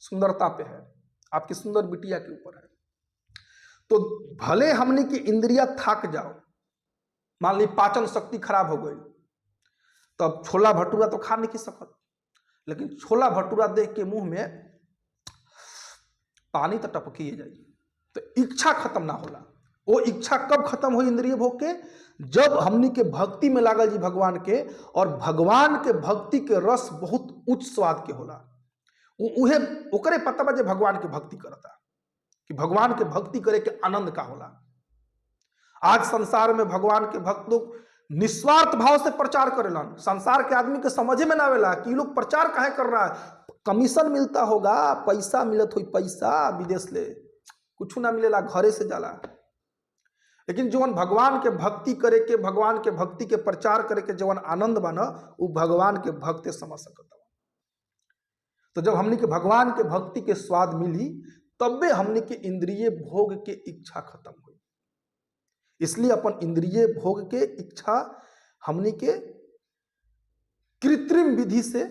सुंदरता पे है, आपकी सुंदर बिटिया के ऊपर है। तो भले हमने की इंद्रिया थक जाओ, मान ली पाचन शक्ति खराब हो गई, तब छोला भटूरा तो खा नहीं सकत, लेकिन छोला भटूरा देख के मुंह में पानी तो टपकी जाए, तो इच्छा खत्म ना होला। वो इच्छा कब खत्म हुई इंद्रिय भोग के? जब हमनी के भक्ति में लागल जी भगवान के, और भगवान के भक्ति के रस बहुत उच्च स्वाद के होला। वो उहे ओकरे पता बा जे भगवान के भक्ति करता, कि भगवान के भक्ति करे के आनंद का होला। आज संसार में भगवान के भक्त लोग निस्वार्थ भाव से प्रचार करेलन, संसार के आदमी के समझे में ना आवेला कि लोग प्रचार काहे कर रहा है। कमीशन मिलता होगा, पैसा मिलत हुई, पैसा विदेश ले कुछ ना मिलेला, घरे से जाला। लेकिन जवन भगवान के भक्ति करे के, भगवान के भक्ति के प्रचार करे के जवन आनंद बा ना, वो भगवान के भक्ति समझ सकता। तो जब हमनी के भगवान के भक्ति के स्वाद मिली, तबे हमनी के इंद्रिय भोग के इच्छा खत्म हुई। इसलिए अपन इंद्रिय भोग के इच्छा हमनी के कृत्रिम विधि से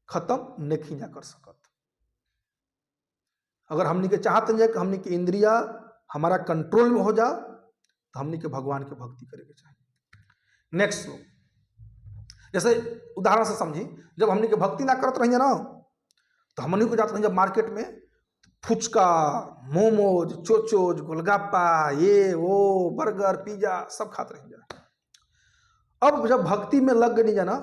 खत्म नहीं जा कर सकत। अगर हमनी के चाहते हैं कि हमनी के इंद्रिया हमारा कंट्रोल में हो जा, तो हमनी के भगवान के भक्ति करे के चाहिए। नेक्स्ट श्लोक, जैसे उदाहरण से समझी, जब हमनी के भक्ति ना करत रही ना, तो हमनी को जाते रही जब मार्केट में फुचका, मोमोज, चोचोज, गोलगप्पा, ये वो, बर्गर, पिज्जा सब खाते रही जा। अब जब भक्ति में लग गई जाना,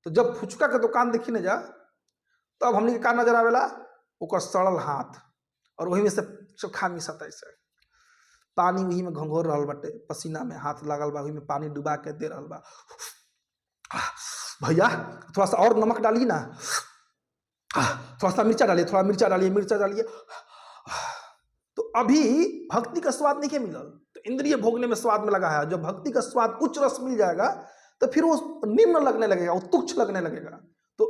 तो जब फुचका के दुकान देखी न जा, तो अब हमनी के का नजर आवेला? ओकर सड़ल हाथ, और वही में से चोखा मिसत ऐसे पानी वही में घंघोर रहल बाटे, पसीना में हाथ लागल बा, वही में पानी डुबा के दे रहल बा। भैया थोड़ा सा और नमक डालिए ना, थोड़ा सा मिर्चा डालिए, थोड़ा मिर्चा डालिए, मिर्चा डालिए। तो अभी भक्ति का स्वाद नहीं मिलल, तो इंद्रिय भोगने में स्वाद में लगा है। जब भक्ति का स्वाद उच्च रस मिल जाएगा, तो फिर वो निम्न लगने लगेगा, वो तुच्छ लगने लगेगा। तो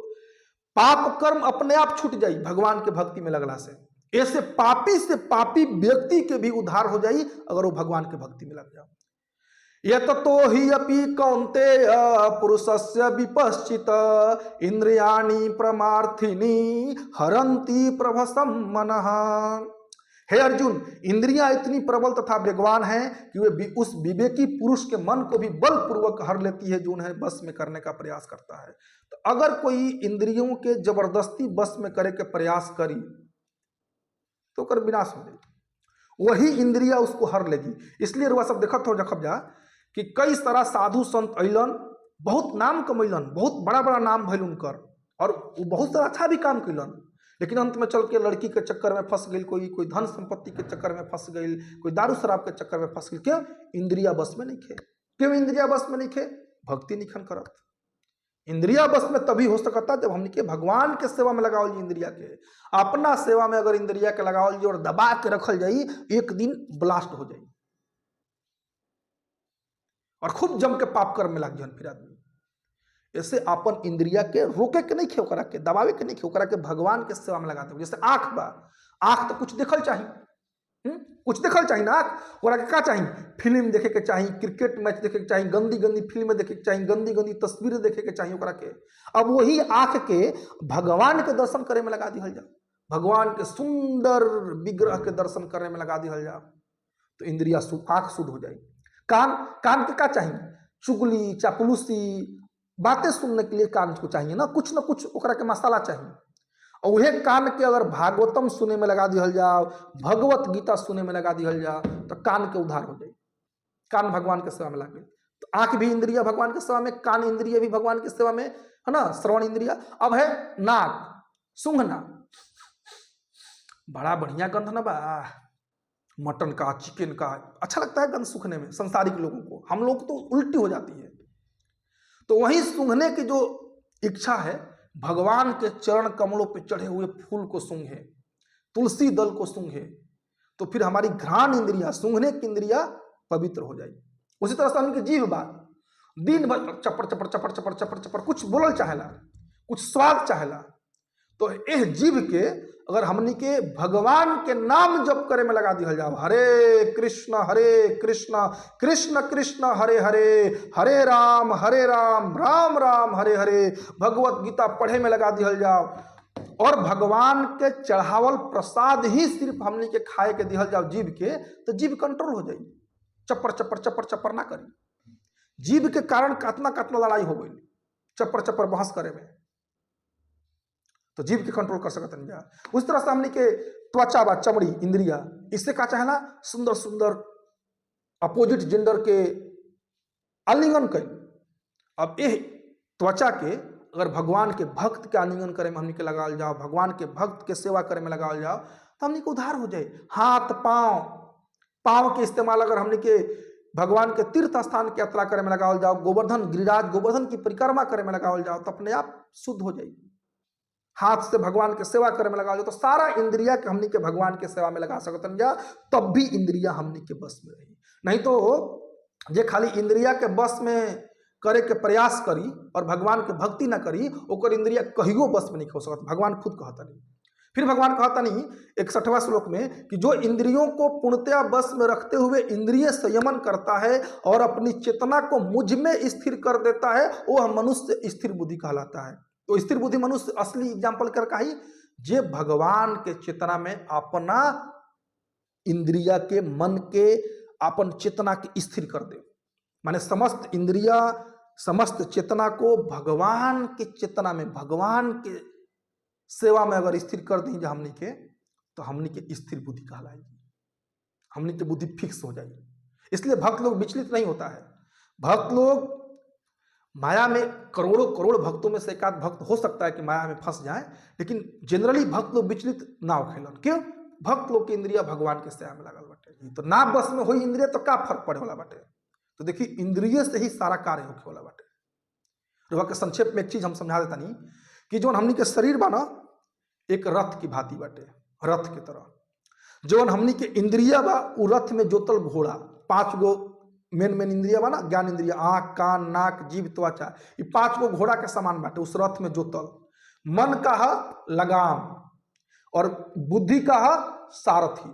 पाप कर्म अपने आप छूट जाई भगवान के भक्ति में लगला से। ऐसे पापी से पापी व्यक्ति के भी उद्धार हो जाई अगर वो भगवान के भक्ति में लग जाओ। यत तो ही अपि कौन्तेय पुरुषस्य विपश्चित इंद्रियाणि प्रमार्थिनी हरन्ति प्रभसम मनः। हे अर्जुन, इंद्रियां इतनी प्रबल तथा वेगवान हैं कि वे उस विवेकी पुरुष के मन को भी बलपूर्वक हर लेती है जो उन्हें बस में करने का प्रयास करता है। तो अगर कोई इंद्रियों के जबरदस्ती बस में करे के प्रयास करी तो कर विनाश हो जाए, वही इंद्रिया उसको हर लेगी। इसलिए रुआ सब देखत हो जखब जा कि कई सारा साधु संत अइलन, बहुत नाम कमैलन, बहुत बड़ा बड़ा नाम भइल उनकर, और वो बहुत सारा अच्छा भी काम कैलन, लेकिन अंत में चल के लड़की के चक्कर में फंस गई, कोई कोई धन संपत्ति के चक्कर में फंस गई, कोई दारू शराब के चक्कर में फंस गई। क्यों? इंद्रिया बस में नहीं खे। क्यों इंद्रिया बस में नहीं खे? भक्ति निखन करत। इंद्रिया बस में तभी हो सकता जब हमने के भगवान के सेवा में लगावल जी इंद्रिया के। अपना सेवा में अगर इंद्रिया के लगावल जी और दबा के रखल जाई, एक दिन ब्लास्ट हो जाई और खूब जम के पाप कर्म में लग जान फिर आदमी। ऐसे अपन इंद्रिया के रोके के नहीं खे, ओकरा के दबावे के नहीं खे, ओकरा के भगवान के सेवा में लगाते। जैसे आंख बा, आंख तो कुछ देखल चाही, कुछ देखल चाही ना आँख, ओकरा के का चाही? फिल्म देखे के चाही, क्रिकेट मैच देखे के चाही, गंदी गंदी फिल्म देखे के चाही, गंदी गंदी तस्वीर देखे के चाही ओकरा के। अब वही आँख के भगवान के दर्शन करे में लगा दिहल जाओ, भगवान के सुंदर विग्रह के दर्शन करे में लगा दिहल जाओ, तो इंद्रिया आँख शुद्ध हो जाए। कान, कान के का चाहिए? चुगली चापलूसी बातें सुनने के लिए कान को चाहिए ना, कुछ ना कुछ ओकरा के मसाला चाहिए। और वह कान के अगर भागवतम सुने में लगा दिहल जाओ, भगवत गीता सुने में लगा दिहल जाओ, तो कान के उद्धार हो जाए, कान भगवान के सेवा में लग गए। तो आंख भी इंद्रिया भगवान के सेवा में, कान इंद्रिय भी भगवान की सेवा में है ना, श्रवण इंद्रिया। अब है नाक, सूंघना, बड़ा बढ़िया गंध ना बा, मटन का, चिकन का अच्छा लगता है गंध सूंघने में संसारिक लोगों को, हम लोग तो उल्टी हो जाती है। तो वहीं सूंघने की जो इच्छा है, भगवान के चरण कमलों पे चढ़े हुए फूल को सूंघे, तुलसी दल को सूंघे, तो फिर हमारी घ्राण इंद्रिया, सूंघने की इंद्रिया पवित्र हो जाएगी। उसी तरह से हमके जीभ बा, दिन भर चपर चपर चपर चपर चपर चपर कुछ बोलल चाहेला, कुछ स्वाद चाहेला, तो एह जीभ के अगर हमनी के भगवान के नाम जप करे में लगा दिहल जाओ, हरे कृष्ण कृष्ण कृष्ण हरे हरे, हरे राम राम राम हरे हरे, भगवत गीता पढ़े में लगा दिहल जाओ, और भगवान के चढ़ावल प्रसाद ही सिर्फ हमनी के खाए के दिहल जाओ जीभ के, तो जीभ कंट्रोल हो जाई, चप्पर चप्पर चप्पर चप्पर ना करी। जीभ के कारण कतना कतना लड़ाई हो गई चप्पर चप्पर बहस करे में, तो जीभ के कंट्रोल कर सकत नहीं जा। उस तरह से हमनी के त्वचा बा, चमड़ी, इंद्रिया, इससे का चाहेला सुंदर सुंदर अपोजिट जेंडर के आलिंगन करी। अब एह त्वचा के अगर भगवान के भक्त के आलिंगन करे में हमनी के लगावल जाओ, भगवान के भक्त के सेवा करे में लगावल जाओ, तो हमनी के उद्धार हो जाए। हाथ पाँव, पाँव के इस्तेमाल अगर हमनी के भगवान के तीर्थ स्थान के यात्रा करे में लगावल जाओ, गोवर्धन गिरिराज गोवर्धन की परिक्रमा करे में लगावल जाओ, तो अपने आप शुद्ध हो जाएगी। हाथ से भगवान के सेवा करे में लगावल जाओ, तो सारा इंद्रिया के हमनी के भगवान के सेवा में लगा सकतन जा, तब भी इंद्रिया हमनी के बस में रही। नहीं तो जे खाली इंद्रिया के बस में करे के प्रयास करी और भगवान के भक्ति ना करी, ओकर इंद्रिया कहियो बस में नहीं हो सकत। भगवान खुद कहता नहीं। फिर भगवान कहता नहीं 61वां श्लोक में कि जो इंद्रियों को पूर्णतया बस में रखते हुए इंद्रिय संयमन करता है और अपनी चेतना को मुझ में स्थिर कर देता है, वह मनुष्य स्थिर बुद्धि कहलाता है। तो स्थिर बुद्धि मनुष्य असली एग्जाम्पल कर कही जे भगवान के चेतना में अपना इंद्रिया के मन के अपन चेतना के स्थिर कर दे, माने समस्त इंद्रिया समस्त चेतना को भगवान के चेतना में भगवान के सेवा में अगर स्थिर कर दी हमनी के, तो हमनी के स्थिर बुद्धि कहलाएगी, हमनी के बुद्धि फिक्स हो जाएगी। इसलिए भक्त लोग विचलित नहीं होता है। भक्त लोग माया में, करोड़ों करोड़ भक्तों में से एक आध भक्त हो सकता है कि माया में फंस जाए, लेकिन जनरली भक्त लोग विचलित ना होखेलन। क्यों? भक्त लोग के इंद्रिया भगवान के सेवा में लागल बाटे, तो ना बस में होई इंद्रिया तो का फर्क पड़े वाला बाटे। तो देखिए इंद्रिय से ही सारा कार्य होखे वाला बाटे। रुआ के संक्षेप में एक चीज हम समझा देता नहीं कि जौन हमनी के शरीर बा ना, एक रथ की भांति बाटे, रथ के तरह। जौन हमनी के इंद्रिया बा उ रथ में जोतल घोड़ा, 5 गो मेन मेन इंद्रिया बा ना, ज्ञान इंद्रिया, आँख कान नाक जीभ त्वचा, ये 5 गो घोड़ा के समान बाटे उस रथ में जोतल। मन का है लगाम और बुद्धि का है सारथी।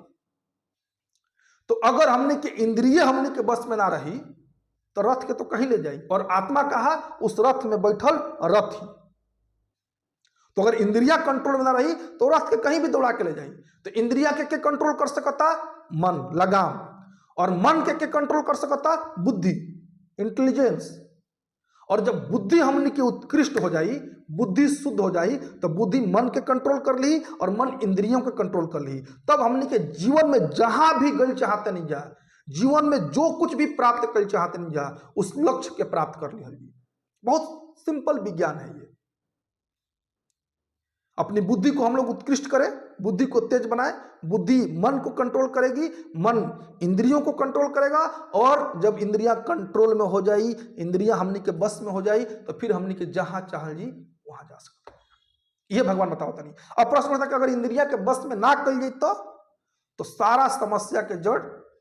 तो अगर हमने के इंद्रिय हमने के बस में ना रही तो रथ के तो कहीं ले जाई, और आत्मा का है उस रथ में बैठल रथी। तो अगर इंद्रिया कंट्रोल में ना रही तो रथ के कहीं भी दौड़ा के ले जाई। तो इंद्रिया के कंट्रोल कर सकता मन, लगाम, और मन के कंट्रोल कर सकता बुद्धि, इंटेलिजेंस। और जब बुद्धि हमने की उत्कृष्ट हो जाई, बुद्धि शुद्ध हो जाई, तो बुद्धि मन के कंट्रोल कर ली और मन इंद्रियों के कंट्रोल कर ली, तब हमने के जीवन में जहां भी गल चाहते नहीं जा, जीवन में जो कुछ भी प्राप्त कर चाहते नहीं जा, उस लक्ष्य के प्राप्त कर ली। बहुत सिंपल विज्ञान है ये। अपनी बुद्धि को हम लोग उत्कृष्ट करें, बुद्धि को तेज बनाएं, बुद्धि मन को कंट्रोल करेगी, मन इंद्रियों को कंट्रोल करेगा, और जब इंद्रियां कंट्रोल में हो जाई, इंद्रियां हमनी के बस में हो जाई, तो फिर हमनी के जहां चाहल जी वहां जा सकते हैं। ये भगवान बताओ नहीं। अब प्रश्न होता कि अगर इंद्रिया के बस में ना कल जाए तो सारा समस्या के जड़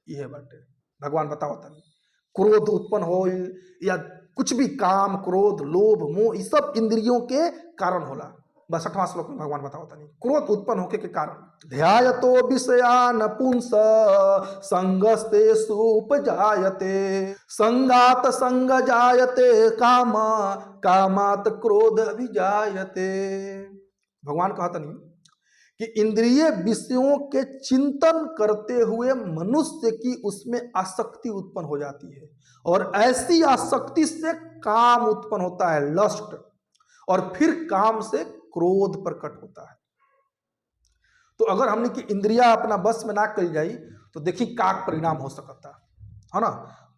यह बाटे। भगवान बताओ नहीं, क्रोध उत्पन्न हो या कुछ भी काम, क्रोध, लोभ, मोह, ये सब इंद्रियों के कारण होला। बस 8वां श्लोक में भगवान बताओ नहीं, क्रोध उत्पन्न होके के कारण ध्यायतो विषयान पुंस संगस्ते सुपजायते संगात संग जायते काम कामात क्रोध अभिजायते। भगवान कहता नहीं कि इंद्रिय विषयों के चिंतन करते हुए मनुष्य की उसमें आसक्ति उत्पन्न हो जाती है, और ऐसी आसक्ति से काम उत्पन्न होता है, लस्ट, और फिर काम से क्रोध प्रकट होता है। तो अगर हमने की इंद्रिया अपना बस में ना कल जाई तो देखी का परिणाम हो सकता है ना।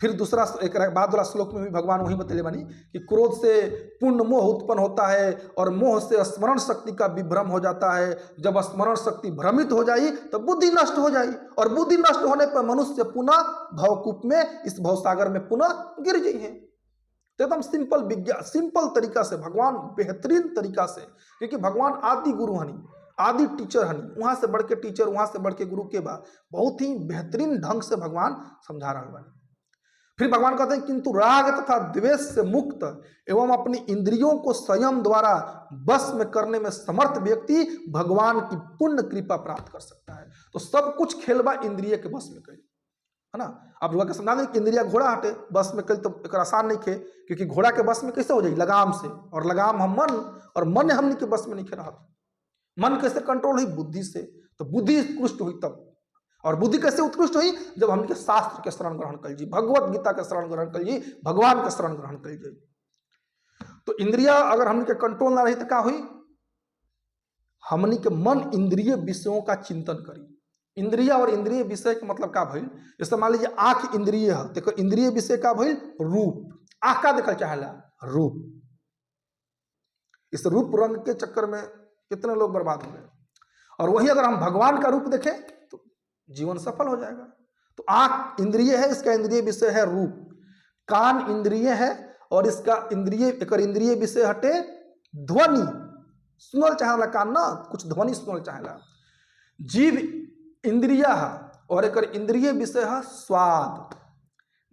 फिर दूसरा एक बाद वाला श्लोक में भी भगवान वही बतैले बानी कि क्रोध से पूर्ण मोह उत्पन्न होता है और मोह से स्मरण शक्ति का विभ्रम हो जाता है। जब स्मरण शक्ति भ्रमित हो जाई तो बुद्धि नष्ट हो जाई, और बुद्धि नष्ट होने पर मनुष्य पुनः भवकूप में, इस भवसागर में पुनः गिर जाई है। तो एकदम सिंपल विज्ञान, सिंपल तरीका से भगवान, बेहतरीन तरीका से, क्योंकि भगवान आदि गुरु हनी, आदि टीचर हनी, वहां से बढ़ के टीचर, वहां से बढ़ के गुरु के बाद बहुत ही बेहतरीन ढंग से भगवान समझा रहा बानी। फिर भगवान कहते हैं किंतु राग तथा द्वेष से मुक्त एवं अपनी इंद्रियों को संयम द्वारा वश में करने में समर्थ व्यक्ति भगवान की पुण्य कृपा प्राप्त कर सकता है। तो सब कुछ खेलबा इंद्रिय के वश में करी, है ना। अब लोग के समझा दें कि इंद्रिया घोड़ा हटे बस में कल तो एक आसान नहीं खे, क्योंकि घोड़ा के बस में कैसे हो जाए, लगाम से, और लगाम हम मन, और मन हमने के बस में नहीं खे रहा। मन कैसे कंट्रोल हुई, बुद्धि से, तो बुद्धि उत्कृष्ट हुई तब। और बुद्धि कैसे उत्कृष्ट हुई, जब हमने शास्त्र के शरण ग्रहण कर ली, भगवत गीता के शरण ग्रहण कर ली, भगवान के शरण ग्रहण कर ली। तो इंद्रिया अगर हमने के कंट्रोल ना रही तो क्या हुई, हमने के मन इंद्रिय विषयों का चिंतन करी। इंद्रिया और इंद्रिय विषय के मतलब का भइल, जैसे मान लीजिए आंख इंद्रिय है, देखो इंद्रिय विषय का भइल रूप, आंख का देखल चाहेला रूप। इस रूप रंग के चक्कर में कितने लोग बर्बाद हो गए। और वही अगर हम भगवान का रूप देखें तो जीवन सफल हो जाएगा। तो आंख इंद्रिय है, इसका इंद्रिय विषय है रूप। कान इंद्रिय है और इसका इंद्रिय, एक इंद्रिय विषय हटे ध्वनि, सुनल चाहेला कान ना, कुछ ध्वनि सुनल चाहेला। जीभ इंद्रिया है और एक इंद्रिय विषय है स्वाद।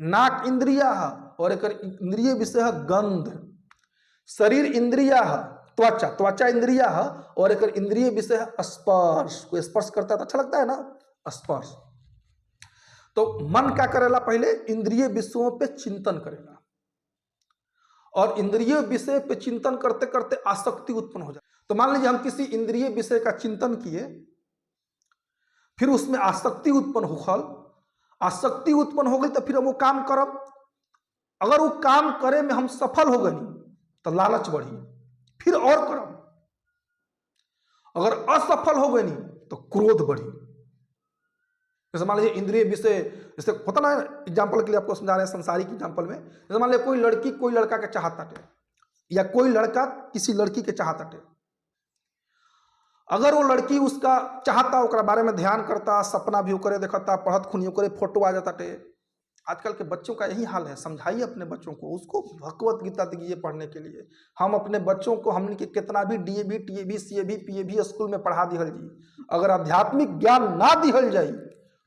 नाक इंद्रिया है और एक इंद्रिय विषय है गंध। शरीर इंद्रिया है त्वचा, त्वचा इंद्रिया है और एक इंद्रिय विषय है स्पर्श। कोई स्पर्श करता है तो अच्छा लगता है ना, स्पर्श। तो मन क्या करेला, पहले इंद्रिय विषयों पे चिंतन करेला, और इंद्रिय विषय पे चिंतन करते करते आसक्ति उत्पन्न हो जाए। तो मान लीजिए हम किसी इंद्रिय विषय का चिंतन किए, फिर उसमें आसक्ति उत्पन्न होखल, आसक्ति उत्पन्न हो गई तो फिर हम वो काम करब। अगर वो काम करे में हम सफल हो गई तो लालच बढ़ी, फिर और करब। अगर असफल हो गई तो क्रोध बढ़ी। जैसे मान लीजिए इंद्रिय विषय, जैसे होता ना, एग्जाम्पल के लिए आपको समझा रहे हैं संसारिक एग्जाम्पल में। जैसे मान लीजिए कोई लड़की कोई लड़का के चाहता टे, या कोई लड़का किसी लड़की के चाहता टे। अगर वो लड़की उसका चाहता, ओकरा बारे में ध्यान करता, सपना भी ओकरे देखता, पढ़त खुनी ओकरे फोटो आ जाता टे। आजकल के बच्चों का यही हाल है। समझाइए अपने बच्चों को, उसको भगवत गीता दीजिए पढ़ने के लिए। हम अपने बच्चों को, हमने के कितना भी D A V T A V C A V P A V school में पढ़ा दिहल जी, अगर आध्यात्मिक ज्ञान ना दिहल जाई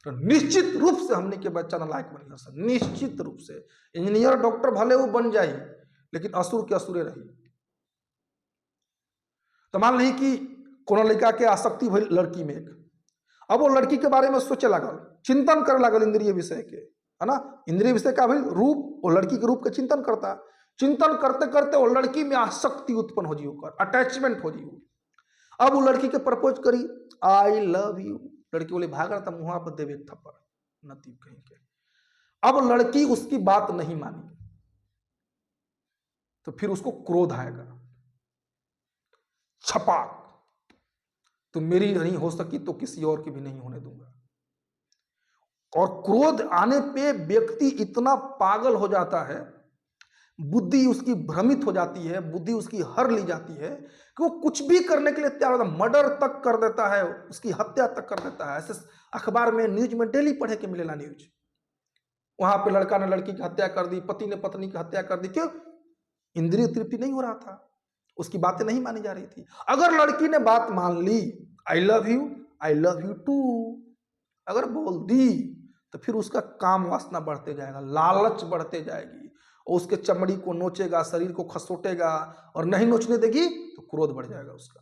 तो निश्चित रूप से हमने के बच्चा नालायक बनी सर, निश्चित रूप से। इंजीनियर डॉक्टर भले वो बन जाए, लेकिन असुर के असुरे रही। तो मान ली कि कोनो लड़का के आसक्ति भइल लड़की में एक, अब वो लड़की के बारे में सोचे लागल, चिंतन करे लागल इंद्रिय विषय के, है ना। इंद्रिय विषय का भइल रूप, वो लड़की के रूप के चिंतन करता, चिंतन करते करते वो लड़की में आसक्ति उत्पन्न हो जी, ओकर अटैचमेंट हो जी। अब वो लड़की के प्रपोज करी, I love you, लड़की बोली भाग रहा था, मुँह पर देवे एक थप्पड़ नतीब कहीं के। अब लड़की उसकी बात नहीं मानी तो फिर उसको क्रोध आएगा, छपाक, तो मेरी नहीं हो सकी तो किसी और की भी नहीं होने दूंगा। और क्रोध आने पे व्यक्ति इतना पागल हो जाता है, बुद्धि उसकी भ्रमित हो जाती है, बुद्धि उसकी हर ली जाती है कि वो कुछ भी करने के लिए तैयार होता है, मर्डर तक कर देता है, उसकी हत्या तक कर देता है। ऐसे अखबार में, न्यूज में डेली पढ़े के मिलेला न्यूज, वहां पे लड़का ने लड़की की हत्या कर दी, पति ने पत्नी की हत्या कर दी। क्यों? इंद्रिय तृप्ति नहीं हो रहा था, उसकी बातें नहीं मानी जा रही थी। अगर लड़की ने बात मान ली, I love you, I love you too, अगर बोल दी तो फिर उसका काम वासना बढ़ते जाएगा, लालच बढ़ते जाएगी, और उसके चमड़ी को नोचेगा, शरीर को खसोटेगा, और नहीं नोचने देगी तो क्रोध बढ़ जाएगा उसका।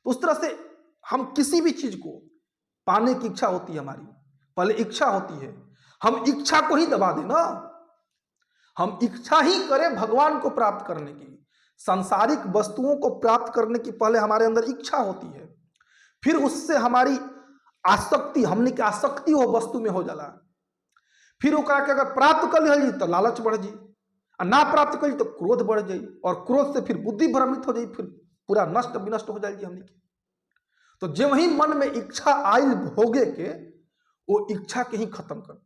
तो उस तरह से हम किसी भी चीज को पाने की इच्छा होती है हमारी, पहले इच्छा होती है, हम इच्छा को ही दबा देना, हम इच्छा ही करें भगवान को प्राप्त करने की, सांसारिक वस्तुओं को प्राप्त करने की पहले हमारे अंदर इच्छा होती है, फिर उससे हमारी आसक्ति, हमने की आसक्ति वो वस्तु में हो जाला, फिर ओकरा के अगर प्राप्त कर लिहल जी तो लालच बढ़ जी, और ना प्राप्त कर तो क्रोध बढ़ जाई, और क्रोध से फिर बुद्धि भ्रमित हो जाई, फिर पूरा नष्ट विनष्ट हो जाए जी हमने के। तो जब ही मन में इच्छा आयल भोगे के, वो इच्छा के ही खत्म कर दी।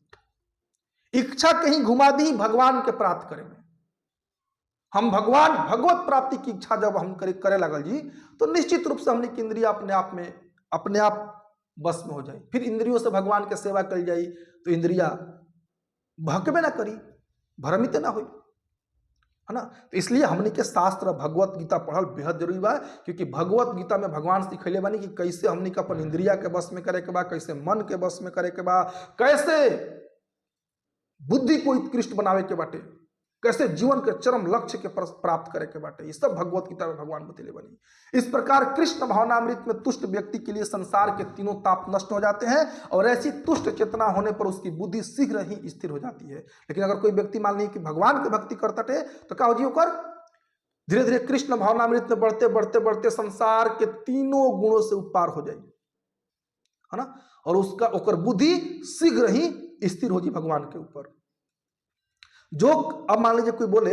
इच्छा कहीं घुमा दी भगवान के प्राप्त करे में। हम भगवान भगवत प्राप्ति की इच्छा जब हम करे लगल जी, तो निश्चित रूप से हमने की इंद्रिया अपने आप में अपने आप बस में हो जाए। फिर इंद्रियों से भगवान के सेवा कर जाई तो इंद्रिया भकबे ना करी, भ्रमित ना होई, है ना। तो इसलिए हमने के शास्त्र भगवत गीता पढ़ल बेहद जरूरी बा, क्योंकि भगवत गीता में भगवान सिखैले बानी कि कैसे हमने के अपन इंद्रिया के बस में करे के बा, कैसे मन के बस में करे के बा, कैसे बुद्धि को उत्कृष्ट बनावे के बाटे, कैसे जीवन के चरम लक्ष्य के प्राप्त करे के बाटे। ये सब भगवत गीता में भगवान बतैले बानी। इस प्रकार कृष्ण भावनामृत में तुष्ट व्यक्ति के लिए संसार के तीनों ताप नष्ट हो जाते हैं और ऐसी तुष्ट चेतना होने पर उसकी बुद्धि शीघ्र ही स्थिर हो जाती है। लेकिन अगर कोई व्यक्ति मान ली कि भगवान के भक्ति करता है तो क्या हो जी, ओकर धीरे धीरे कृष्ण भावनामृत में बढ़ते बढ़ते बढ़ते संसार के तीनों गुणों से पार हो जाएगी, है ना, और उसका ओकर बुद्धि शीघ्र ही स्थिर हो जी भगवान के ऊपर। जो अब मान लीजिए कोई बोले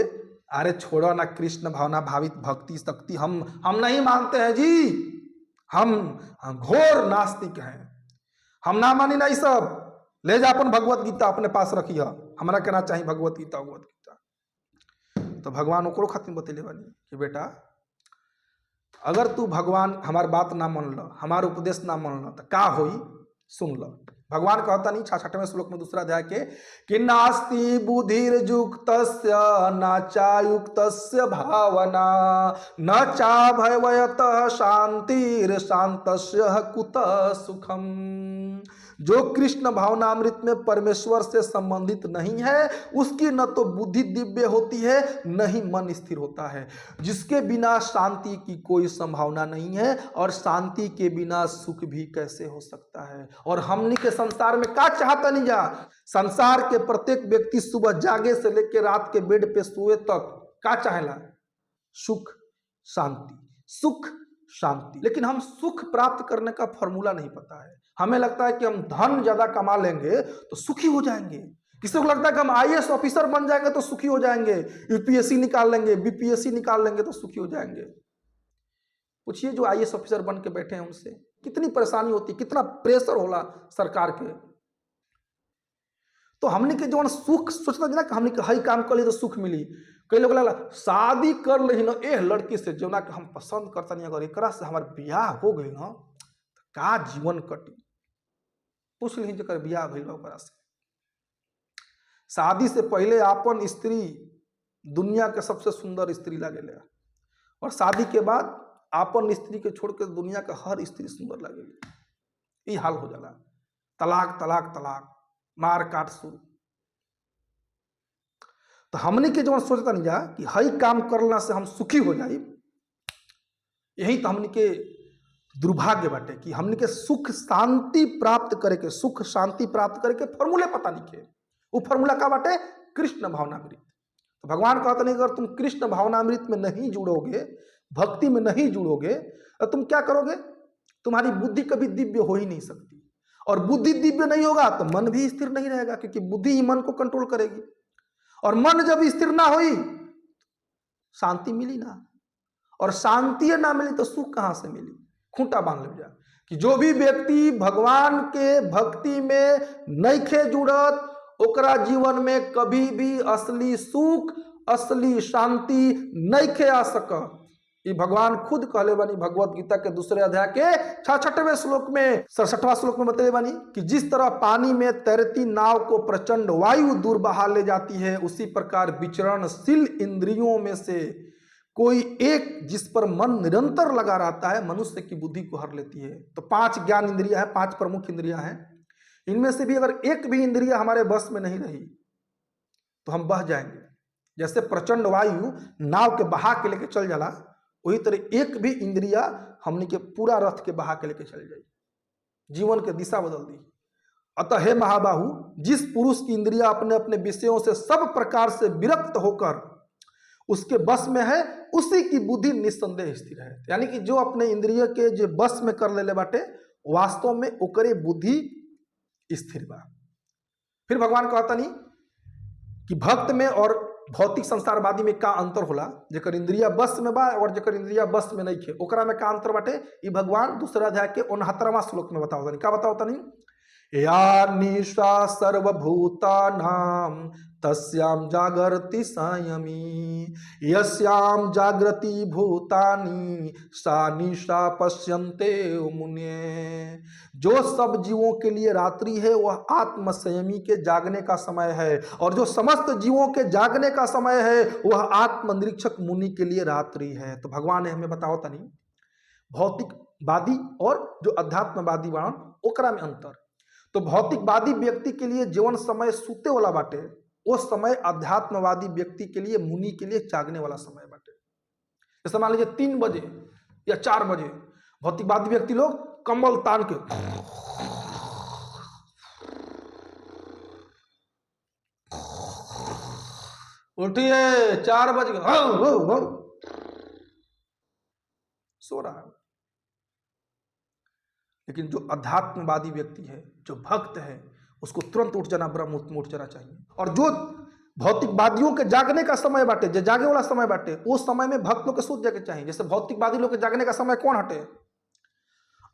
अरे छोड़ो ना कृष्ण भावना भावित भक्ति शक्ति हम नहीं मानते हैं जी, हम घोर नास्तिक हैं, हम ना मानी ना ये सब, ले जा अपन भगवत गीता अपने पास रखी है, हमरा के ना चाहिए भगवत गीता भगवत गीता। तो भगवान ओकरो खातिर बतैले बानी कि बेटा अगर तू भगवान हमार बात ना मान ल, हमार उपदेश ना मान ल तो का होई सुन ल। भगवान कहता नहीं 66वें श्लोक में दूसरा अध्याय के कि नास्ति बुद्धिर्युक्तस्य न चायुक्तस्य भावना न चा भयवयतः शांतिर शांतस्य कुतः सुखम। जो कृष्ण भावनामृत में परमेश्वर से संबंधित नहीं है उसकी न तो बुद्धि दिव्य होती है न ही मन स्थिर होता है, जिसके बिना शांति की कोई संभावना नहीं है और शांति के बिना सुख भी कैसे हो सकता है। और हमनी के संसार में का चाहता नहीं जा, संसार के प्रत्येक व्यक्ति सुबह जागे से लेकर रात के बेड पे सोए तक का चाहेला, सुख शांति, सुख शांति। लेकिन हम सुख प्राप्त करने का फॉर्मूला नहीं पता है। हमें लगता है कि हम धन ज्यादा कमा लेंगे तो सुखी हो जाएंगे, किसी को लगता है कि हम आईएएस ऑफिसर बन जाएंगे तो सुखी हो जाएंगे, यूपीएससी निकाल लेंगे, बीपीएससी निकाल लेंगे तो सुखी हो जाएंगे। पूछिए जो आईएएस ऑफिसर बन के बैठे हैं उनसे कितनी परेशानी होती, कितना प्रेशर होला सरकार के। तो हमने के जो सुख सोचना ना कि हमने के हई काम कर ली तो सुख मिली। कई लोग लगा शादी कर ली ना एह लड़की से जो ना कि हम पसंद करता नहीं, अगर एकरा से हमार बियाह हो गई ना तो का जीवन कटी। पूछ ली जकर बियाह भइल ओकरा से। शादी से पहले आपन स्त्री दुनिया के सबसे सुंदर स्त्री लागेले और शादी के बाद आपन स्त्री के छोड़ के दुनिया के हर स्त्री सुंदर लागेले। ये हाल हो जाला, तलाक तलाक तलाक, मार काट शुरू। तो हमने के जो सोचता नहीं जा कि हई काम करला से हम सुखी हो जाए, यही तो हमने के दुर्भाग्य बाटे कि हमने के सुख शांति प्राप्त करे के, सुख शांति प्राप्त करे के फॉर्मूले पता नहीं के। वो फॉर्मूला का बाटे, कृष्ण भावनामृत। तो भगवान कहते नहीं अगर तुम कृष्ण भावनामृत में नहीं जुड़ोगे, भक्ति में नहीं जुड़ोगे तो तुम क्या करोगे, तुम्हारी बुद्धि कभी दिव्य हो ही नहीं सकती। और बुद्धि दिव्य नहीं होगा तो मन भी स्थिर नहीं रहेगा, क्योंकि बुद्धि ही मन को कंट्रोल करेगी। और मन जब स्थिर ना हुई शांति मिली ना, और शांति ना मिली तो सुख कहां से मिली। खूंटा बांध ले जा कि जो भी व्यक्ति भगवान के भक्ति में नइखे जुड़त ओकरा जीवन में कभी भी असली सुख असली शांति नइखे आ सकत। ये भगवान खुद कहले बानी भगवत गीता के दूसरे अध्याय के 66वें श्लोक में, 67वां श्लोक में बतले बानी कि जिस तरह पानी में तैरती नाव को प्रचंड वायु दूर बहा ले जाती है, उसी प्रकार विचरणशील इंद्रियों में से कोई एक जिस पर मन निरंतर लगा रहता है मनुष्य की बुद्धि को हर लेती है। तो 5 ज्ञान इंद्रियां हैं, 5 प्रमुख इंद्रियां हैं, इनमें से भी अगर एक भी इंद्रिया हमारे बस में नहीं रही तो हम बह जाएंगे। जैसे प्रचंड वायु नाव के बहा के लेके चल जाला, वही तरह एक भी इंद्रिया हमने के पूरा रथ के बहा के लेके चल जाए, जीवन के दिशा बदल दी। अतः हे महाबाहु, जिस पुरुष की इंद्रिया अपने अपने विषयों से सब प्रकार से विरक्त होकर उसके बस में है, उसी की बुद्धि निस्संदेह स्थिर है। यानी कि जो अपने इंद्रिय के जो बस में कर लेले बाटे, वास्तव में ओकरे बुद्धि स्थिर बा। फिर भगवान कहता नहीं कि भक्त में और भौतिक संसारवादी में का अंतर होला, जेकर इंद्रिया बस में बा और जेकर इंद्रिया बस में नहीं खे, ओकरा में का अंतर बाटे, ई भगवान दूसरा अध्याय के 69वां श्लोक में बताओ तनी। का बताओ तनी? या निशा सर्वभूतानां तस्यां जागर्ति संयमी, यस्यां जागृति भूतानि सा निशा पश्यन्ते मुने। जो सब जीवों के लिए रात्रि है वह आत्मसंयमी के जागने का समय है, और जो समस्त जीवों के जागने का समय है वह आत्मनिरीक्षक मुनि के लिए रात्रि है। तो भगवान ने हमें बताओ तनी भौतिकवादी और जो अध्यात्मवादी बाड़न ओकरा में अंतर। तो भौतिकवादी व्यक्ति के लिए जीवन समय सूते वाला बाटे, वो समय अध्यात्मवादी व्यक्ति के लिए, मुनि के लिए जागने वाला समय बाटे। जैसे मान लीजिए 3 बजे या 4 बजे भौतिकवादी व्यक्ति लोग कंबल तान के उठिए, 4 बज गए, सो रहा है। लेकिन जो अध्यात्मवादी व्यक्ति है, जो भक्त है, उसको तुरंत उठ जाना, ब्रह्म मुहूर्त में उठ जाना चाहिए। और जो भौतिकवादियों के जागने का समय बाटे, जो जागे वाला समय बाटे, उस समय में भक्त लोग के सूत जाके चाहिए। जैसे भौतिकवादी लोग के जागने का समय कौन हटे,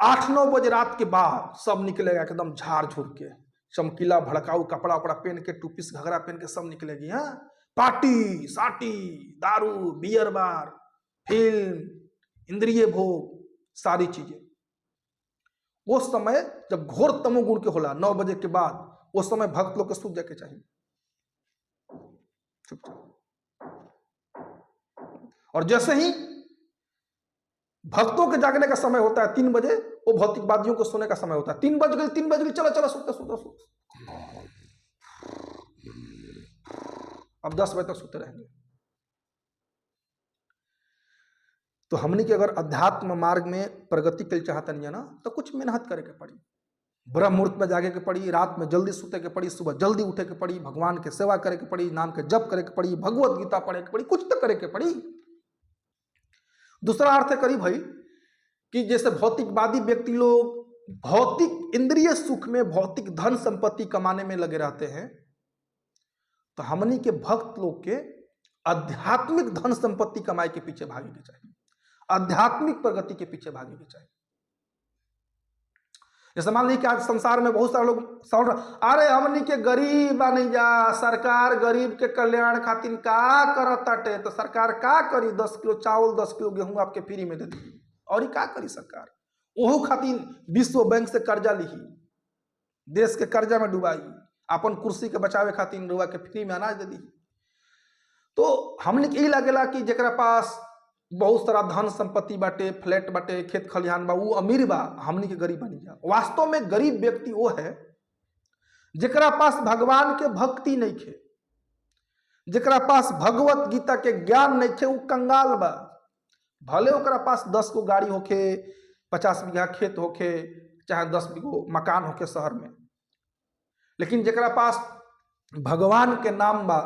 8-9 बजे रात के बाद सब निकलेगा एकदम झाड़ झूर के, चमकीला भड़काऊ कपड़ा उपड़ा पहन के, टूपीस घघरा पहन के सब निकलेगी। हाँ, पार्टी साटी, दारू, बियर बार, फिल्म, इंद्रिय भोग, सारी चीजें। वो समय जब घोर तमोगुण के होला 9 बजे के बाद, वो समय भक्त लोग के सूत जाके चाहिए चुपचाप। और जैसे ही भक्तों के जागने का समय होता है 3 बजे, वो भौतिकवादियों को सोने का समय होता है। 3 बज गए, 3 बज गए, चलो चलो सोते सोते सोते, अब 10 बजे तक सोते रहेंगे। तो हमने के अगर अध्यात्म मार्ग में प्रगति के लिए चाहता नहीं है ना, तो कुछ मेहनत करे के पड़ी, ब्रह्म मुहूर्त में जागे के पड़ी, रात में जल्दी सुते के पड़ी, सुबह जल्दी उठे के पड़ी, भगवान के सेवा करे के पड़ी, नाम के जप करे के पड़ी, भगवत गीता पढ़े के पड़ी, कुछ तो करे के पड़ी। दूसरा अर्थ करी भाई कि जैसे भौतिकवादी व्यक्ति लोग भौतिक इंद्रिय सुख में, भौतिक धन संपत्ति कमाने में लगे रहते हैं, तो हमनी के भक्त लोग के आध्यात्मिक धन संपत्ति कमाए के पीछे भागे के चाहिए, आध्यात्मिक प्रगति के पीछे भागे के चाहिए। जैसे मान लीजिए कि आज संसार में बहुत सारे लोग सवाल, अरे हमनी के गरीब बनी जा, सरकार गरीब के कल्याण खातिर का करताटे, तो सरकार का करी, 10 किलो चावल 10 किलो गेहूं आपके फ्री में दे दी, और का करी सरकार, ओहू खातिर विश्व बैंक से कर्जा ली, देश के कर्जा में डुबाई, अपन कुर्सी के बचावे खातिर रुआ के फ्री में अनाज दे दी। तो हमने के लगेला कि जरा पास बहुत सारा धन संपत्ति बाटे, फ्लैट बाटे, खेत खलिहान बा, वो अमीर बा, हमनी के गरीब बनी जा। वास्तव में गरीब व्यक्ति वो है जरा पास भगवान के भक्ति नहीं खे, जरा पास भगवत गीता के ज्ञान नहीं खे, वो कंगाल बा। भले ओकरा पास 10 गो गाड़ी होखे, 50 बीघा खेत होखे, चाहे 10 बीघो मकान होखे शहर में, लेकिन जरा पास भगवान के नाम बा,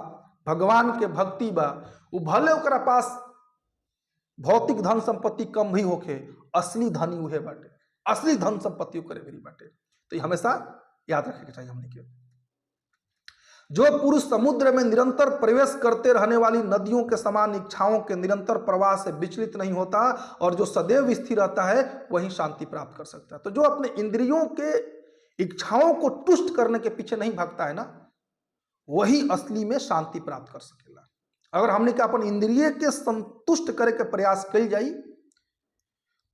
भगवान के भक्ति बा, वो भले ओकरा पास भौतिक धन संपत्ति कम भी होखे, असली धनी उहे बाटे, असली धन संपत्ति ओकरे भरी बाटे। तो ये हमेशा याद रखे के चाहिए हमने के। जो पुरुष समुद्र में निरंतर प्रवेश करते रहने वाली नदियों के समान इच्छाओं के निरंतर प्रवाह से विचलित नहीं होता और जो सदैव स्थिर रहता है, वही शांति प्राप्त कर सकता है। तो जो अपने इंद्रियों के इच्छाओं को तुष्ट करने के पीछे नहीं भागता है ना, वही असली में शांति प्राप्त कर सकेला। अगर हमने के अपन इंद्रिय के संतुष्ट करे के प्रयास कल जाई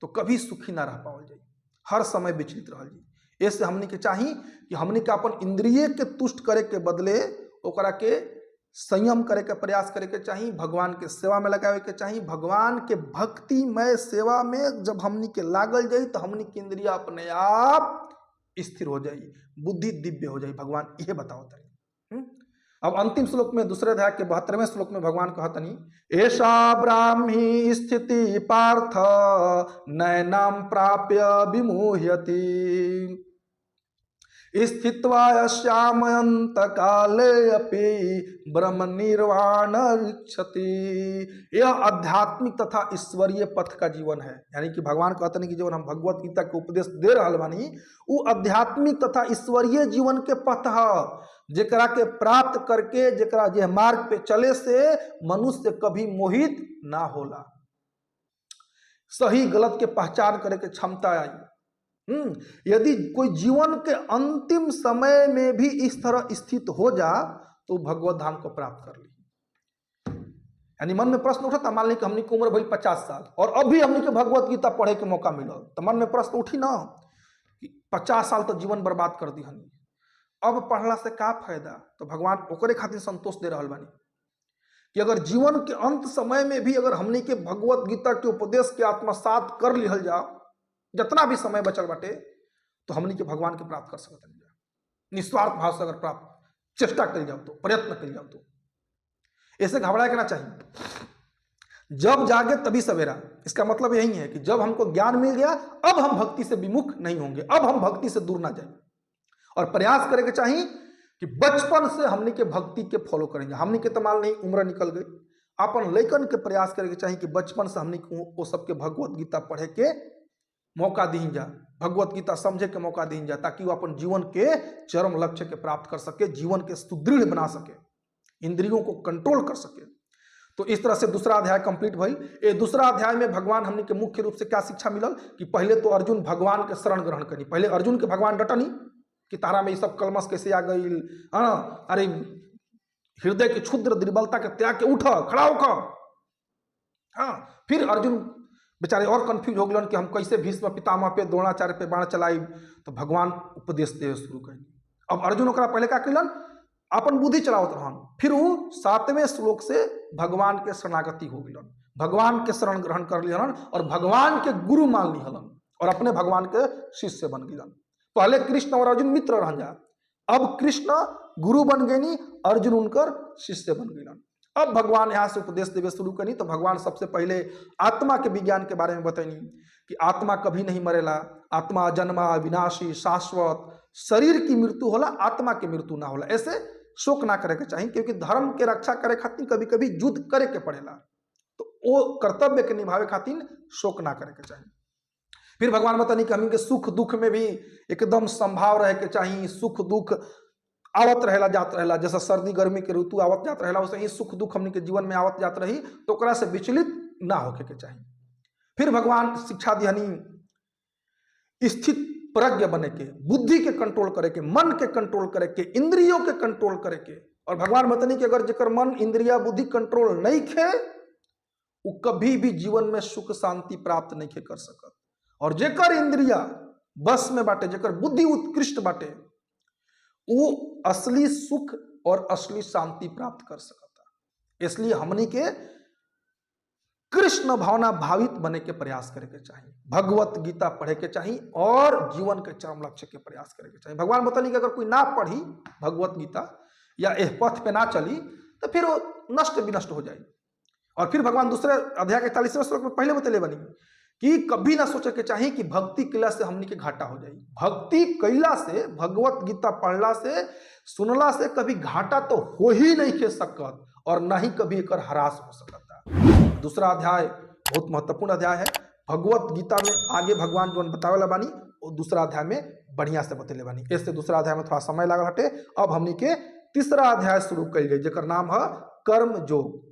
तो कभी सुखी ना रह पावल जाई, हर समय विचलित रह जाई। ऐसे हमने के चाही कि हमने के अपन इंद्रिय के तुष्ट करे के बदले ओकरा के संयम करे के प्रयास करे के चाही, भगवान के सेवा में लगावे के चाही। भगवान के भक्तिमय सेवा में जब हमने के लागल जाई तो हमने के इंद्रिय अपने आप स्थिर हो जाई, बुद्धि दिव्य हो जाई। भगवान यह बताओ तनी। अब अंतिम श्लोक में, दूसरे अध्याय के 72वें श्लोक में भगवान कहतनी, एषा ब्राह्मी स्थिति पार्थ नैनाम प्राप्य विमुह्यति स्थित्वा यस्यामयंत काले अपि ब्रह्म निर्वाण ऋक्षति। यह आध्यात्मिक तथा ईश्वरीय पथ का जीवन है। यानी कि भगवान कहते हैं कि जीवन हम भगवत गीता के उपदेश दे रहा बानी, वो आध्यात्मिक तथा ईश्वरीय जीवन के पथ है, जेकरा के प्राप्त करके, जेकरा जे मार्ग पे चले से मनुष्य कभी मोहित ना होला। सही गलत के पहचान करे के क्षमता आई, यदि कोई जीवन के अंतिम समय में भी इस तरह स्थित हो जा तो भगवत धाम को प्राप्त कर ली। यानी मन में प्रश्न उठता, मान ली कि हमनी के उम्र भइल 50 साल और अभी हमनी के भगवत गीता पढ़े के मौका मिलल, तो मन में प्रश्न उठी ना कि 50 साल तो जीवन बर्बाद कर दी हनी, अब पढ़ला से का फायदा। तो भगवान ओकरे खातिर संतोष दे रहल बानी कि अगर जीवन के अंत समय में भी अगर हमनी के भगवत गीता के उपदेश के आत्मसात कर लिहल जाओ, जितना भी समय बचल बाटे, तो हमनी के भगवान के प्राप्त कर सकत हनी। निस्वार्थ भाव से अगर प्राप्त चेष्टा कल जाओ तो, प्रयत्न कल जाओ तो, ऐसे घबराए के ना चाहिए। जब जागे तभी सवेरा, इसका मतलब यही है कि जब हमको ज्ञान मिल गया अब हम भक्ति से विमुख नहीं होंगे, अब हम भक्ति से दूर ना जाएं और प्रयास करे के चाहिए कि बचपन से हमनी के भक्ति के फॉलो करेंगे। हमनी के तो मान नहीं उम्र निकल गई, अपन लैकन के प्रयास करे के चाहिए कि बचपन से हमनी को वो सबके भगवत गीता पढ़े के मौका दी जा, भगवत गीता समझे के मौका दी जा, ताकि वो अपन जीवन के चरम लक्ष्य के प्राप्त कर सके, जीवन के सुदृढ़ बना सके, इंद्रियों को कंट्रोल कर सके। तो इस तरह से दूसरा अध्याय कंप्लीट भइल। ये दूसरा अध्याय में भगवान हमनी के मुख्य रूप से क्या शिक्षा मिलल कि पहले तो अर्जुन भगवान के शरण ग्रहण करी। पहले अर्जुन के भगवान डटनी कि तारा में ये सब कलमस कैसे आ गई, हाँ अरे हृदय के क्षुद्र दुर्बलता के त्याग के उठ खड़ा होकर। हाँ फिर अर्जुन बेचारे और कंफ्यूज हो गलन कि हम कैसे भीष्म पितामह पे द्रोणाचार्य पे बाण चलाई, तो भगवान उपदेश देवे शुरू कैली। अब अर्जुन ओकरा पहले का कैलन, अपन बुद्धि चलावत रहन, फिर वो 7वें श्लोक से भगवान के शरणागति हो गलन, भगवान के शरण ग्रहण कर लिहलन और भगवान के गुरु मान लिहलन और अपने भगवान के शिष्य बन गलन। पहले कृष्ण और अर्जुन मित्र रहन जा, अब कृष्ण गुरु बन गईनी, अर्जुन उनकर शिष्य बन गईलन। अब भगवान यहाँ से उपदेश देवे शुरू करी। तो भगवान सबसे पहले आत्मा के विज्ञान के बारे में बतैनी कि आत्मा कभी नहीं मरेला, आत्मा जन्मा अविनाशी शाश्वत, शरीर की मृत्यु होला आत्मा के मृत्यु ना होला। ऐसे शोक ना करे के चाहिए, क्योंकि धर्म के रक्षा करे खातिर कभी कभी युद्ध करे के पड़ेला, तो वो कर्तव्य के निभावे खातिर शोक ना करे के चाहिए। फिर भगवान बतानी कि हमके सुख दुख में भी एकदम संभाव रहे के चाहिए। सुख दुख आवत रहेला जात रहेला, जैसा सर्दी गर्मी के ऋतु आवत जात रहेला वैसे ही सुख दुख हमनी के जीवन में आवत जात रही, तो ओकरा से विचलित ना होके के चाहिए। फिर भगवान शिक्षा दिहनी स्थित प्रज्ञ बने के, बुद्धि के कंट्रोल करे के, मन के कंट्रोल करे के, इंद्रियों के कंट्रोल करे के। और भगवान बतानी कि अगर जेकर मन इंद्रिया बुद्धि कंट्रोल नहीं खे, वो कभी भी जीवन में सुख शांति प्राप्त नहीं खे कर सकत। और जेकर इंद्रिया बस में बाटे, जेकर बुद्धि उत्कृष्ट बाटे, वो असली सुख और असली शांति प्राप्त कर सकता। इसलिए हमनी के कृष्ण भावना भावित बने के प्रयास करे के चाहिए, भगवत गीता पढ़े के चाहिए और जीवन के चरम लक्ष्य के प्रयास करे के चाहिए। भगवान बतानी कि अगर कोई ना पढ़ी भगवत गीता या एह पथ पे ना चली तो फिर वो नष्ट विनष्ट हो जाए। और फिर भगवान दूसरे अध्याय के 40वें श्लोक में पहले बतले बनी कि कभी ना सोचे के चाहिए कि भक्ति कैला से हमनी के घाटा हो जाए। भक्ति कैला से, भगवत गीता पढ़ला से, सुनला से कभी घाटा तो हो ही नहीं के सकत और ना ही कभी एकर हरास हो सकता। दूसरा अध्याय बहुत महत्वपूर्ण अध्याय है। भगवत गीता में आगे भगवान जो बतावेला बानी वो दूसरा अध्याय में बढ़िया से बतैले बानी। इससे दूसरा अध्याय में थोड़ा समय लागल हटे। अब हमनी के तीसरा अध्याय शुरू कल जाए, जेकर नाम है कर्म योग।